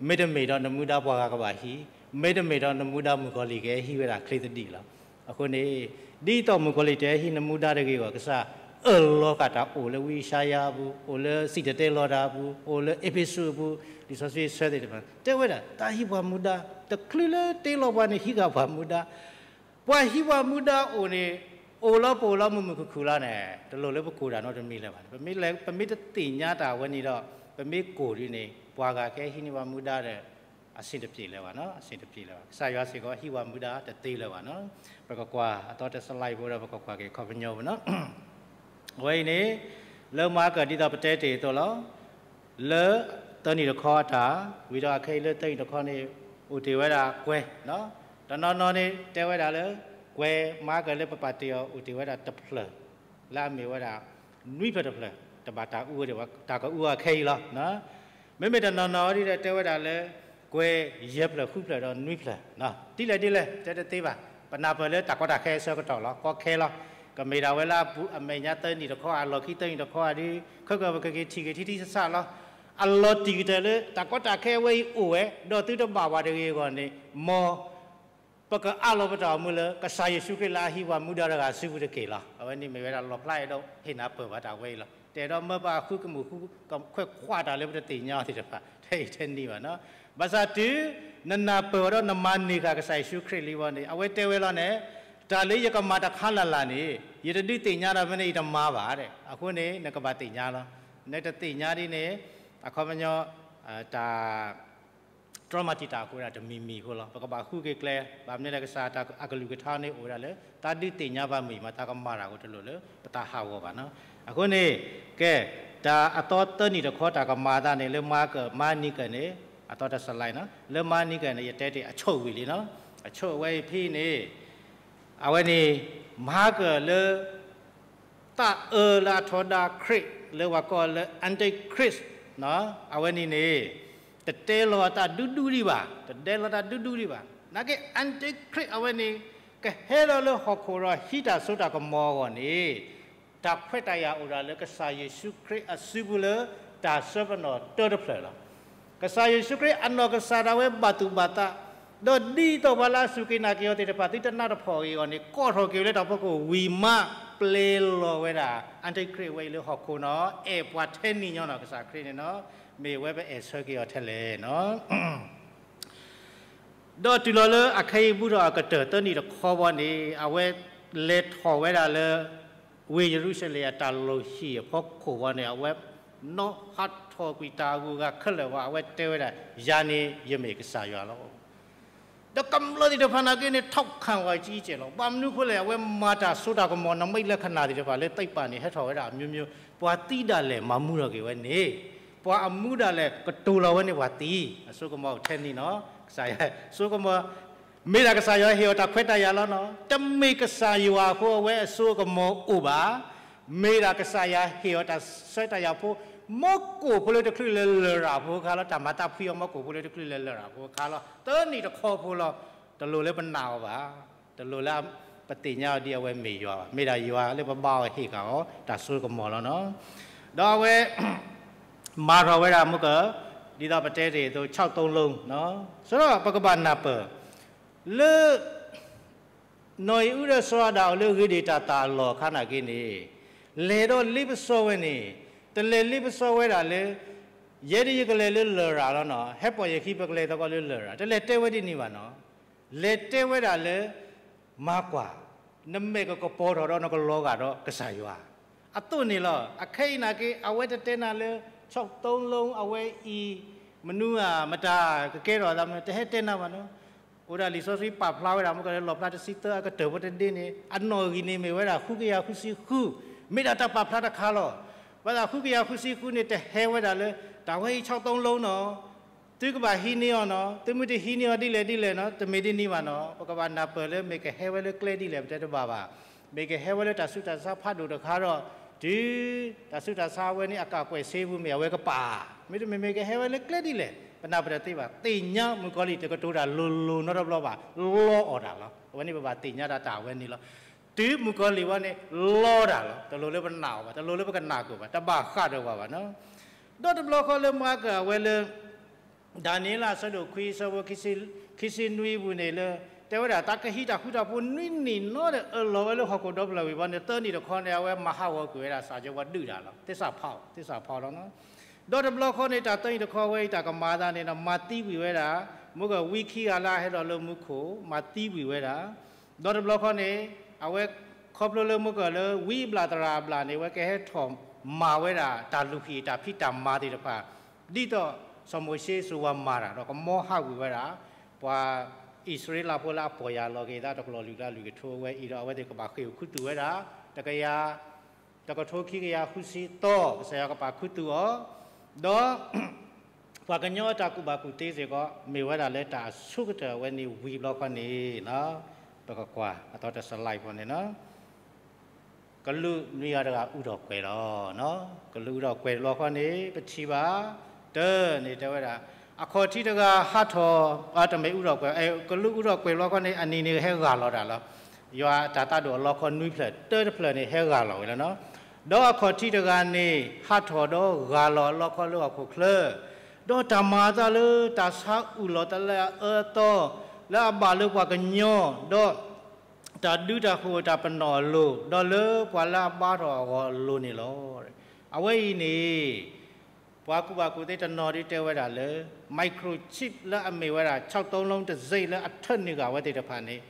မ့တမ့ၢ်ဒီးနမူဒါပှၤဂၤကဘၣ်ဟံး, မ့တမ့ၢ်ဒီးနမူဒါမုၣ်ကီၤလံၢ်ကဟဲဟံးဝဲဒၣ်ချ့သဒံးလီၤ. အဃိန့ၣ် ဒ်သိးမုၣ်ကီၤလံၢ်တဟဲဟံးနမူဒါတဂ့ၤအဂီၢ် ကစၢ်အၢၣ်လီၤဃာ်တၢ်အိၣ်လၢဝံယၡါယၤအပူၤ, အိၣ်လၢစံၣ်တဲၤတဲလီၤတၢ်အပူၤ, အိၣ်လၢအ့းဖ့းစူးအပူၤ, လံာ်စီဆှံဆၢသ့ၣ်တဖၣ် တဲဝဲဒၣ် တၢ်ဟံးပှၤမူဒါ တချုးလၢတ့လီၤပှၤန့ၣ် ဟံးဃာ်ပှၤမူဒါ ပှၤဟံးပှၤမူဒါအိၣ်န့ၣ် အိၣ်လီၤပအိၣ်လီၤမုာ်မုာ်ခုၣ်ခုၣ်လီၤန့ၣ် တလိၣ်လၢပကိၢ်တၢ်နီတမံၤလၢၤဘၣ်. ပမ့ၢ်တသ့ၣ်ညါတၢ်ဝဲန့ၣ်ဒီး ပမ့ၢ်ကိၢ်ဒ်န့ၣ် ပှၤဂၤကဟဲဟံးန့ၢ်ပှၤမူဒါဒီး အဆင်တပြေလၢၤဘၣ်နီၤ, အဆင်တပြေလၢၤဘၣ်. ကစၢ်ယွၤစ့ၢ်ကီးဟံးပှၤမူဒါတသ့လၢၤဘၣ်နီၤ. ပကကွၢ်အသီတစလါဖိဒီး ပကကွၢ်က့ၤခီပညီပူၤနီၤ. အဝဲအံၤန့ၣ် လၢမၤကၢၣ်ဒ်သိးပတဲတ့ၢ်အသိးလီၤ. လၢသၢနံၣ်တခီအတၢ် ဝံၤဒီးအခဲအံၤလၢသၢနံၣ်တခီန့ၣ် အိၣ်တ့ၢ်ဝဲဒၣ်ကွဲၤ, တနီၤနီၤန့ၣ် တဲဝဲဒၣ်လၢ ကွဲၤမၤကၢၣ်လၢပပာ်တ့ၢ်အီၤ အိၣ်တ့ၢ်ဝဲဒၣ်တဖျၢၣ် လၢအမ့ၢ်ဝဲဒၣ် နွံဖျၢၣ်တဖျၢၣ် တဘၣ်တၢ်အူဝဲဒၣ် တၢ်ကအူအီၤခဲအံၤလီၤ. မ့မ့ၢ်တနီၤနီၤဒ်ဒီးတဲဝဲဒၣ်လၢ ကွဲၤယဲၢ်ဖျၢၣ်ဃုဖျၢၣ်ဒီးနွံဖျၢၣ်, ဒ်လဲၣ်ဒ်လဲၣ် တဲတသ့ဘၣ်. ပနၢ်ပၢၢ်လၢတၢ်ကီတၢ်ခဲအဆၢကတီၢ်လီၤ. ကီခဲလီၤ. ကမ့ၢ်ဒၣ်ဝဲလၢအပူၤအမဲာ်ညါသၢနံၣ်တခီ အလီၢ်ခံသၢနံၣ်တခီအဒုး ခဲကၢၢ်ပကက့ၤထံၣ်က့ၤထံထံဆးဆးလီၤ. အလီၤတံၢ်ကတၢၢ်လၢတၢ်ကီတၢ်ခဲအဝဲအံၤအိၣ်ဝဲ ဒီးသုတဘၣ်ဝဲတဂ့ၤအဂီၢ်န့ၣ် မ် ပကအးလီၤပတၢ်အိၣ်မူလၢ ကစၢ်ယ့ၣ်ၡူးခရံာ်လၢအဟံးပှၤမူဒါတဂၤစုပူၤတက့ၢ်လီၤ. အဝဲန့ၣ်မ့ၢ်ဝဲဒၣ်လီၣ်ဖျါအဲၣ်ဒိးဟ့ၣ်နၢ်ပၢၢ်ဘၣ်တၢ်ဝဲအံၤလီၤ. တအဲၣ်ဒိးမၢပှၤဃုကမူၣ်ဃုခွဲးခွးတၢ်လၢပတသ့ၣ်ညါအီၤသ့ၣ်တဖၣ် ထဲအံၤထဲနံၤဘၣ်နီၤ. ဘၣ်ဆၣ်တုၤ နနၢ်ပၢၢ်ဝဲဒီးနမၤန့ၢ်ဃာ်ကစၢ်ယ့ၣ်ၡူးခရံာ်လံဝဲန့ၣ် အဝဲတဲဝဲလီၤန့ၣ် တၢ်လၢယကမၤတခါလၢ်လၢ်န့ၣ် ယတဒုးသ့ၣ်ညါဒီးဖဲန့ၣ် ယတမၤဘၣ်. အဃိန့ၣ် နကဘၣ်သ့ၣ်ညါလီၤ. နတသ့ၣ်ညါဒ်န့ၣ် အခီပညီ တၢ် တြီမၤတံာ်တာ်အဃိဒၣ်တမံၤမံၤအဃိလီၤ. ပကဘၣ်ဃုက့ၤကျဲ ဘၣ်မနုၤလဲၣ် ကစၢ်တၢ်အကလုၢ်ကထါန့ၣ်အိၣ်ဝဲဒၣ်လၢ တၢ်ဒုးသ့ၣ်ညါဘၣ်မုာ်မး တၢ်ကမၤတၢ်အဃိတလိၣ်လၢ ပတၢ်ဟးဂီၤဘၣ်နီၤ. အဃိန့ၣ် ကဲ တၢ်အသီသၢနံၣ်တခီတၢ်ကမၤအသးန့ၣ် လၢမၤကၢၣ်မၤနံၤကၢၣ်န့ၣ် အသီတစလါနီၤ လၢမၤနံၤကၢၣ်န့ၣ် ယတဲတ့ၢ်အဆိၣ်ဝံၤလံနီၤ. အဆိၣ်အဝဲအံၤဖဲန့ၣ် အဝဲန့ၣ် မၤကၢၣ်လၢ သးအၢလၢအထီဒါခရံာ် လၢပှၤကိးလၢ Antichrist အဝဲန့ၣ်န့ၣ် တတဲလီၤအသးဒူဒူဒံးဘၣ်, တတဲလီၤအသးဒူဒူဒံးဘၣ်. နာ်က့ Antichrist အဝဲန့ၣ် ကဟဲလီၤလၢဟီၣ်ခိၣ်ဒီးဟံးတၢ်စိတၢ်ကမီၤအဂီၢ်န့ၣ် တၢ်ခွဲးတၢ်ယာ်အိၣ်ဒၣ်လၢကစၢ်ယ့ၣ်ၡူးခရံာ်အစုပူၤလၢ တၢ်ဆၢပနီၣ်တၢတဖျၢၣ်လီၤ. ကစၢ်ယ့ၣ်ၡူးခရံာ်အနီၢ်ကစၢ်ဒၣ်ဝဲဘၣ်သူၣ်ဘၣ်သး, ဒီးဒ်သိးပှၤလၢအစူၢ်က့ၤနာ်က့ၤအီၤသ့ၣ်တဖၣ် သုတနၢ်တဖှီၣ်ဂ့ၤအဂီၢ်န့ၣ် ကိးထီၣ်က့ၤဝဲလၢတၢ်ဖီခိၣ်ဝံၤမး ပျဲလီၤဝဲဒၣ် Antichrist ဝဲအံၤလၢဟီၣ်ခိၣ်နီၤ, အဲၣ်ပှၤထဲနံၤညီနီၤ ကစၢ်ခရံာ်န့ၣ်နီၤ, မ့ၢ်ဝဲပအဲၣ်ဆၢက့ၤအီၤထဲလဲၣ်နီၤ. ဒီးတုၤလီၤလၢအခဲအံၤဘူးထီၣ်အကတၢၢ်သၢနံၣ်တခီဘီန့ၣ် အဝဲလဲၤထီၣ်ဝဲဒၣ်လၢ ဝ့ၢ်ယရူၤၡလ့ၣ်အတၢ်လီၢ်ဟံၣ်အဖီခိၣ်ဘီန့ၣ် အဝဲနီၤဟးထီၣ်ကွံာ်တၢ်အဂုၤအဂၤခဲလၢာ်ဘီ အဝဲတဲဝဲဒၣ် ယၤန့ၣ်ယမ့ၢ်ကစၢ်ယွၤလီၤ. ဒီးကမျၢၢ်သ့ၣ်တဖၣ်နာ်က့န့ၣ် ထောက်ခံဝဲအကြီးအကျယ်လီၤ. ဘၣ်မနုၤအဃိလဲၣ်, အဝဲမၤတၢ်စိတၢ်ကမီၤ နမိတ်လက္ခဏာသ့ၣ်တဖၣ်လၢသိပ္ပံန့ၣ် ဟဲထီၣ်ဝဲဒၣ်အမျိုးမျိုး, ပှၤသံဒၣ်လဲာ်မၤမူထီၣ်က့ၤဝဲန့ၣ်, ပှၤအမူဒၣ်လဲာ်ကတိၤလီၤဝဲန့ၣ်ပှၤသံ, အစိကမီၤထဲန့ၣ်နီၤ, ကစၢ်ယွၤစိကမီၤ, မ့ၢ်ဒၣ်ကစၢ်ယွၤဟ့ၣ်အီၤတၢ်ခွဲးတၢ်ယာ်လီၤနီၤ. တမ့ၢ်ကစၢ်ယွၤအဃိအဝဲအစိကမီၤအိၣ်ဘၣ်, မ့ၢ်ဒၣ်ကစၢ်ယွၤဟ့ၣ်အီၤတၢ်ဆှၢတၢ်ယာ်ဖိ, မီၢ်ကိၣ်ဖိလၢတချုးလၢလရာ်ဖိအခါလီၤ, တၢ်မၤသးဖှံအီၤမီၢ်ကိၣ်ဖိလၢတချုးလၢလရာ်ဖိအခါလီၤ, တၢနံၣ်တခီဖိလီၤ. တလိၣ်လၢပနာ်အီၤဘၣ်, တလိၣ်လၢပသ့ၣ်ညါအီၤဒ်အဝဲမ့ၢ်ယွၤဘၣ်, မ့ၢ်ဒၣ်ယွၤလၢပဘါအီၤဟ့ၣ်က့ၤအီၤတၢ်စိကမီၤလီၤနီၤ. ဒီးအဝဲ မၤထီၣ်ဝဲဒၣ်မုၢ်ကၢၢ်, ဒ်သိးပတဲတ့ၢ်အသိး ခြောက်သုံးလုံးနီၤ, ဆိဒီးပကဘၣ်နၢ်ပၢၢ် လၢ နီၢ်အံၤအုဒီးစီၤအၤဒၣ်အိၣ်လၢဂ့ၤဒ့ၣ်တၢ်သၣ်အလီၢ်အခါနာ်က့န့ၣ်, လဲၤဒီးလ့ပစီဝဲန့ၣ်, တလဲၤလ့ပစီဝဲဒၣ်လၢ ယဲဒၣ်ယကလဲၤလၢလရာ်လီၤနီၤ, ဟဲပိာ်ယခံပကလဲၤသကိးလၢလရာ်, တလဲၤတဲဝဲဒ်န့ၣ်ဘၣ်နီၤ. လဲၤတဲဝဲဒၣ်လၢ မၤကွၢ်, နမဲာ်ကကပီၤထီၣ်ဒီးနကလီၤဂာ်ဒီးကစၢ်ယွၤ အသိးန့ၣ်လီၤ. အခဲအံၤနာ်က့ အဝဲတတဲနၤလၢ ခြောက်သုံးလုံး အဝဲအံၤ မနုၤဧါ မတၤကကဲထီၣ်အသးမနုၤ တဟဲတဲနၤဘၣ်နီၤ. အိၣ်ဒၣ်လံာ်စီဆှံပာ်ဖျါဝဲဒၣ် မုၢ်ကၢၢ်လၢလီၣ်ဖျါတဆံသၢအကတၢၢ်ဖိတဒ့န့ၣ် အနီၣ်ဂံၢ်န့ၣ်မ့ၢ်ဝဲဒၣ်ဃုကယၤဃုဆံဃု, မ့ၢ်ဒၣ်တၢ်ပာ်ဖျါတခါလီၤ. ဘၣ်ဆၣ်ဃုကယၤဃုဆံဃုန့ၣ် တဟဲဝဲဒၣ်လၢ တၢ်ဝဲအံၤ ခြောက်သုံးလုံးနီၤ သုကဘၣ်ဟံးန့ၢ်အီၤနီၤ, သုမ့ၢ်တဟံးန့ၢ်အီၤဒ်လဲၣ်ဒ်လဲၣ်နီၤ, တမ့ၢ်ဒ်န့ၣ်ဘၣ်နီၤ. ပကဘၣ်နၢ်ပၢၢ်လၢမ့ၢ်ကဟဲဝဲလၢကျဲဒ်လဲၣ် ပတဲတဘၣ်ဘၣ်. မ့ၢ်ကဟဲဝဲလၢတၢ်ဆူးတၢ်ဆါဖးဒိၣ်တခါဒီး တုၤ တၢ်ဆူးတၢ်ဆါဝဲန့ၣ် အကၢ်ကွဲးစ့ပူၤမ့ၢ်အဝဲကပာ်, မ့တမ့ၢ်မ့ၢ်ကဟဲဝဲလၢကျဲဒ်လဲၣ် ပနၢ်ပၢၢ်တသ့ဘၣ်. သ့ၣ်ညါမုၣ်ကီၤလံၢ်တကတိၤတၢ်လိၤလိၤနီတဘျီဘၣ်, လီအီၣ်တၢ်လီၤ. အဝဲန့ၣ်ပဘၣ်သ့ၣ်ညါတၢ်တၢ်ဝဲန့ၣ်လီၤ. တုၤမုၣ်ကီၤလံၢ်ဝဲန့ၣ် လီတၢ်လီၤ. တလိၣ်လၢပနာ်အီၤဘၣ်, တလိၣ်လၢပကနၣ်ကွၢ်ဘၣ်, တဘၣ်ဃးဒီးပှၤဘၣ်နီၤ. ဒီးတဘျီဃီလၢမၤကၢၢ်အဝဲလၢ ဒၤနံးယ့လးအဆၢဒိၣ်ခွံအဆၢဖိ ခံဆံနွံအပူၤန့ၣ်လၢ တဲဝဲဒၣ် တၢ်ကဟံးတၢ်ဃူတၢ်ဖိးနွံနံၣ်နီတအၢၣ်လီၤဝဲလၢဟီၣ်ခိၣ်ဒီဖျၢၣ်ဝံၤဘီန့ၣ် သၢနံၣ်တခီန့ၣ် အဝဲမၤဟးဂီၤကွံာ်ဝဲဒၣ် စၢ်ကၠိဝဲဒုၣ်တၢ်လီၤ. သစ္စာဖောက်, သစ္စာဖောက်လီၤနီၤ. ဒီးတဘျီဃီန့ၣ် တၢ်သၢနံၣ်တခီဝဲအံၤ တၢ်ကမၤအသးန့ၣ်ဒီး မၤသံကွံာ်ဝဲဒၣ် မုၢ်ကၢၢ်ဝံခံဂၤလၢအဟဲဒီးလၢမူခိၣ် မၤသံကွံာ်ဝဲဒၣ် ဒီးတဘျီဃီန့ၣ် အဝဲခီဖျိလၢမုၢ်ကၢၢ်လၢဝံအဘျၣ်သရၣ်အဘျၣ်န့ၣ် အဝဲကဟဲထီၣ်မၤဝဲဒၣ်တၢ်လုၢ်ဟံၣ်တၢ်ဖံးတၢ်မၤသ့ၣ်တဖၣ် ဒ်သိးစီၤမိၤၡ့စိၤဝဲမၤတၢ်ဒီးကမီဟးဂီၤဝဲဒၣ် ပှၤအံၣ်စရ့လးဖိလၢအပီၢ်ယၢ်လီၤက့ၤသးတကလီၢ်လွံၢ်ကလးလွံၢ်ကထိဝဲအံၤဒီး အဝဲသ့ၣ်ကဘၣ်ဃ့ၢ်အိၣ်ခူသူၣ်ဝဲဒၣ် တကယၤ တကထိခံကယၤဃုဆံသီ ကစၢ်ယွၤကပာ်ခူသူၣ်အီၤ ဒီး ပှၤကညီအတၢ်ကူၣ်ဘၣ်ကူၣ်သ့စ့ၢ်ကီး မ့ၢ်ဝဲဒၣ်လၢတၢ်အဆိကတၢၢ်အဝဲန့ၣ်ဝံၤဘျီဃီန့ၣ် ပကကွၢ်အသီတစလၢ်ဖိန့ၣ်လီၤ. ကလူးနွံဂၤတဂၤအူထီၣ်ကွဲၤလီၤ. ကလူးအူထီၣ်ကွဲၤတဘျီဃီန့ၣ် ပထံၣ်ဘၣ် တၢ်န့ၣ်တဲဝဲဒၣ် အခီၣ်ထံးတဂၤဟးထီၣ် တမ့ၢ်အူထီၣ်ကွဲၤ ကလူးအူထီၣ်ကွဲၤတဘျီဃီန့ၣ် အနံၤန့ၣ်ဟဲဂၢ်လီၤတၢ်လီၤ. ယွၤအတၢ်သးဒိၣ်အလီခီနွံဖျၢၣ် တၢတဖျၢၣ်န့ၣ်ဟဲဂၢ်လီၤဝဲလီၤနီၤ. ဒီးအခီၣ်ထံးတဂၤန့ၣ် ဟးထီၣ်ဒီးဂၢ်လီၤအလီခီလၢဟီၣ်ခိၣ်ချၢ ဒီးတၢ်မၤအသးလၢတၢ်ဆါအုၣ်လီၤတၢ်လၢအအၢအသီ လၢအဘၣ်လၢပှၤကညီ ဒီး တၢ်ဒုးတၢ်ဃိာ်တၢ်ပနီၣ်အလိၤ ဒီးလၢပှၤလၢအဘါထီၣ်အဂီၢ်အလိၤန့ၣ်လီၤ. အဝဲအံၤန့ၣ် ပှၤကူၣ်ဘၣ်ကူၣ်သ့တနီၤဒ်တဲဝဲဒၣ်လၢ microchip လၢအမ့ၢ်ဝဲဒၣ် ခြောက်သုံးလုံး တံဆိပ် လၢအထၢနုာ်ဃာ်ဝဲသ့ၣ်တဖၣ်န့ၣ်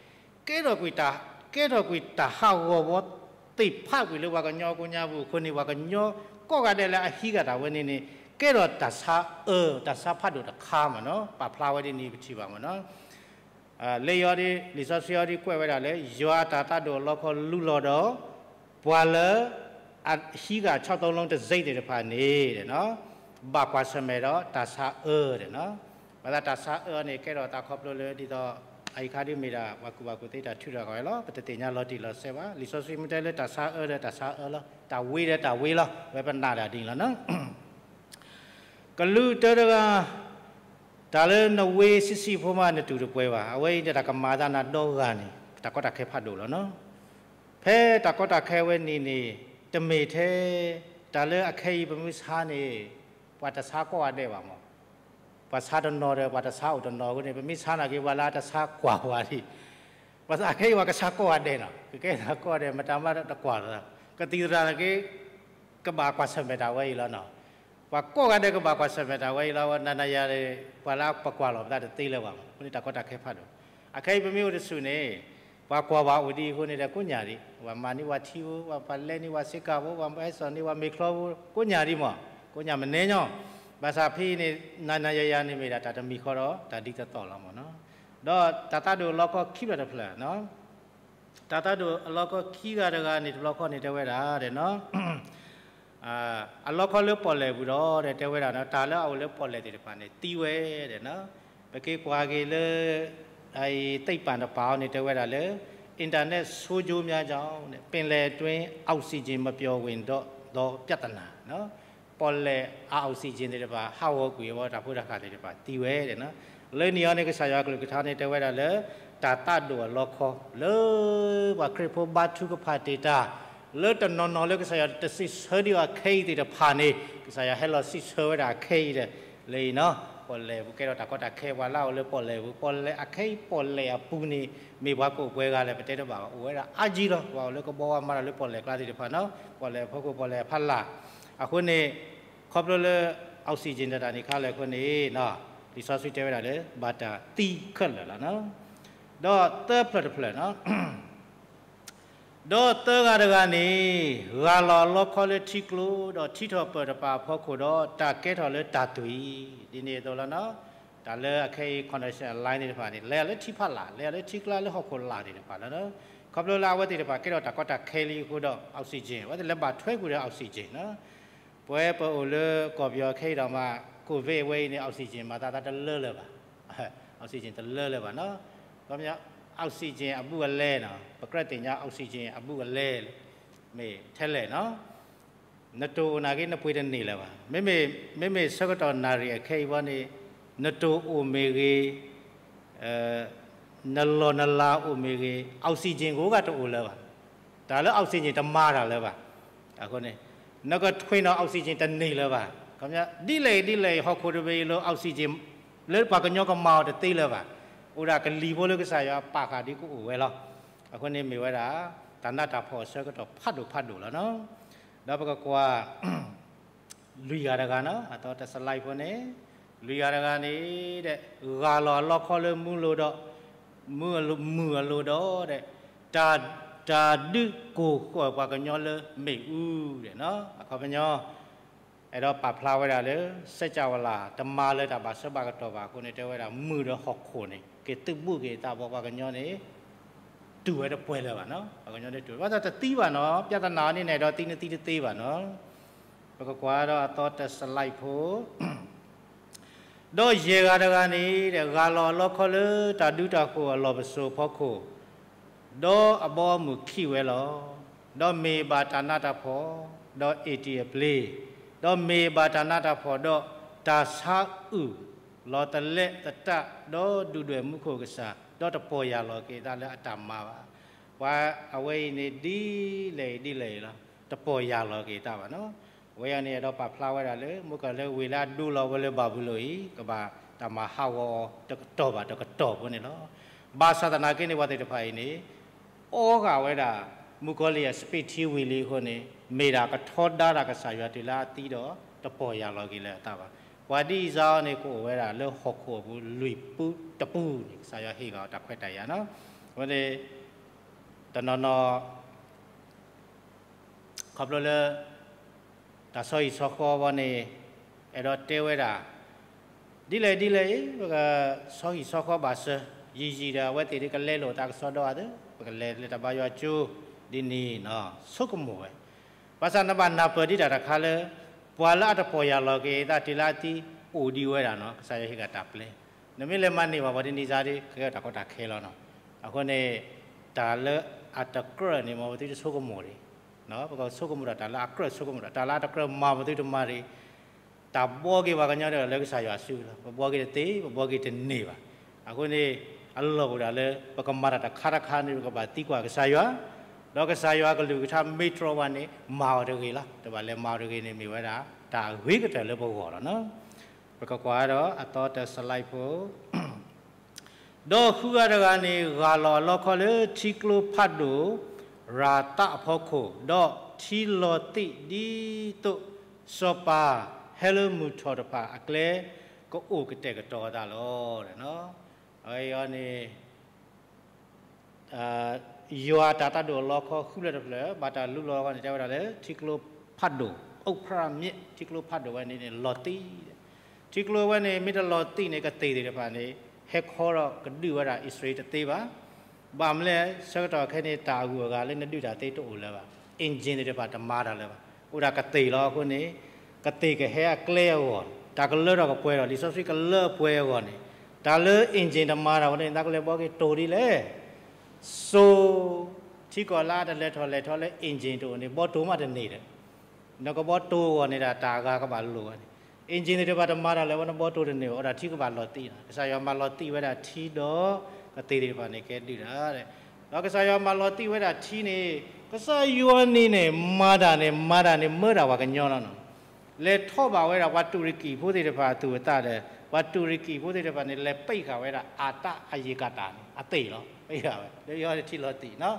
ကဲထီၣ်ကွံာ်တၢ် ကဲထီၣ်ကွံာ်တၢ်ဟးဂီၤဝီသ့ၣ်ဖးကွံာ်လၢပှၤကညီကိးညါပူၤအဃိန့ၣ် ပှၤကညီကိးဂၤဒဲးလၢအဟံးဃာ်တၢ်ဝဲန့ၣ်န့ၣ် ကဲထီၣ်တၢ်ဆါအၢ တၢ်ဆါဖးဒိၣ်တခါမ့ၢ်နီၤ ပာ်ဖျါဝဲဒ်န့ၣ်ပထံၣ်ဘၣ်မ့ၢ်နီၤ လၢယီၤဒ် လံာ်စီဆှံအီၤဒ်ကွဲးဝဲဒၣ်လၢ ယွၤအတၢ်သးဒိၣ်အလီခီလူလီၤဒီး ပှၤလၢ အဟံးဃာ် ခြောက်သုံးလုံး တံဆိပ် သ့ၣ်တဖၣ်န့ၣ် ဘၣ်ကွၢ်ဆၢၣ်မဲာ်ဒီးတၢ်ဆါအၢဒဲးနီၤ. ဘၣ်ဆၣ်တၢ်ဆါအၢန့ၣ် ကဲထီၣ်သးခီဖျိလၢဒ်သိး အအံၤခါဒ်မ့ၢ်ဒၣ် ပှၤကူၣ်ဘၣ်ကူၣ်သ့တၢ်ထုးထီၣ်ကီးဝဲလီၤ. ပတသ့ၣ်ညါလီၤတံၢ်လီၤဆဲးဘၣ်. လံာ်စီဆှံမ့ၢ်တဲလၢတၢ်ဆါအၢဒီးတၢ်ဆါအၢလီၤ. တၢ်ဝ့ဒီးတၢ်ဝ့လီၤ. ဝဲပနာ်ဒၣ်ဒ်န့ၣ်လီၤနီၤ. ကလူးတၢတဂၤ တၢ်လၢနဝ့ဆံးဆံးဖိမး နတူၢ်တပှဲၤဘၣ်. အဝဲအံၤန့ၣ် တၢ်ကမၤသးနၤဒီဂၤန့ၣ် တၢ်ကီတၢ်ခဲဖးဒိၣ်လီၤနီၤ. ဖဲတၢ်ကီတၢ်ခဲဝဲန့ၣ်န့ၣ် တမ့ၢ်ထဲ တၢ်လၢအခဲအံၤပမ့ၢ်ဆါန့ၣ် ပှၤတဆါကိးဂၤဒဲးဘၣ်မး. ပှၤဆါတနီၤဒီး ပှၤတဆါအိၣ်တနီၤအဃိန့ၣ် ပမ့ၢ်ဆါနာ်က့ ပှၤလၢအတဆါကွၢ်ပှၤဒံး ပှၤသးခဲအံၤပှၤကဆါကိးဂၤဒဲးနီၤ. ကကဲသးကိးဂၤဒဲး မတၤမးတကွၢ်လီၤ. ကသံၣ်သရၣ်နာ်က့ ကဘၣ်ကွၢ်ဆၢၣ်မဲာ်တၢ်ဝဲအံၤလီၤနီၤ. ပှၤကိးဂၤဒဲးကဘၣ်ကွၢ်ဆၢၣ်မဲာ်တၢ်ဝဲအံၤလီၤ. နၤနၤယၤ ပှၤလၢပကွၢ်လီၤပသးတသ့လၢၤဘၣ်မး. အဃိန့ၣ်တၢ်ကီတၢ်ခဲဖးဒိၣ်. အခဲအံၤပမ့ၢ်အိၣ်တဆူၣ်န့ၣ် ပှၤကွၢ်ပှၤအိၣ်ဒ်အံၤအဃိန့ၣ်ဒီး ကိးညါဒံး ပှၤမၤန့ၢ်ပှၤထံဖိ ပှၤပလဲန့ၢ်ပှၤစ့ကၤဖိ ပှၤဟဲစိာ်န့ၢ်ပှၤမ့ၤချီဖိ ကိးညါဒံးမး. ကိးညါမနဲညီ. ဘၣ်ဆၣ်ဖဲအံၤန့ၣ် နၤနၤယၤယၤန့ၣ်မ့ၢ်ဒၣ်တၢ်တမံၤဃီဒီး တၢ်ဒ်သိးသိးလီၤမးနီၤ. ဒီးတၢ်သးဒိၣ်အလီခီခံဖျၢၣ်တဖျၢၣ်, တၢ်သးဒိၣ်အလီခီခံဂၤတဂၤန့ၣ် တဘျီခီန့ၣ် တဲဝဲဒၣ်ဒီး အလီခီလၢပီၣ်လဲၣ်ပူၤဒီး တဲဝဲဒၣ် တၢ်လၢအအိၣ်လၢပီၣ်လဲၣ်သ့ၣ်တဖၣ်န့ၣ် သံဝဲဒီး ပက့ၤကွၢ်က့ၤလၢ သိပ္ပံတပၤအံၤန့ၣ် တဲဝဲဒၣ်လၢ internet ဆိုးကျိုးများကြောင့် ပင်လယ်အတွင်း အောက်ဆီဂျင် မပျော်ဝင်တော့သော ပြဿနာ ပီၣ်လဲၣ်အ oxygen သ့ၣ်တဖၣ် ဟးဂီၤကွံာ်အဝဲ တၢ်ဖိတၢ်ဃၢ်သ့ၣ်တဖၣ်သံဝဲဒီး လၢနံၤအံၤန့ၣ် ကစၢ်ယွၤကလုၢ်ကထါန့ၣ် တဲဝဲဒၣ်လၢ တၢ်သးဒိၣ်အလီခီ လၢပှၤခရံာ်ဖိဘါထုကဖၣ်တ့ၢ်တၢ် လၢတနီၤနီၤလၢကစၢ်ယွၤတစံးဆၢဒံးအီၤခဲအံၤသ့ၣ်တဖၣ်န့ၣ် ကစၢ်ယွၤဟဲလီၤစံးဆၢဝဲဒၣ်အခဲအံၤဒီး လၢအံၤနီၤ ပီၣ်လဲၣ်ပူၤကဲထီၣ်တၢ်ကီတၢ်ခဲ ပှၤလၢအအိၣ်လၢပီၣ်လဲၣ်ပူၤ ပီၣ်လဲၣ်အခဲအံၤ ပီၣ်လဲၣ်အပူၤန့ၣ် မ့ၢ်ပှၤကအိၣ်ပှဲၤဂၤလဲၣ် ပတဲတဘၣ်ဘၣ် အိၣ်ဝဲဒၣ်အါကံလီၤ ပှၤအိၣ်လၢကဘီဝါမၤတၢ်လၢပီၣ်လဲၣ်ကျါသ့ၣ်တဖၣ်နီၤ ပီၣ်လဲၣ်အဖီခိၣ် ပီၣ်လဲၣ်အဖီလာ် အဃိန့ၣ် ခီဖျိလၢ oxygen တၢ်တၢ်န့ၣ်ခါလၢအဃိန့ၣ် လံာ်စီဆှံတဲဝဲဒၣ်လၢ ဘၣ်တၢ်သံခဲလၢာ်လီၤနီၤ ဒီးသၢဖျၢၣ်တဖျၢၣ်နီၤ ဒီးသၢဂၤတဂၤန့ၣ် ဂၢ်လီၤအလီခီလၢထံကျိ ဒီးထံထီၣ်ပၢၢ်တပၤအဖီခိၣ်ဒီး တၢ်ကဲထီၣ်လၢတၢ်သွံၣ် ဒ်န့ၣ်အသိးလီၤနီၤ တၢ်လၢအခဲအံၤ condenser အ line သ့ၣ်တဖၣ်န့ၣ် လဲၤလၢထံဖးလာ် လဲၤလၢထံကျါလၢဟီၣ်ခိၣ်လာ်သ့ၣ်တဖၣ်လီၤနီၤ ခီဖျိလၢအဝဲသ့ၣ်တဖၣ်ကဲထီၣ်တၢ်ကီတၢ်ခဲလံအဃိဒီး oxygen အဝဲသ့ၣ်လဲၤဘၣ်ထွဲကွံာ်ဒီး oxygen နီၤ ပဝဲပအိၣ်လၢကီၢ်ပယီၤခဲအံၤဒီးမး COVID ဝဲအံၤန့ၣ် oxygen မၤသးသးတလၢလၢၤဘၣ် oxygen တလၢလၢၤဘၣ်နီၤ ခီပညီ oxygen အဘူးအလဲနီၤ ပကြၢးသ့ၣ်ညါ oxygen အဘူးအလဲ မ့ၢ်ထဲလဲၣ်နီၤ နတိၢ်အိၣ်နာ်က့ နပှ့ၤတန့ၢ်လၢၤဘၣ် မ့မ့ၢ်ဆၢကတီၢ်နၣ်ရံၣ်အခဲအံၤဘီန့ၣ် နတိၢ်အိၣ်မ့ၢ်ဂ့ၤ နလီၢ်နလၤအိၣ်မ့ၢ်ဂ့ၤ oxygen ကအိၣ်ဂၤတအိၣ်လၢၤဘၣ် တၢ်လၢ oxygen တမၤတၢ်လၢၤဘၣ် အဃိန့ၣ် နကထွံၣ်နီၣ် oxygen တန့ၢ်လၢၤဘၣ် ခီပညီ ဒ်လဲၣ်ဒ်လဲၣ် ဟီၣ်ခိၣ်တဘ့ၣ်အံၤလၢ oxygen လၢပှၤကညီကမၤအီၤတသ့လၢၤဘၣ် အိၣ်ဒၣ်ကလံၤဖိလၢကစၢ်ယွၤပာ်ဃာ်ဒ်ကအိၣ်ဝဲလီၤ အဃိန့ၣ်မ့ၢ်ဝဲဒၣ် တၢ်နးတၢ်ဖှီၣ်အဆၢကတီၢ်ဖးဒိၣ်ဖးဒိၣ်လီၤနီၤ ဒီးပကကွၢ် လွံၢ်ဂၤတဂၤနီၤ အသီတစလံးဖိန့ၣ် လွံၢ်ဂၤတဂၤန့ၣ်ဒီး ဂၢ်လီၤအလီခီလၢမုၢ်လိၤဒီး မုၢ်အလိၤဒီး တၢ် တၢ်ဒုးကိၢ်ဃၢ်ပှၤကညီလၢမ့ၣ်အူဒီးနီၤ အခီပညီ အဲၣ်ဒိးပာ်ဖျါဝဲဒၣ်လၢ စၢကၠၣ်ဝလၢ် တမၤလၢၤတၢ်ဘၣ်ဆၢဘၣ်ကတီၢ်ဘၣ်အဃိန့ၣ် တဲဝဲဒၣ်မုၢ်ဒီးဟီၣ်ခိၣ်န့ၣ် က့ၤသုးဘူးက့ၤအသးဘီပှၤကညီန့ၣ် တူၢ်ဝဲတပှဲၤလၢၤဘၣ်နီၤ ပှၤကညီန့ၣ်တူၢ် ဘၣ်ဆၣ်တသံဘၣ်နီၤ ပြဿနာန့ၣ်န့ၣ်ဒီးသံနသံတသ့ဘၣ်နီၤ ပကကွၢ်ဒီးအသီတစလံးဖိ ဒီးယဲၢ်ဂၤတဂၤန့ၣ်ဒီး ဂၢ်လီၤအလီခီလၢတၢ်ဒုးတၢ်ဃိၣ်အလီၢ်ပစိာ်အဖီခိၣ်, ဒီးအဘီအမုၢ်ခံးဝဲလီၤ. ဒီးမ့ၢ်ဘၣ်တၢ်နးတၢ်ဖှီၣ်, ဒီးအ့ၣ်တံၢ်အပျ့ၤ, ဒီးမ့ၢ်ဘၣ်တၢ်နးတၢ်ဖှီၣ်, ဒီးတၢ်ဆါအုၣ်လီၤသလဲးသတး, ဒီးဒုၣ်ဒွဲၣ်မူခိၣ်ကစၢ်, ဒီးတပီၢ်ယၢ်လီၤက့ၤအသးလၢအတၢ်မၤဘၣ်. ပှၤအဝဲအံၤန့ၣ်ဒ်လဲၣ်ဒ်လဲၣ်လီၤ, တပီၢ်ယၢ်လီၤက့ၤအသးဘၣ်နီၤ. အဝဲအံၤန့ၣ် အဲၣ်ဒိးပာ်ဖျါဝဲဒၣ်လၢ မုၣ်ကီၢ်လၢဝ့ၢ်လၢအဒိလီၤဝဲလၢဘၤဘူလိၣ်အံၤ ကဘၣ်တၢ်မၤဟးဂီၤအီၤတကတီၢ်ဘၣ်တကတီၢ်ဖိန့ၣ်လီၤ. ဘၣ်ဆၣ်သနာ်က့န့ၣ် ပှၤသ့ၣ်တဖၣ်အံၤန့ၣ် အီဂာ်ဝဲဒၣ် မုၣ်ကီၢ်လံၢ်အစပံးထံဝံၤလံအဃိန့ၣ် မ့ၢ်ဒၣ်ကထီဒါတၢ်ကစၢ်ယွၤတုၤလၢအသံဒီး တပီၢ်ယၢ်လီၤက့ၤလၢအသးဘၣ်. ပှၤဒ်အံၤစ့ၢ်န့ၣ် ကအိၣ်ဝဲဒၣ်လၢဟီၣ်ခိၣ်အပူၤလွံၢ်ပူတပူန့ၣ် ကစၢ်ယွၤဟ့ၣ်ဂာ်အီၤတၢ်ခွဲးတၢ်ယာ်နီၤ. အဃိန့ၣ် တနီၤနီၤ ခီဖျိလၢ တၢ်ဆီဟံၣ်ဆီဃီဘီန့ၣ် အဲၣ်ဒိးတဲဝဲဒၣ် ဒ်လဲၣ်ဒ်လဲၣ်အံၤ ပကဆီဟံၣ်ဆီဃီဘၣ်စၢၤ ယံာ်ယံာ်ဒီး အဝဲသ့ၣ်ဒ်ကလဲလိာ်သးကစီဒီးအသး ပကလဲၤလၢတၢ်ဘါယွၤကၠိ ဒ်န့ၣ်နီၤ ဆိကမိၣ်ဝဲ. ဘၣ်ဆၣ်နဘၣ်နၢ်ပၢၢ်ဒံးတၢ်တခါလၢ ပှၤလၢအတပီၢ်ယၢ်လီၤက့ၤအသးတုၤလၢအသံအိၣ်ဒံးဝဲဒၣ်နီၤ ကစၢ်ယွၤဟ့ၣ်ဂာ်တၢ်ပျဲ နမ့ၢ်လဲၤမၤန့ၢ်ဘၣ်ပှၤတနံၤစါဒီး ကဲထီၣ်တၢ်ကီတၢ်ခဲလီၤနီၤ. အဃိန့ၣ် တၢ်လၢအတကြၢးန့ၣ် မ်ပသုတဆိကမိၣ်ဒံး ပကဆိကမိၣ်ဒီးတၢ်လၢအကြၢးဆိကမိၣ်ဒီး တၢ်လၢအတကြၢးမၤပသုတမၤဒံး တၢ်ဘှီက့ၤပှၤကညီဒီးလၢကစၢ်ယွၤစုလီၤ. ပဘှီက့ၤတသ့ ပဘှီက့ၤတန့ၢ်ဘၣ်. အဃိန့ၣ် အလီၢ်အိၣ်ဒၣ်လၢ ပကမၤတၢ်တခါတခါန့ၣ် ပကဘၣ်သံကွၢ်ကစၢ်ယွၤ, ဒီးကစၢ်ယွၤကလုၢ်ကထါမ့ၢ်တြီဘၣ်န့ၣ် မၤအီၤတဂ့ၤလီၤ. တဘၣ်လဲၤမၤအီၤတဂ့ၤန့ၣ် မ့ၢ်ဝဲဒၣ် တၢ်အဂ့ၤကတၢၢ်လၢပဂီၢ်လီၤနီၤ. ပကကွၢ်ဒီးအသီတစလံးဖိ ဒီးဃုဂၤတဂၤန့ၣ် ဂၢ်လီၤအလီခီလၢထံကျိဖးဒိၣ် ရၤသးအဖီခိၣ်, ဒီးထံလီၤသံးဒ်သိး စီၤပၤ ဟဲလၢမုၢ်ထီၣ်တဖၣ်အကျဲ ကအိၣ်ကတဲာ်ကတီၤအသးလီၤ. အဝဲအံၤန့ၣ် ယွၤတၢ်သးဒိၣ်အလီခီဃုလၢတဖျၢၣ် ဘၣ်တၢ်လူလီၤအဂီၢ်န့ၣ် တဲဝဲဒၣ်လၢ ထံကျိဖးဒိၣ် အိၣ်ဖရၣ်မျဲၣ် ထံကျိဖးဒိၣ်ဝဲန့ၣ်န့ၣ် လီၤသံး ထံကျိဝဲန့ၣ် မ့ၢ်တလီၤသံးန့ၣ် ကသ့ၣ်သ့ၣ်တဖၣ်န့ၣ် ဟဲခီဒီးကဒုးဝဲဒၣ်အံၣ်စရ့လးတသ့ဘၣ်. ဘၣ်မနုၤလဲၣ် ဆၢကတီၢ်ခဲအံၤန့ၣ် တၢ်အဂုၤအဂၤလၢနဒုးတၢ်သ့တအိၣ်လၢၤဘၣ်. engine သ့ၣ်တဖၣ်တမၤတၢ်လၢၤဘၣ်. အိၣ်ဒၣ်ကသ့ၣ်လီၤ. အဃိန့ၣ် ကသ့ၣ်ကဟဲအကျဲအဂီၢ်, တၢ်ကလၢထီၣ်ကပှဲၤဒီး လံာ်စီဆှံကလၢပှဲၤအဂီၢ်န့ၣ်, တၢ်လၢ engine တမၤတၢ်ဝဲန့ၣ် နကလဲၤဘှီက့ၤတိၢ်ဒ်လဲၣ်. စိ, ထံကီၢ်လၢအတလဲၤထီၣ်လဲၤထီလၢ engine တအိၣ်န့ၣ် ဘှီတိၢ်မးတန့ၢ်ဒီး နကဘှီတိၢ်အဂီၢ်န့ၣ်ဒၣ် တၢ်အဂၤကဘၣ်လိာ်ဝဲန့ၣ်, engine သ့ၣ်တဖၣ်တမၤတၢ်လၢၤဝဲ နဘှီတိၢ်တန့ၢ်ဘၣ်, အိၣ်ဒၣ်ထံကဘၣ်လီၤသံးနီၤ. ကစၢ်ယွၤမၤလီၤသံးဝဲဒၣ်ထံဒီး ကသ့ၣ်သ့ၣ်တဖၣ်န့ၣ် ကဲဒုးတၢ်ဒီး ဒီးကစၢ်ယွၤမၤလီၤသံးဝဲဒၣ်ထံန့ၣ် ကစၢ်ယွၤန့ၣ်န့ၣ် မၤတၢ်န့ၣ် မၤတၢ်န့ၣ် မၢဒၣ်ပှၤကညီလီၤနီၤ. လဲၤထီၣ်ဘၣ်ဝဲဒၣ် ပှၤတူၣ်ရကံၣ်ဖိသ့ၣ်တဖၣ်အသူၣ်အသးဒီး ပှၤတူၣ်ရကံၣ်ဖိသ့ၣ်တဖၣ်န့ၣ် လဲၤပံးဃာ်ဝဲဒၣ်အတၢ်အယံၤကတၢၢ်န့ၣ် အသ့ၣ်လီၤ. ပံးဃာ်ဝဲ လၢယထံလီၤသံးနီၤ.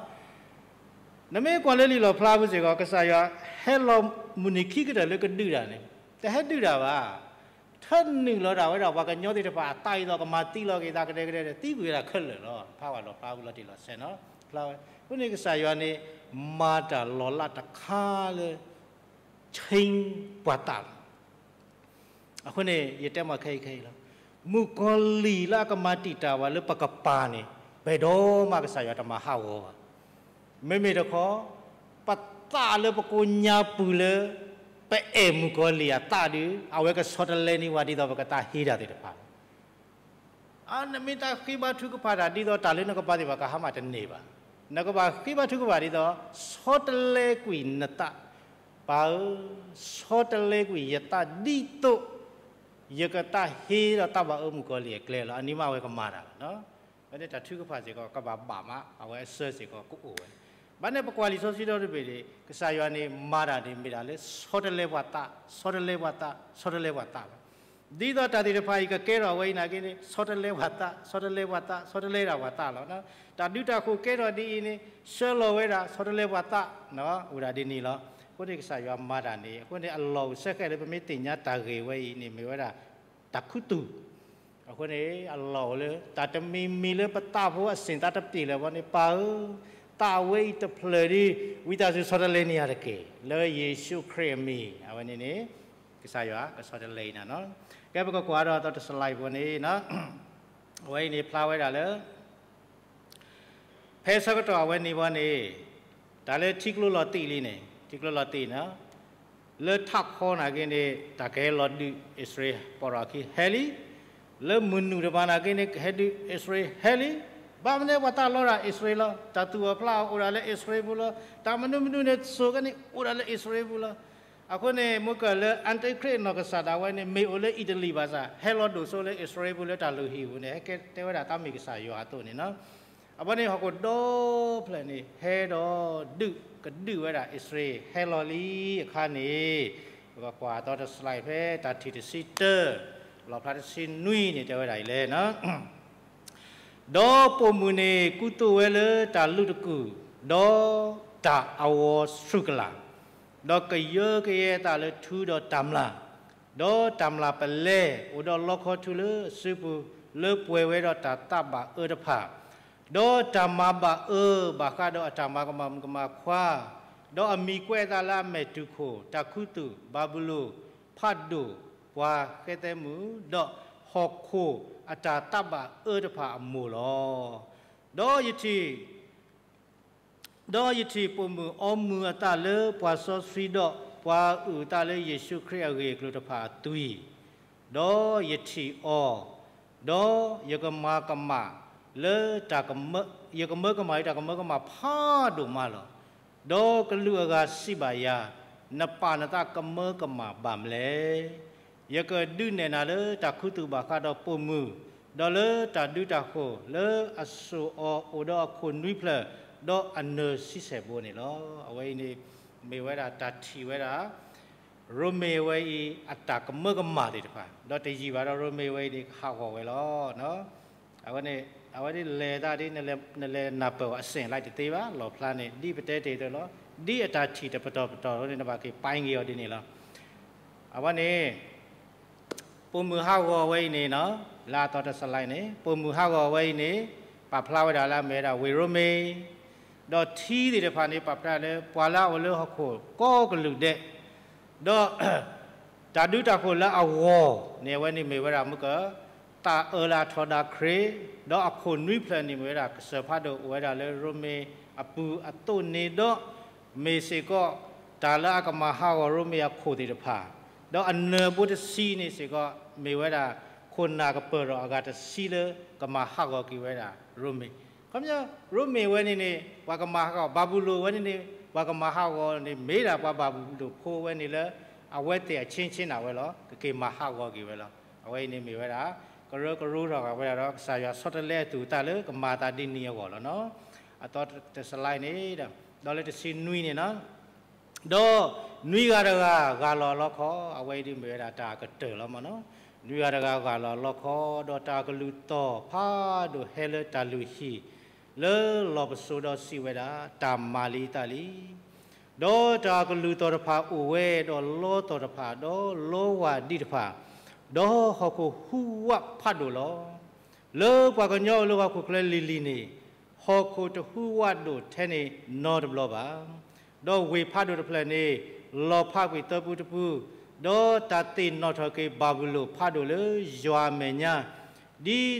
နမ့ၢ်ကွၢ်လၢလံာ်လီၣ်ဖျါပူၤစ့ၢ်ကီး ကစၢ်ယွၤဟဲလီၤမုၢ်နံၤခံကတၢၢ်လၢကဒုးတၢ်န့ၣ် တဟဲဒုးတၢ်ဘၣ်. ထၢနုာ်လီၤဒၣ်ဝဲဒၣ် ပှၤကညီသ့ၣ်တဖၣ်အသးအံၤဒီး ကမၤသံလီၤက့ၤသးကဒဲကဒဲဒီး သံကွံာ်ဝဲဒၣ်ခဲလၢာ်လီၤ. ဖးဝဲလီၣ်ဖျါပူၤလီၤတံၢ်လီၤဆဲးနီၤ. ဖျါဝဲ အဃိန့ၣ် ကစၢ်ယွၤန့ၣ် မၤတၢ်လီၤလးတခါလၢ change ပှၤသးလီၤ. အဃိန့ၣ် ယတဲမ့ၢ်ခဲအံၤခဲအံၤလီၤ. မုၣ်ကီၤလံၢ်လၢအကမၤတံာ်တာ်ပှၤလၢပကပၤန့ၣ် ပှဲၤဒီးမးကစၢ်ယွၤတမၤဟးဂီၤဘၣ်. မ့မ့ၢ်တခီ ပသးလၢပကိးညါပူၤလၢ ပအဲၣ်မုၣ်ကီၤလံၢ်အသးဒီး အဝဲကဆီတလဲန့ၢ်ဝဲဒ်သိးပကသးဟ့တၢ်သ့ၣ်တဖၣ် အါ နမ့ၢ်တၢ်ဃ့ဘါထုကဖၣ်တၢ် ဒ်သိးတၢ်လၢနကပၤသ့ၣ်တဖၣ်ကဟါမၢ်တန့ၢ်ဘၣ်. နကဘၣ်ဃ့ဘါထုကဖၣ်ဒ်သိး ဆီတလဲကွံာ်နသး, ပၢ်ဧၢ, ဆီတလဲကွံာ်ယသးဒ်သိး ယကသးဟ့ဒီးသးဘၣ်အၢမုၣ်ကီၤလံၢ်အကျဲလီၤ. အန့ၣ်မးအဝဲကမၤတၢ်လီၤ. ဝဲန့ၣ်တၢ်ထုကဖၣ်စ့ၢ်ကီး ကဘၣ်ဘၣ်မး အဝဲအဆၢစ့ၢ်ကီးကအိၣ်ဝဲ. ဘၣ်န့ၣ်ပကွၢ်လံာ်စီဆှံဒီတဘ့ၣ်န့ၣ် ကစၢ်ယွၤန့ၣ်မၤတၢ်န့ၣ် မ့ၢ်တၢ်လၢဆီတလဲပှၤသး, ဆီတလဲပှၤသး, ဆီတလဲပှၤသးလီၤ. ဒ်သိးတၢ်သ့ၣ်တဖၣ်အံၤကကဲထီၣ်ဝဲအံၤနာ်က့န့ၣ် ဆီတလဲပှၤသး, ဆီတလဲပှၤသး, ဆီတလဲဒၣ်ပှၤသးလီၤ. တၢ်ဒုးတၢ်ဃိၤကဲထီၣ်ဒ်အံၤန့ၣ် ဆှၢလီၤဝဲဒၣ် ဆီတလဲပှၤသး, အိၣ်ဒၣ်ဒ်န့ၣ်လီၤ. အဃိန့ၣ်ကစၢ်ယွၤမၤတၢ်န့ၣ် အဃိန့ၣ်အလီၢ်အိၣ်စဲဃဲးလၢပမ့ၢ်သ့ၣ်ညါတၢ်ဂ့ၢ်ဝဲအံၤန့ၣ် မ့ၢ်ဝဲဒၣ် တၢ်ခူသူၣ်, အဃိန့ၣ် အလီၢ်အိၣ်လၢ တၢ်တမံၤမံၤလၢပသးဖိအဆ့ၣ်သးတပျ့ၤလၢၤဘၣ်န့ၣ် ပၢ်ဧၢ, သးဝဲအံၤတဖျၢၣ်ဒီး ဝံသးစူၤဆီတလဲန့ၢ်ယၤတက့ၢ် လၢယ့ၣ်ၡူးခရံာ်အမံၤ, အဝဲန့ၣ်န့ၣ် ကစၢ်ယွၤကဆီတလဲအံၤနၤနီၤ. ကဲပကကွၢ်ဒီးသီတစလါအံၤဖိန့ၣ် အဝဲအံၤန့ၣ်ဖျါဝဲဒၣ်လၢ ဖဲဆၢကတီၢ်အဝဲန့ၣ်ဘီန့ၣ် တၢ်လၢထံကျိလီၤတံၢ်လံန့ၣ် ထံကျိလီၤတံၢ်န့ၣ် လၢထးခီနာ်က့န့ၣ် တၢ်ကဟဲလီၤဒုးအံၣ်စရ့လး ပိာ်ထီၣ်အခံဟဲလံ, လၢမုၢ်နုာ်တပၤနာ်က့န့ၣ် ကဟဲဒုးအံၣ်စရ့လးဟဲလံ, ဘၣ်မနုၤပှၤသးလီတၢ်အံၣ်စရ့လးလီၤ, တၢ်သူၣ်အီၤဖျးအီၤအိၣ်ဒၣ်လၢအံၣ်စရ့လးပူၤလီၤ, တၢ်မနုၤမနုၤန့ၣ် စိၤကဲန့ၣ်အိၣ်ဒၣ်လၢအံၣ်စရ့လးပူၤလီၤ. အဃိန့ၣ် မ့ၢ်ကၢၢ်လၢ Antichrist နီၢ်ကစၢ်ဒၣ်ဝဲန့ၣ် မ့ၢ်အိၣ်လၢအံၣ်တလံၣ်ဘၣ်ဆၣ် ဟဲလီၤဒိၣ်စိလၢအံၣ်စရ့လးပူၤလၢတၢ်လုၢ်ဟံၣ်ပူၤန့ၣ် ဟဲကဲတဲဝဲဒၣ်တၢ်မ့ၢ်ကစၢ်ယွၤအသိးန့ၣ်နီၤ. အဝဲန့ၣ်ဟီၣ်ခိၣ်ဒီဖျၢၣ်န့ၣ် ဟဲဒီးဒုးကဒုးဝဲဒၣ်အံၣ်စရ့လးဟဲလီၤလံအခါန့ၣ် ပကကွၢ်အသီတစလါဖဲတၢ်ထံၣ်တဆံတၢ လီၣ်ဖျါတဆံနွံန့ၣ် တဲဝဲဒၣ်အံၤလဲၣ် ဒီးပိာ်မုၣ်န့ၣ်ကူသိးဝဲလၢတၢ်လုးတကူၣ်, ဒီးတၢ်အဝီဆူၣ်ကလာ်, ဒီးကယၢကယဲအသးလၢထူဒီးတၢ်မျၢ်, ဒီးတၢ်မျၢ်ပလဲအိၣ်ဒီးလီခီထူလၢအစုပူၤ လၢပှဲၤဝဲဒီးတၢ်သးဘၣ်အၢတဖၣ်, ဒီးတၢ်မၤဘၣ်အၢဘၣ်ဃးဒီးအတၢ်မၤကမၣ်မုၣ်ကမၣ်ခွါ, ဒီးအမံၤကွဲးအသးလၢအမဲာ်တူၢ်ခိၣ်, တၢ်ခူသူၣ်, ဘၤဘူလိၣ်, ဖးဒိၣ်, ပှၤဃဲသဲမုၣ်, ဒီးဟီၣ်ခိၣ်အတၢ်သးဘၣ်အၢတဖၣ်အမိၢ်လီၤ. ဒီးယထံၣ် ဒီးယထံၣ်ပိာ်မုၣ်အီမုၢ်အသးလၢပှၤစီဆှံဒီးပှၤအုၣ်အသးလၢယ့ၣ်ၡူးခရံာ်အဂ့ၢ်အကျိၤတဖၣ်အသွံၣ်, ဒီးယထံၣ်အီၤ, ဒီးယကမၤကမၣ်လၢတၢ်ကမၢ, ယကမၢကမၣ်လၢတၢ်ကမၢကမၣ်ဖးဒိၣ်မးလီၤ. ဒီးကလူးအဂၤစံးဘၣ်ယၤ, နပာ်နသးကမၢကမၣ်ဘၣ်မလဲၣ်. ယကဒုးနဲၣ်နၤလၢတၢ်ခူသူၣ်ဘၣ်ဃးဒီးပိာ်မုၣ်, ဒီးလၢတၢ်ဒုးတၢ်ဃိၤလၢအစိာ်အီၤအိၣ်ဒီးအခိၣ်နွံဖျၢၣ်, ဒီးအနၢၤဆံဆဲၣ်ဘိန့ၣ်လီၤ. အဝဲအံၤန့ၣ် မ့ၢ်ဝဲဒၣ်တၢ်ထံၣ်ဝဲဒၣ် ရိမ့ၤဝဲအံၤအတၢ်ကမၢကမၣ်သ့ၣ်တဖၣ်, ဒီးတယံာ်ဘၣ်ဒီးရိမ့ၤဝဲအံၤန့ၣ် ကဟးဂီၤဝဲလီၤ. အဝဲန့ၣ် အဝဲဒ်လဲၤသးဒ် နလဲၤနၢ်ပၢၢ်အီၤအစ့ၣ်လၢတသ့ဘၣ်, လီၣ်ဖျါန့ၣ် ဒ်ပတဲတ့ၢ်အသိးလီၤ. ဒ်အတၢ်ထံၣ်တပတီၢ်ပတီၢ်န့ၣ် နဘၣ်က့ၤပာ်က့ၤအီၤဒ်န့ၣ်လီၤ. အဝဲန့ၣ် ပိာ်မုၣ်ဟးဂီၤဝဲအံၤန့ၣ်နီၤ, လၢအသီတစလါအံၤန့ၣ် ပိာ်မုၣ်ဟးဂီၤဝဲအံၤန့ၣ် ပာ်ဖျါဝဲဒၣ်လၢအမ့ၢ်ဝဲဒၣ်ဝ့ၢ်ရိမ့ၤ, ဒီးထံသ့ၣ်တဖၣ်န့ၣ် ပာ်ဖျါလၢပှၤလၢအအိၣ်လၢဟီၣ်ခိၣ်ကိးကလုာ်ဒဲး, ဒီး တၢ်ဒုးတၢ်ဃိၤလၢအဂီၢ်န့ၣ် အဝဲန့ၣ်မ့ၢ်ဝဲဒၣ်မုၢ်က သးအၢလၢအထီဒါခရံာ်, ဒီးအခိၣ်နွံဖျၢၣ်န့ၣ်မ့ၢ်ဝဲဒၣ် ကစၢၢ်ဖးဒိၣ်အိၣ်ဝဲဒၣ်လၢရိမ့ၤအပူၤအသိးန့ၣ်ဒီး, မ့ၢ်စ့ၢ်ကီး တၢ်လၢအကမၤဟးဂီၤရိမ့ၤအခိၣ်သ့ၣ်တဖၣ်, ဒီးအနၢၤဘိတဆံန့ၣ်စ့ၢ်ကီး မ့ၢ်ဝဲဒၣ် ခိၣ်နၢ်ကပၢၢ်ထီၣ်အဂၤတဆံလၢကမၤဟးဂီၤက့ၤဝဲဒၣ်ရိမ့ၤ. ခီပညီ ရိမ့ၤဝဲန့ၣ်န့ၣ် ပှၤကမၤဟးဂီၤ, ဘၤဘူလိၣ်ဝဲန့ၣ်န့ၣ် ပှၤကမၤဟးဂီၤန့ၣ် မ့ၢ်ဒၣ်ပှၤဘၤဘူလိၣ်ဖိဝဲန့ၣ်လၢ အဝဲသ့ၣ်အဆ့ဆ့နၤဝဲလီၤ, ကက့ၤမၤဟးဂီၤက့ၤဝဲလီၤ. အဝဲအံၤန့ၣ်မ့ၢ်ဝဲဒၣ် ကရၢကရိထီၣ်ဝဲဒၣ်ဒီး ကစၢ်ယွၤဆီတလဲအသူၣ်အသးလၢကမၤအသးဒ်န့ၣ်အဂီၢ်လီၤနီၤ. အသီတစလါန့ၣ်, ဒီးလၢတဆံနွံန့ၣ်နီၤ, ဒီးနွံဂၤတဂၤဂၢ်လီၤအလီခီ, အဝဲအံၤဒ်မ့ၢ်ဝဲဒၣ်တၢ်အကတၢၢ်လီၤမ့ၢ်နီၤ. နွံဂၤတဂၤဂၢ်လီၤအလီခီ, ဒီးတၢ်ကလုၢ်သီၣ်ဖးဒိၣ်ဟဲလၢတၢ်လုၢ်ဟံၣ် လၢလီၢ်ပစိာ်ဒီးစံးဝဲဒၣ်, တၢ်မၤလံအသးလံ. ဒီးတၢ်ကလုၢ်သီၣ်တဖၣ်အိၣ်ဝဲဒီးလီသီၣ်တဖၣ်, ဒီးလီဝၢ်ဒံးတဖၣ်, ဒီးဟီၣ်ခိၣ်ဟူးဝးဖးဒိၣ်လီၤ. လၢပှၤကညီအိၣ်လၢဟီၣ်ခိၣ်ချၢလံၤလံၤန့ၣ်, ဟီၣ်ခိၣ်တဟူးဝးဒိၣ်ထဲန့ၣ်နီတဘျီဘၣ်. ဒီးဝ့ၢ်ဖးဒိၣ်တဖျၢၣ်န့ၣ် လီၤဖးကွံာ်သၢပူတပူ, ဒီးတၢ်သ့ၣ်နီၣ်ထီၣ်က့ၤဘၤဘူလိၣ်ဖးဒိၣ်လၢယွၤအမဲာ်ညါ, ဒ်သိး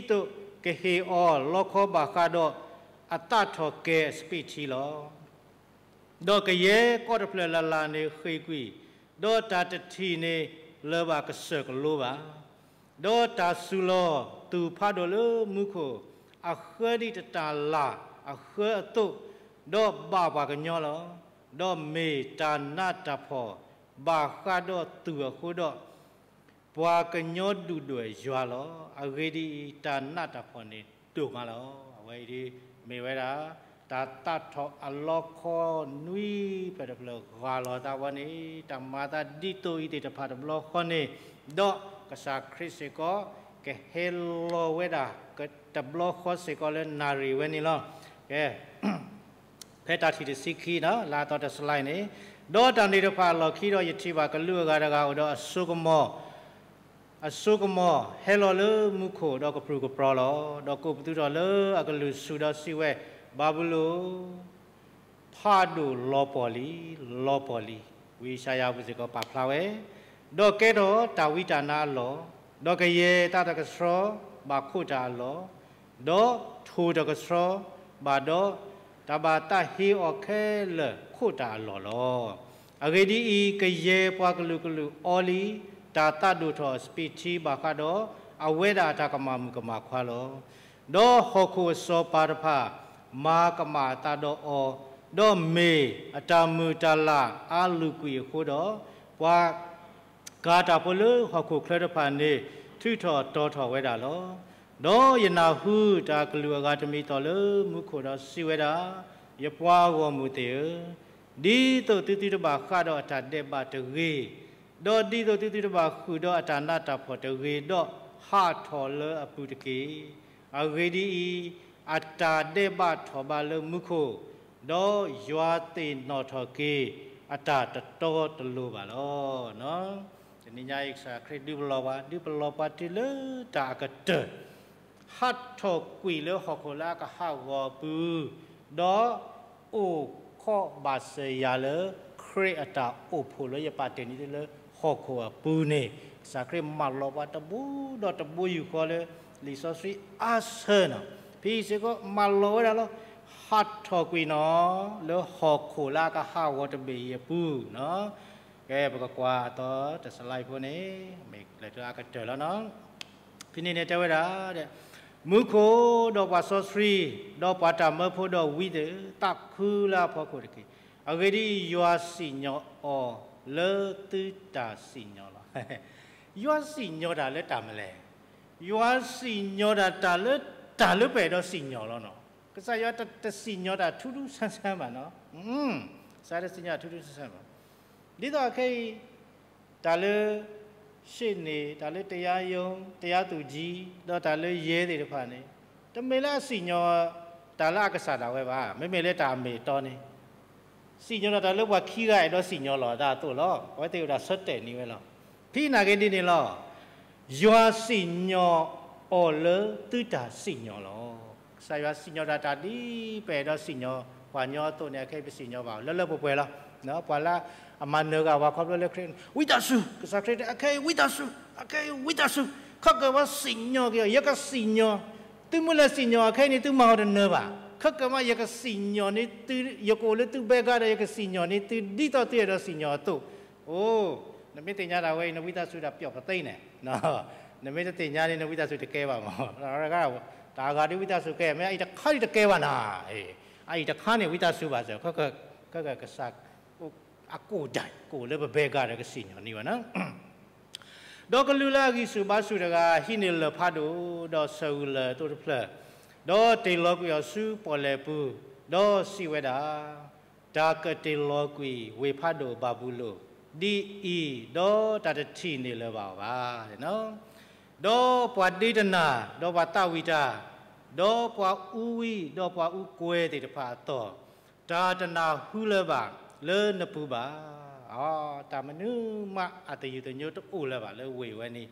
ကဟ့ၣ်အီၤလီခီဘၣ်ဃးဒီးအသးထီၣ်ကဲၤအစပံးထံလီၤ. ဒီးကယဲၢ်ကီၢ်တဖျၢၣ်လၢ်လၢ်န့ၣ်ဃ့ၢ်ကွံာ်, ဒီးတၢ်တထံၣ်န့ၣ်လၢၤဘၣ်ကစၢၢ်ကလိဘၣ်. ဒီးတၢ်စူၤလီၤသူၣ်ဖးဒိၣ်လၢမူခိၣ်, အဃၢဒ်တတၢ်လၢ်အဃၢအသိး, ဒီးဘၣ်ပှၤကညီလီၤ. ဒီးမ့ၢ်တၢ်နးတၢ်ဖှီၣ်ဘၣ်ဃးဒီးသူၣ်အဃိဒီး, ပှၤကညီဒုၣ်ဒွဲၣ်ယွၤလီၤ. အဂ့ၢ်ဒ်အံၤ, တၢ်နးတၢ်ဖှီၣ်န့ၣ်ဒိၣ်မးလီၤ. အဝဲအံၤဒ်မ့ၢ်ဝဲဒၣ် တၢ်သးထီၣ်အလီခီနွံဖျၢၣ်တဖျၢၣ်ဂၢ်လီၤသးဝဲန့ၣ်, တၢ်မၤသးဒ်သိးအံၤသ့ၣ်တဖၣ်တဘျီဃီန့ၣ်, ဒီးကစၢ်ခရံာ်စ့ၢ်ကီး ကဟဲလီၤဝဲဒၣ် တဘျီဃီစ့ၢ်ကီးလၢနၣ်ရံၣ်ဝဲန့ၣ်လီၤ. ကဲ ဖဲတၢ်ထံၣ်တဆံခံနီၤ လၢအသီတစလါအံၤန့ၣ်, ဒီးတၢ်န့ၣ်တဖၣ်အလီၢ်ခံဒီး ယထံၣ်ဘၣ်ကလူးအဂၤတဂၤအိၣ်ဒီးအစိကမီၤ, အစိကမီၤဟဲလီၤလၢမူခိၣ်ဒီးကပြုၢ်ကပြီၤလီၤ. ဒီးကိးပသူထီၣ်လၢအကလုၢ်ဆူၣ်ဒီးစံးဝဲ, ဘၤဘူလိၣ် ဖးဒိၣ်လီၤပှီၢ်လံ, လီၤပှီၢ်လံ. ဝံယၡါယၤပူၤစ့ၢ်ကီးပာ်ဖျါဝဲ, ဒီးကဲထီၣ်တၢ်ဝံတၢ်နါအလီၢ်, ဒီးကယဲၢ်တၢ်တကဆှီဘၣ်ခိးတၢ်အလီၢ်, ဒီးထိၣ်တကဆှီဘၣ်ဒီး တၢ်ဘၣ်သးဟ့အီၤခဲလၢာ်ခိးတၢ်အလီၢ်လီၤ. အဂ့ၢ်ဒ်အံၤ, ကယဲၢ်ပှၤကလုာ်ကလုာ်အီလံ တၢ်သးဒိၣ်ထီၣ်အစပံးထံဘၣ်ဃးဒီး အဝဲဒၣ်အတၢ်ကမၣ်မုၣ်ကမၣ်ခွါလီၤ. ဒီးဟီၣ်ခိၣ်အစီၤပၤတဖၣ် မၤကမၣ်အသးဒီးအီၤ, ဒီးမ့ၢ်အတၢ်မုၢ်တၢ်လၢ်အါလုၢ်ကွံာ်အဃိဒီး, ပှၤကၤတၢ်ဖိလၢဟီၣ်ခိၣ်ချၢတဖၣ်န့ၣ် ထုးထီၣ်တီၤထီၣ်ဝဲဒၣ်လီၤ. ဒီးယနၢ်ဟူတၢ်ကလုၢ်အဂၤတမံၤသီၣ်လၢမူခိၣ်ဒီးစံးဝဲဒၣ်, ယပှၤဂီၢ်မုၢ်သ့ၣ်ဧၢ, ဒ်သိးသုသုတဘၣ်ဃးဒီးအတၢ်ဒဲးဘးတဂ့ၤ, ဒီးဒ်သိးသုသုတဘၣ်ဃုာ်ဒီးအတၢ်နးတၢ်ဖှီၣ်တဂ့ၤဒီး, ဟးထီၣ်လၢအပူၤတက့ၢ်. အဂ့ၢ်ဒ်အံၤ, အတၢ်ဒဲးဘးထီၣ်ဘးလၢမူခိၣ်, ဒီးယွၤသ့ၣ်နီၣ်ထီၣ်က့ၤအတၢ်တတီတလိၤဘၣ်လီၤ. တနံၤညါအံၤ ကစၢ်ခရံာ်ဒုးပလီၢ်ပှၤ, ဒုးပလီၢ်ပှၤတုၤလၢတၢ်အကတၢၢ် ဟးထီၣ်ကွံာ်လၢဟီၣ်ခိၣ်လၢအကဟးဂီၤအပူၤ, ဒီးအိၣ်ခိးဘၣ်စၢၤယၤလၢ ခရံာ်အတၢ်အိၣ်ဖှိၣ်လၢယပာ်တ့ၢ်န့ၢ်သုလၢဟီၣ်ခိၣ်အပူၤန့ၣ်, ကစၢ်ခရံာ်မၢလီၤပှၤတဘိဒီးတဘိယူၢ်ဃီလၢ လံာ်စီဆှံအါဆၢနီၤ, ဖဲအံၤစ့ၢ်ကီးမၢလီၤဝဲဒၣ်လီၤ. ဟးထီၣ်ကွံာ်နီၤ လၢဟီၣ်ခိၣ်လၢအကဟးဂီၤတဘ့ၣ်အံၤအပူၤနီၤ. ကဲ ပကကွၢ်အသီတစလါအံၤဖိန့ၣ် မ့ၢ်လဲၤတုၤအကတၢၢ်လီၤနီၤ. ဖဲန့ၣ်န့ၣ်တဲဝဲဒၣ်, မူခိၣ်ဒီးပှၤစီဆှံ, ဒီးပှၤတၢ်မၢဖိဒီးဝံသ့ၣ်ဧၢ, သးခုလၢအဖီခိၣ်တက့ၢ်. အဂ့ၢ်ဒ်အံၤ, ယွၤစံၣ်ညီၣ်အီၤလၢသုတၢ်စံၣ်ညီၣ်လီၤ. ယွၤစံၣ်ညီၣ်တၢ်လၢတၢ်မနုၤလဲၣ်. ယွၤစံၣ်ညီၣ်တၢ် တၢ်လၢ တၢ်လၢပအဲၣ်ဒိးစံၣ်ညီၣ်လီၤနီၤ. ကစၢ်ယွၤတစံၣ်ညီၣ်တၢ်ထူထူဆန်းဆန်းဘၣ်နီၤ. ကစၢ်ယွၤတစံၣ်ညီၣ်တၢ်ထူထူဆန်းဆန်းဘၣ်. ဒ်သိးအခဲအံၤ တၢ်လၢ ရှေ့နေ, တၢ်လၢ တရားရုံး, တရားသူကြီး, ဒီးတၢ်လၢ ရဲ သ့ၣ်တဖၣ်န့ၣ်, တမ့ၢ်လၢအစံၣ်ညီၣ်တၢ်လၢအကစၢ်ဒၣ်ဝဲဘၣ်. မ့မ့ၢ်လၢတၢ်အမ့ၢ်အတီန့ၣ် စံၣ်ညီၣ်တၢ်လၢပှၤခံဂၤအဲၣ်ဒိးစံၣ်ညီၣ်လီၤအသးအသိးလီၤ. အဝဲသ့ၣ်အိၣ်ဒၣ်ဆၢတဲာ်န့ၢ်ဝဲလီၤ. ဖဲနာ်က့ဒ်န့ၣ်လီၤ. ယွၤစံၣ်ညီၣ်အီၤလၢသုတၢ်စံၣ်ညီၣ်လီၤ. ကစၢ်ယွၤစံၣ်ညီၣ်တၢ် တၢ်ဒ်ပအဲၣ်ဒိးစံၣ်ညီၣ်ပှၤညီအသိးန့ၣ် အခဲအံၤပစံၣ်ညီၣ်ဘၣ်လၢလၢပှဲၤပှဲၤလီၤ. ပှၤလၢအမၤနၢၤဂၤပှၤခီဖျိလၢခရံာ် ဝံသးစူၤ, ကစၢ်ခရံာ်တဲ အခဲအံၤဝံသးစူၤ, အခဲအံၤဝံသးစူၤ ခဲကၢာ်ဝဲစံၣ်ညီၣ်က့ၤအီၤ, ယကစံၣ်ညီၣ်, သုမ့ၢ်လဲၤစံၣ်ညီၣ်အခဲအံၤန့ၣ် သုမၤအီၤတနၢၤဘၣ်. ခဲကၢာ်မး ယကစံၣ်ညီၣ်န့ၢ်သု, ယကအိၣ်လၢသုဘဲဂၤဒီး ယကစံၣ်ညီၣ်န့ၢ်သု ဒ်သိးသုအဲၣ်ဒိးစံၣ်ညီၣ်အသိး. အိ, နမ့ၢ်သ့ၣ်ညါတၢ်ဝဲအံၤ နဝံသးစူၤတၢ်ပျီၣ်ပသ့န့ၣ်, နမ့ၢ်တသ့ၣ်ညါန့ၣ် နဝံသးစူၤတကဲဘၣ်မး. တၢ်အဂၤဒ်ဝံသးစူၤကဲ, မ့ၢ်အအံၤတခါဒ်တကဲဘၣ်နၤ, အအံၤတခါန့ၣ် ဝံသးစူၤဘၣ်စၢၤ, ခဲကၢာ်ကစၢ် အကိၣ်ဒၣ် ကအိၣ်လၢပဘဲဂၤဒီးကစံၣ်ညီၣ်န့ၢ်ဘၣ်နၤ. ဒီးကလူးလၢအဂံၢ်ဆူၣ်ဘါဆူၣ်တဂၤ ဟံးန့ၢ်လၢၢ်ဖးဒိၣ် ဒီးဆၢၣ်အုၣ်လၢၢ်အသိးတဖျၢၣ်, ဒီးတ့ၢ်လီၤကွံာ်အီၤဆူပီၣ်လဲၣ်ပူၤ, ဒီးစံးဝဲဒၣ်, တၢ်ကတ့ၢ်လီၤကွံာ်ဝ့ၢ်ဖးဒိၣ်ဘၤဘူၤလိၣ် ဒ်အံၤ, ဒီးတၢ်တထံၣ်န့ၢ်လၢၤဘၣ်အီၤဘၣ်. ဒီးပှၤဒ့တနၤ, ဒီးပှၤသးဝံၣ်တၢ်, ဒီးပှၤအူဝံၣ်, ဒီးပှၤအူကွဲသ့ၣ်တဖၣ်အသီၣ်, တၢ်တနၢ်ဟူလၢၤဘၣ်လၢနပူၤဘၣ်. အ, တၢ်မနုၤမးအသယုၢ်သညိတအိၣ်လၢၤဘၣ်လၢဝ့ၢ်ဝဲန့ၣ်,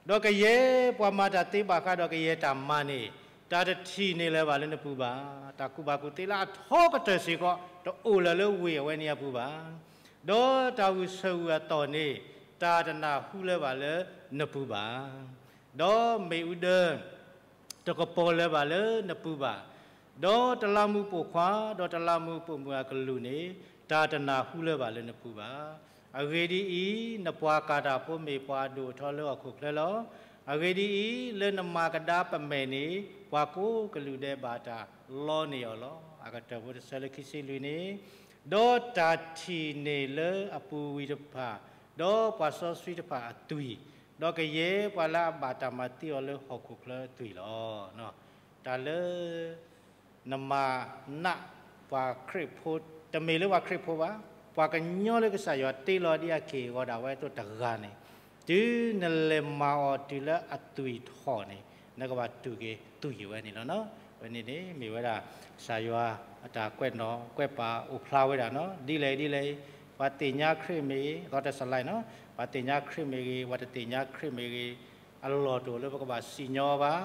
ဒီးကယဲၢ်ပှၤမၤတၢ်သ့ဘၣ်ဃးဒီးကယဲၢ်တၢ်မၤန့ၣ်, တၢ်တထံၣ်န့ၢ်လၢၤဘၣ်လၢနပူၤဘၣ်. တၢ်ကူၣ်ဘၣ်ကူၣ်သ့လၢအထီကတၢၢ်စ့ၢ်ကီး တအိၣ်လၢၤလၢဝ့ၢ်အဝဲန့ၣ်အပူၤဘၣ်. ဒီးတၢ်ဂုာ်ဆၢၣ်ဂုာ်အသီၣ်န့ၣ်, တၢ်တနၢ်ဟူလၢၤဘၣ်လၢနပူၤဘၣ်. ဒီးမ့ၣ်အူဒၢ တကပီၤလၢၤဘၣ်လၢနပူၤဘၣ်. ဒီးတလးမူးပိာ်ခွါ, ဒီးတလးမူးပိာ်မုၣ်အကလုၢ်န့ၣ်, တၢ်တနၢ်ဟူလၢၤဘၣ်လၢနပူၤဘၣ်. အဂ့ၢ်ဒ်အံၤ, နပှၤကၤတၢ်ဖိမ့ၢ်ပှၤအဒိၣ်အထီလၢဟီၣ်ခိၣ်ချၢလီၤ. အဂ့ၢ်ဒ်အံၤ, လၢနမၤကဒါပမဲာ်န့ၣ်, ပှၤကိးကလုာ်ဒဲးဘၣ်တၢ်လီန့ၢ်အီၤလီၤ. အကတၢၢ်ဖိတဆၢလၢခံဆံလွံၢ်န့ၣ်, ဒီးတၢ်ထံၣ်န့ၢ်လၢအပူၤဝံၤတဖၣ်, ဒီးပှၤစီဆှံတဖၣ်အသွံၣ်, ဒီးကယဲၢ်ပှၤလၢအဘၣ်တၢ်မၤသံအီၤလၢဟီၣ်ခိၣ်ချၢအသွံၣ်လီၤ. တၢ်လၢ နမၤနးပှၤခရံာ်ဖိ, တမ့ၢ်လၢပှၤခရံာ်ဖိဘၣ်, ပှၤကညီလၢကစၢ်ယွၤတ့လီၤဒ်အက့ၢ်အဂီၤဒၣ်ဝဲအသိးတဂၤန့ၣ်, တုၤနလဲၤမၤအီၤတုၤလၢအသွံၣ်ထီၣ်န့ၣ်, နကဘၣ်တူၢ်က့ၤသွံၣ်ဝဲန့ၣ်လီၤ. ဝဲန့ၣ်န့ၣ် မ့ၢ်ဝဲဒၣ် ကစၢ်ယွၤအတၢ်ကွဲးနီၣ်ကွဲးပာ်အိၣ်ဖျါဝဲဒၣ်နီၤ, ဒ်လဲၣ်ဒ်လဲၣ်, ပှၤသ့ၣ်ညါခရံာ်မ့ၢ်ဂ့ၤ, အသီတစလါနီၤ, ပှၤသ့ၣ်ညါခရံာ်မ့ၢ်ဂ့ၤ, ပှၤတသ့ၣ်ညါခရံာ်မ့ၢ်ဂ့ၤ, အလီၢ်တအိၣ်လၢပကဘၣ်စံၣ်ညီၣ်အီၤဘၣ်.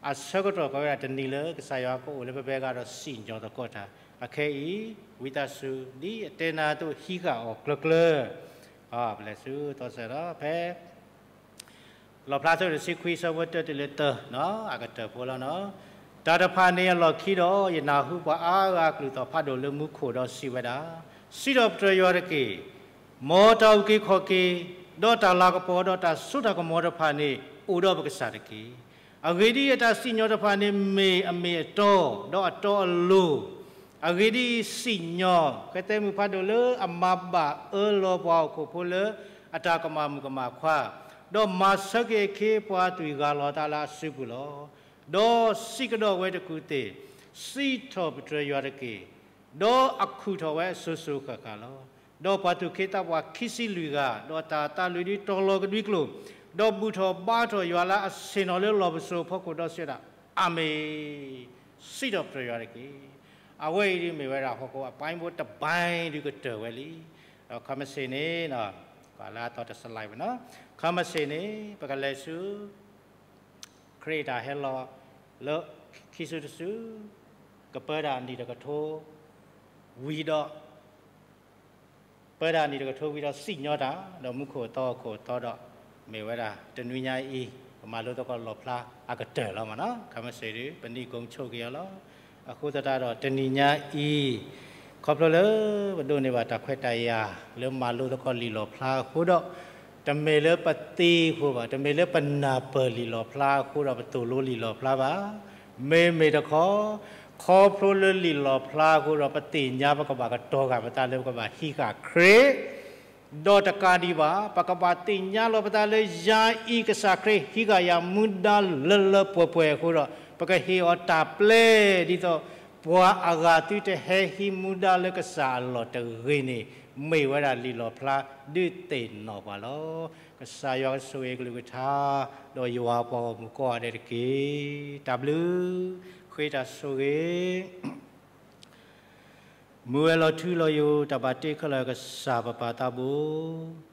အဆၢကတီၢ်ကီးဝဲဒၣ်တနံၤလၢကစၢ်ယွၤကအိၣ်လၢပဘဲဂၤဒီးစံၣ်ညီၣ်သကိးတၢ်. အခဲအံၤ ဝံသးစူၤဒ်အတဲနၤအသိးဟံးဃာ်အီၤကျၢၤကျၢၤ. ပျဲၢ်ဆူသီစဲဒီးဖဲ လီၣ်ဖျါအဆၢဒိၣ်တဆံခွံ အဆၢဖိတၢတုၤလၢသၢ, အကတၢၢ်ဖိလီၤနီၤ. တၢ်တဖၣ်န့ၣ်အလီၢ်ခံဒီး ယနၢ်ဟူပှၤအါဂၤအကလုၢ်သီၣ်ဖးဒိၣ်လၢမူခိၣ်ဒီးစံးဝဲဒၣ်, စံးထီၣ်ပတြၢၤယွၤတက့ၢ်. မ်တၢ်အုၣ်က့ၤခီၣ်က့ၤ, ဒီးတၢ်လၤကပီၤ, ဒီးတၢ်စိတၢ်ကမီၤတဖၣ်န့ၣ် အိၣ်ဒီးပကစၢ်တက့ၢ်. အဂ့ၢ်ဒ်အံၤ, အတၢ်စံၣ်ညီၣ်တဖၣ်န့ၣ် မ့ၢ်အမ့ၢ်အတီ, ဒီးအတီအလိၤ. အဂ့ၢ်ဒ်အံၤ, စံၣ်ညီၣ်ဃဲသဲမုၣ်ဖးဒိၣ်လၢအမၤဘၣ်အၢလီၤပှၤဟီၣ်ခိၣ်ဖိလၢအတၢ်ကမၣ်မုၣ်ကမၣ်ခွါ, ဒီးမၤဆၢက့ၤအခ့အပှၤအသွံၣ်ဂၢ်လီၤအသးလၢအစုပူၤလီၤ. ဒီးစံးကဒီးဝဲတကူၢ်သ့ၣ်, စံးထီၣ်ပတြၢၤယွၤတက့ၢ်. ဒီးအခူၣ်ထီၣ်ဝဲအစိၤစိၤဃၣ်ဃၣ်လီၤ. ဒီးပှၤသူၣ်က့သးပှၢ်ခံဆံလွံၢ်ဂၤ, ဒီးတၢ်သးလွံၢ်ဒုတီၤလီၤကဒွံကျိာ်, ဒီးဘူၣ်ထီၣ်ဘါထီၣ်ယွၤလၢအဆ့ၣ်နီၤလၢလီၢ်ပစိာ်အဖီခိၣ်ဒီးစံးဝဲဒၣ်, အၤမ့ၣ်, စံးထီၣ်ပတြၢၤယွၤတက့ၢ်. အဝဲအံၤဒ်မ့ၢ်ဝဲဒၣ်ဟီၣ်ခိၣ်အပိုင်းဖိတပိုင်းဒုကတၢၢ်ဝဲလံ. ဒီးခဲမုၢ်ဆ့ၣ်န့ၣ်, ပှၤလၢအသီတစလါဝဲနီၤ, ခဲမုၢ်ဆ့ၣ်န့ၣ် ပကလဲၤဆူ ခရံာ်တၢ်ဟဲလီၤလၢခံစုတစု, ကပၢတၢ်အနံၣ်တကထိဝံၤဒီး, ပၢတၢ်အနံၣ်တကထိဝံၤဒီးစံၣ်ညီၣ်တၢ်, ဒီးမူခိၣ်အသီဟီၣ်ခိၣ်အသီဒီး, မ့ၢ်ဝဲဒၣ်တနွံညါအံၤ, ပမၤလိသကိးလီၣ်ဖျါအကတၢၢ်လီၤမးနီၤ, ခဲမုၢ်ဆ့ၣ်ဒု ပနံၣ်ကိးဆိၣ်က့ၤအီၤလီၤ. အဃိသတးဒီးတနံၤညါအံၤ, ခီဖျိလၢပဒိးန့ၢ်ဘၣ်တၢ်ခွဲးတၢ်ယာ်လၢမၤလိသကိးလံာ်လီၣ်ဖျါအဃိဒီး, တမ့ၢ်လၢပသ့အဃိဘၣ်, တမ့ၢ်လၢပနၢ်ပၢၢ်လံာ်လီၣ်ဖျါအဃိဒီးပသိၣ်လိလံာ်လီၣ်ဖျါဘၣ်. မ့မ့ၢ်တခီ, ခီဖျိလၢလံာ်လီၣ်ဖျါအဃိဒီး ပသ့ၣ်ညါပကဘၣ်ကတီၤဃာ်ပသးလၢပကဘၣ်ဟံးဃာ်ခရံာ်, ဒီးတကးဒံးဘၣ်, ပကဘၣ်သ့ၣ်ညါလီၤပသးလၢယၤအံၤ ကစၢ်ခရံာ်ဟံးဃာ်ယၤမူဒါလၢလၢပှဲၤပှဲၤအဃိဒီး, ပကဟ့ၣ်အီၤတၢ်ပျဲ ဒ်သိးပှၤအဂၤသုတဟဲဟံးမူဒါလၢကစၢ်အလီၢ်တဂ့ၤန့ၣ်, မ့ၢ်ဝဲဒၣ်လံာ်လီၣ်ဖျါဒုးသ့ၣ်နီၣ်ပှၤလီၤ. ကစၢ်ယွၤကဆိၣ်ဂ့ၤကလုၢ်ကထါ, ဒီးယွၤပှၤဂီၢ်မုၢ်ကိးဂၤဒဲးတက့ၢ်. တၢ်ဘျုး, ဃ့တၢ်ဆိၣ်ဂ့ၤ မုၢ်ဝဲၤလီၤထူလီၤယိာ် တၢ်ဘၣ်တ့ခဲလၢာ်ကစၢ်ပပၢ်သးဘိ,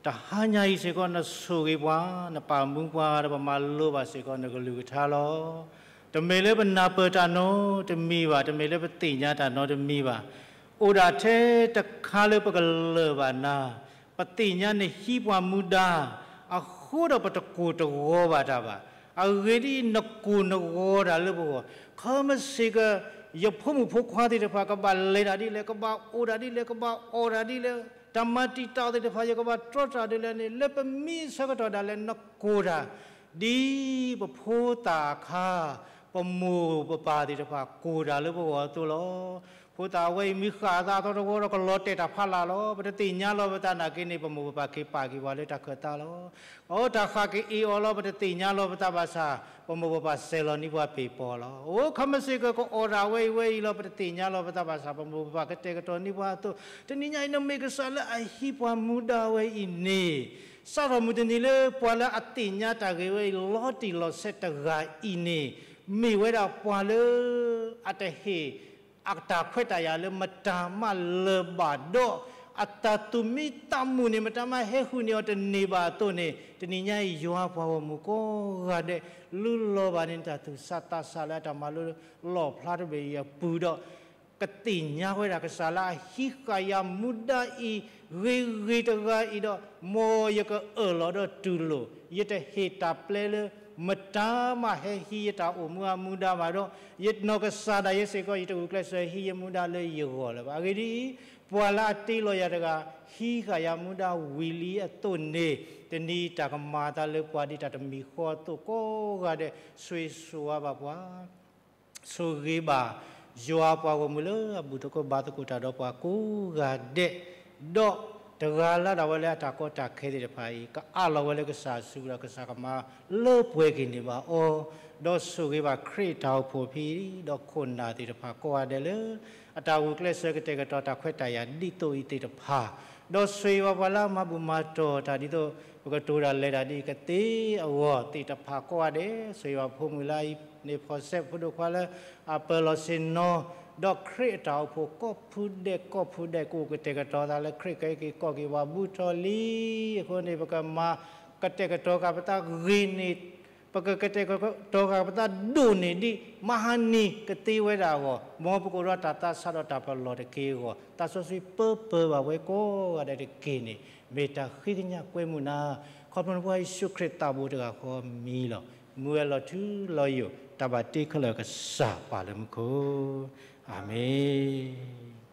တဟါညါအံၤစ့ၢ်ကီး နဆိၣ်ဂ့ၤပှၤ, နပာ်မူပှၤ, ဒီးပမၤလိဘၣ်စ့ၢ်ကီးနကလုၢ်ကထါလီၤ. တမ့ၢ်လၢပနၢ်ပၢၢ်တၢ်နီတမံၤဘၣ်, တမ့ၢ်လၢပသ့ၣ်ညါတၢ်နီတမံၤဘၣ်, အိၣ်ဒၣ်ထဲတခါလၢပကလၢၢ်ဘၣ်နၤ, ပသ့ၣ်ညါနဟံးပှၤမူဒါ, အဃိဒီးပတကိၢ်တဂီၤဘၣ်တၢ်ဘၣ်. အဂ့ၢ်ဒ်အံၤ, နကိၢ်နဂီၤတၢ်လၢပဂီၢ်, ခီမ့ၢ်စ့ၢ်ကီး ယဖိမုၣ်ဖိခွါသ့ၣ်တဖၣ် ကဘၣ်လဲၤတၢ်ဒ်လဲၣ်, ကဘၣ်အိၣ်တၢ်ဒ်လဲၣ်, ကဘၣ်အီၣ်တၢ်ဒ်လဲၣ်, တၢ်မၤတံာ်တာ်သ့ၣ်တဖၣ် ယကဘၣ်တြီတၢ်ဒ်လဲၣ်န့ၣ်, လၢပမံအဆၢကတီၢ်ဒၣ်လဲာ် နကိၢ်တၢ် ဒ်ပဖိသၣ်အခါ ပမိၢ်ပပၢ်သ့ၣ်တဖၣ် ကိၢ်တၢ်လၢပဂီၢ်အသိးလီၤ. ဖိသၣ်ဝဲအံၤ မ့ၢ်ဃၣ်အသးအသီတဝီဒီး ကလီၤတဲာ်တၢ်ဖးလာ်လီၤ. ပတသ့ၣ်ညါလီၤပသးနာ်က့န့ၣ် ပမိၢ်ပပၢ်က့ၤပာ်က့ၤပှၤလၢတၢ်ခၢၣ်သးလီၤ. အိ တၢ်ဃၣ်ကအ့ၣ်အီၤလီၤ. ပတသ့ၣ်ညါလီၤပသးဘၣ်ဆၣ် ပမိၢ်ပပၢ်စဲၤလီၤန့ၢ်ပှၤပ့ၤပီၤလီၤ. အိ ခီမ့ၢ်စ့ၢ်ကီး ကအီၣ်တၢ်ဝဲအံၤဝဲအံၤလီၤ. ပတသ့ၣ်ညါလီၤပသးဘၣ်ဆၣ် ပမိၢ်ပပၢ်ကတဲာ်ကတီၤန့ၢ်ပှၤအသိး, တနံၤညါအံၤ နမ့ၢ်ကစၢ်လၢအဟံးပှၤမူဒါဝဲအံၤန့ၣ်, စးထီၣ်မုၢ်တနံၤလၢပှၤလၢအသ့ၣ်ညါတၢ်ဂ့ၢ်ဝဲအံၤ လီၤတံၢ်လီၤဆဲးတဂၤအံၤန့ၣ်, မ့ၢ်ဝဲဒၣ်ပှၤလၢ အတဟ့ၣ် အတၢ်ခွဲးတၢ်ယာ်လၢမတၤမးလၢၤဘၣ်ဒီး, အတၢ်သူၣ်မံသးမုာ်န့ၣ် မတၤမးဟဲဟုၣ်န့ၢ်အီၤတန့ၢ်ဘၣ်အသိးန့ၣ်, တနံၤညါအံၤ ယွၤပှၤဂီၢ်မုၢ်ကိးဂၤဒဲး လူလီၤဘၣ်န့ၣ် တၢ်သူၣ်ဆးသးဆးလၢအတၢ်မၤလိလီၣ်ဖျါတဘ့ၣ်အံၤအပူၤဒီး ကသ့ၣ်ညါဝဲဒၣ်ကစၢ်လၢအဟံးဃာ်ယၤမူဒါအံၤ ဂ့ၤဂ့ၤတဂၤအံၤဒီး, မ်ယကအၢၣ်လီၤဒီးတူၢ်လိာ်, ယတဟ့ၣ်တၢ်ပျဲလၢ မတၤမးဟဲဟံးယတၢ်အိၣ်မူအမူဒါဘၣ်ဒီး, ယနီၢ်ကစၢ်ဒၣ်ယဲစ့ၢ်ကီး ယတဂုာ်ကျဲးစၢးဟံးယမူဒါလၢယဂီၢ်လၢၤဘၣ်. အဂ့ၢ်ဒ်အံၤ, ပှၤလၢအတ့လီၤယၤတဂၤ ဟံးဃာ်ယၤမူဒါဝံၤလံအသိးန့ၣ်, တနံၤအံၤတၢ်ကမၤအသးလၢပှၤဒ်တၢ်တမံၤဃီအသိး ကိးဂၤဒဲး ဆိၣ်ဂ့ၤဆိၣ်ဝါဘၣ်ပှၤ ဆိၣ်ဂ့ၤဘၣ် ယွၤပှၤဂီၢ်မုၢ်လၢအဘူၣ်သကိးဘါသကိးတၢ်ဒီးပှၤကိးဂၤဒဲး, ဒီးတဂၤလၢ်ဒၣ်ဝဲလၢအတၢ်ကီတၢ်ခဲသ့ၣ်တဖၣ်အံၤ ကအးလီၤဝဲလၢကစၢ်အစုပူၤဒီး ကစၢ်ကမၤလၢပှဲၤက့ၤန့ၢ်ဘၣ်အီၤ, ဒီးဆိၣ်ဂ့ၤဘၣ်ခရံာ်အတၢ်အိၣ်ဖှိၣ်ဖဲအံၤ ဒီးခိၣ်နၢ်သ့ၣ်တဖၣ်ကိးဂၤဒဲးလၢ အတၢ်ဂုာ်ကျဲးစၢးကတဲာ်ကတီၤတၢ်ခွဲးတၢ်ယာ်ဒ်သိးအံၤသ့ၣ်တဖၣ်, ဒီးဆိၣ်ဂ့ၤဘၣ်ပှၤလၢအမၤဘူၣ်မၤတီၢ်တၢ်ဒ်သိး ပကတိၤတၢ်လဲၤတၢ်ဒ်အံၤကသ့အဂီၢ်သ့ၣ်တဖၣ်ကိးဂၤဒဲး, ဆိၣ်ဂ့ၤဘၣ်ဖိမုၣ်လၢအအံၤန့ၣ် ဖီစဲးဖိဒိၣ်ခွါလၢအပၢၤလီၢ်ဆ့ၣ်နီၤ, ဒီးခရံာ်အတၢ်အိၣ်ဖှိၣ်ကိးဖုဒဲးကိးဖုဒဲး ကအိၣ်ကတဲာ်ကတီၤသးလၢခရံာ်ကဟဲက့ၤကိးက့ၤပှၤဘူးထီၣ်လံ. အဃိန့ၣ် ပကမၤကတဲာ်ကတီၤဃာ်ပသးဂ့ၤန့ၢ် ပကကတဲာ်ကတီၤဃာ်ပသးဒိၣ်န့ၢ်ဒံး မဟါနံၤကသ့ဝဲဒၣ်အဂီၢ်, မ်ပကအိၣ်ဒီးတၢ်သးဆးဒီးတၢ်ပလီၢ်တက့ၢ်အဂီၢ်, သးစီဆှံပၢပၢဘၣ်ပှၤကိးဂၤဒဲးတက့ၢ်န့ၣ်, မ့ၢ်တၢ်ဃ့ကညးကွဲမုာ်နၤ, ခီဖျိနဖိယ့ၣ်ၡူးခရံာ်သးဘိတဂၤဃီအမံၤလီၤ. မူဝဲလီၤထူလီၤယိာ်, တၢ်ဘၣ်တ့ခဲလၢာ်ကစၢ်ပာ်လၢမူခိၣ်, အၤမ့ၣ်.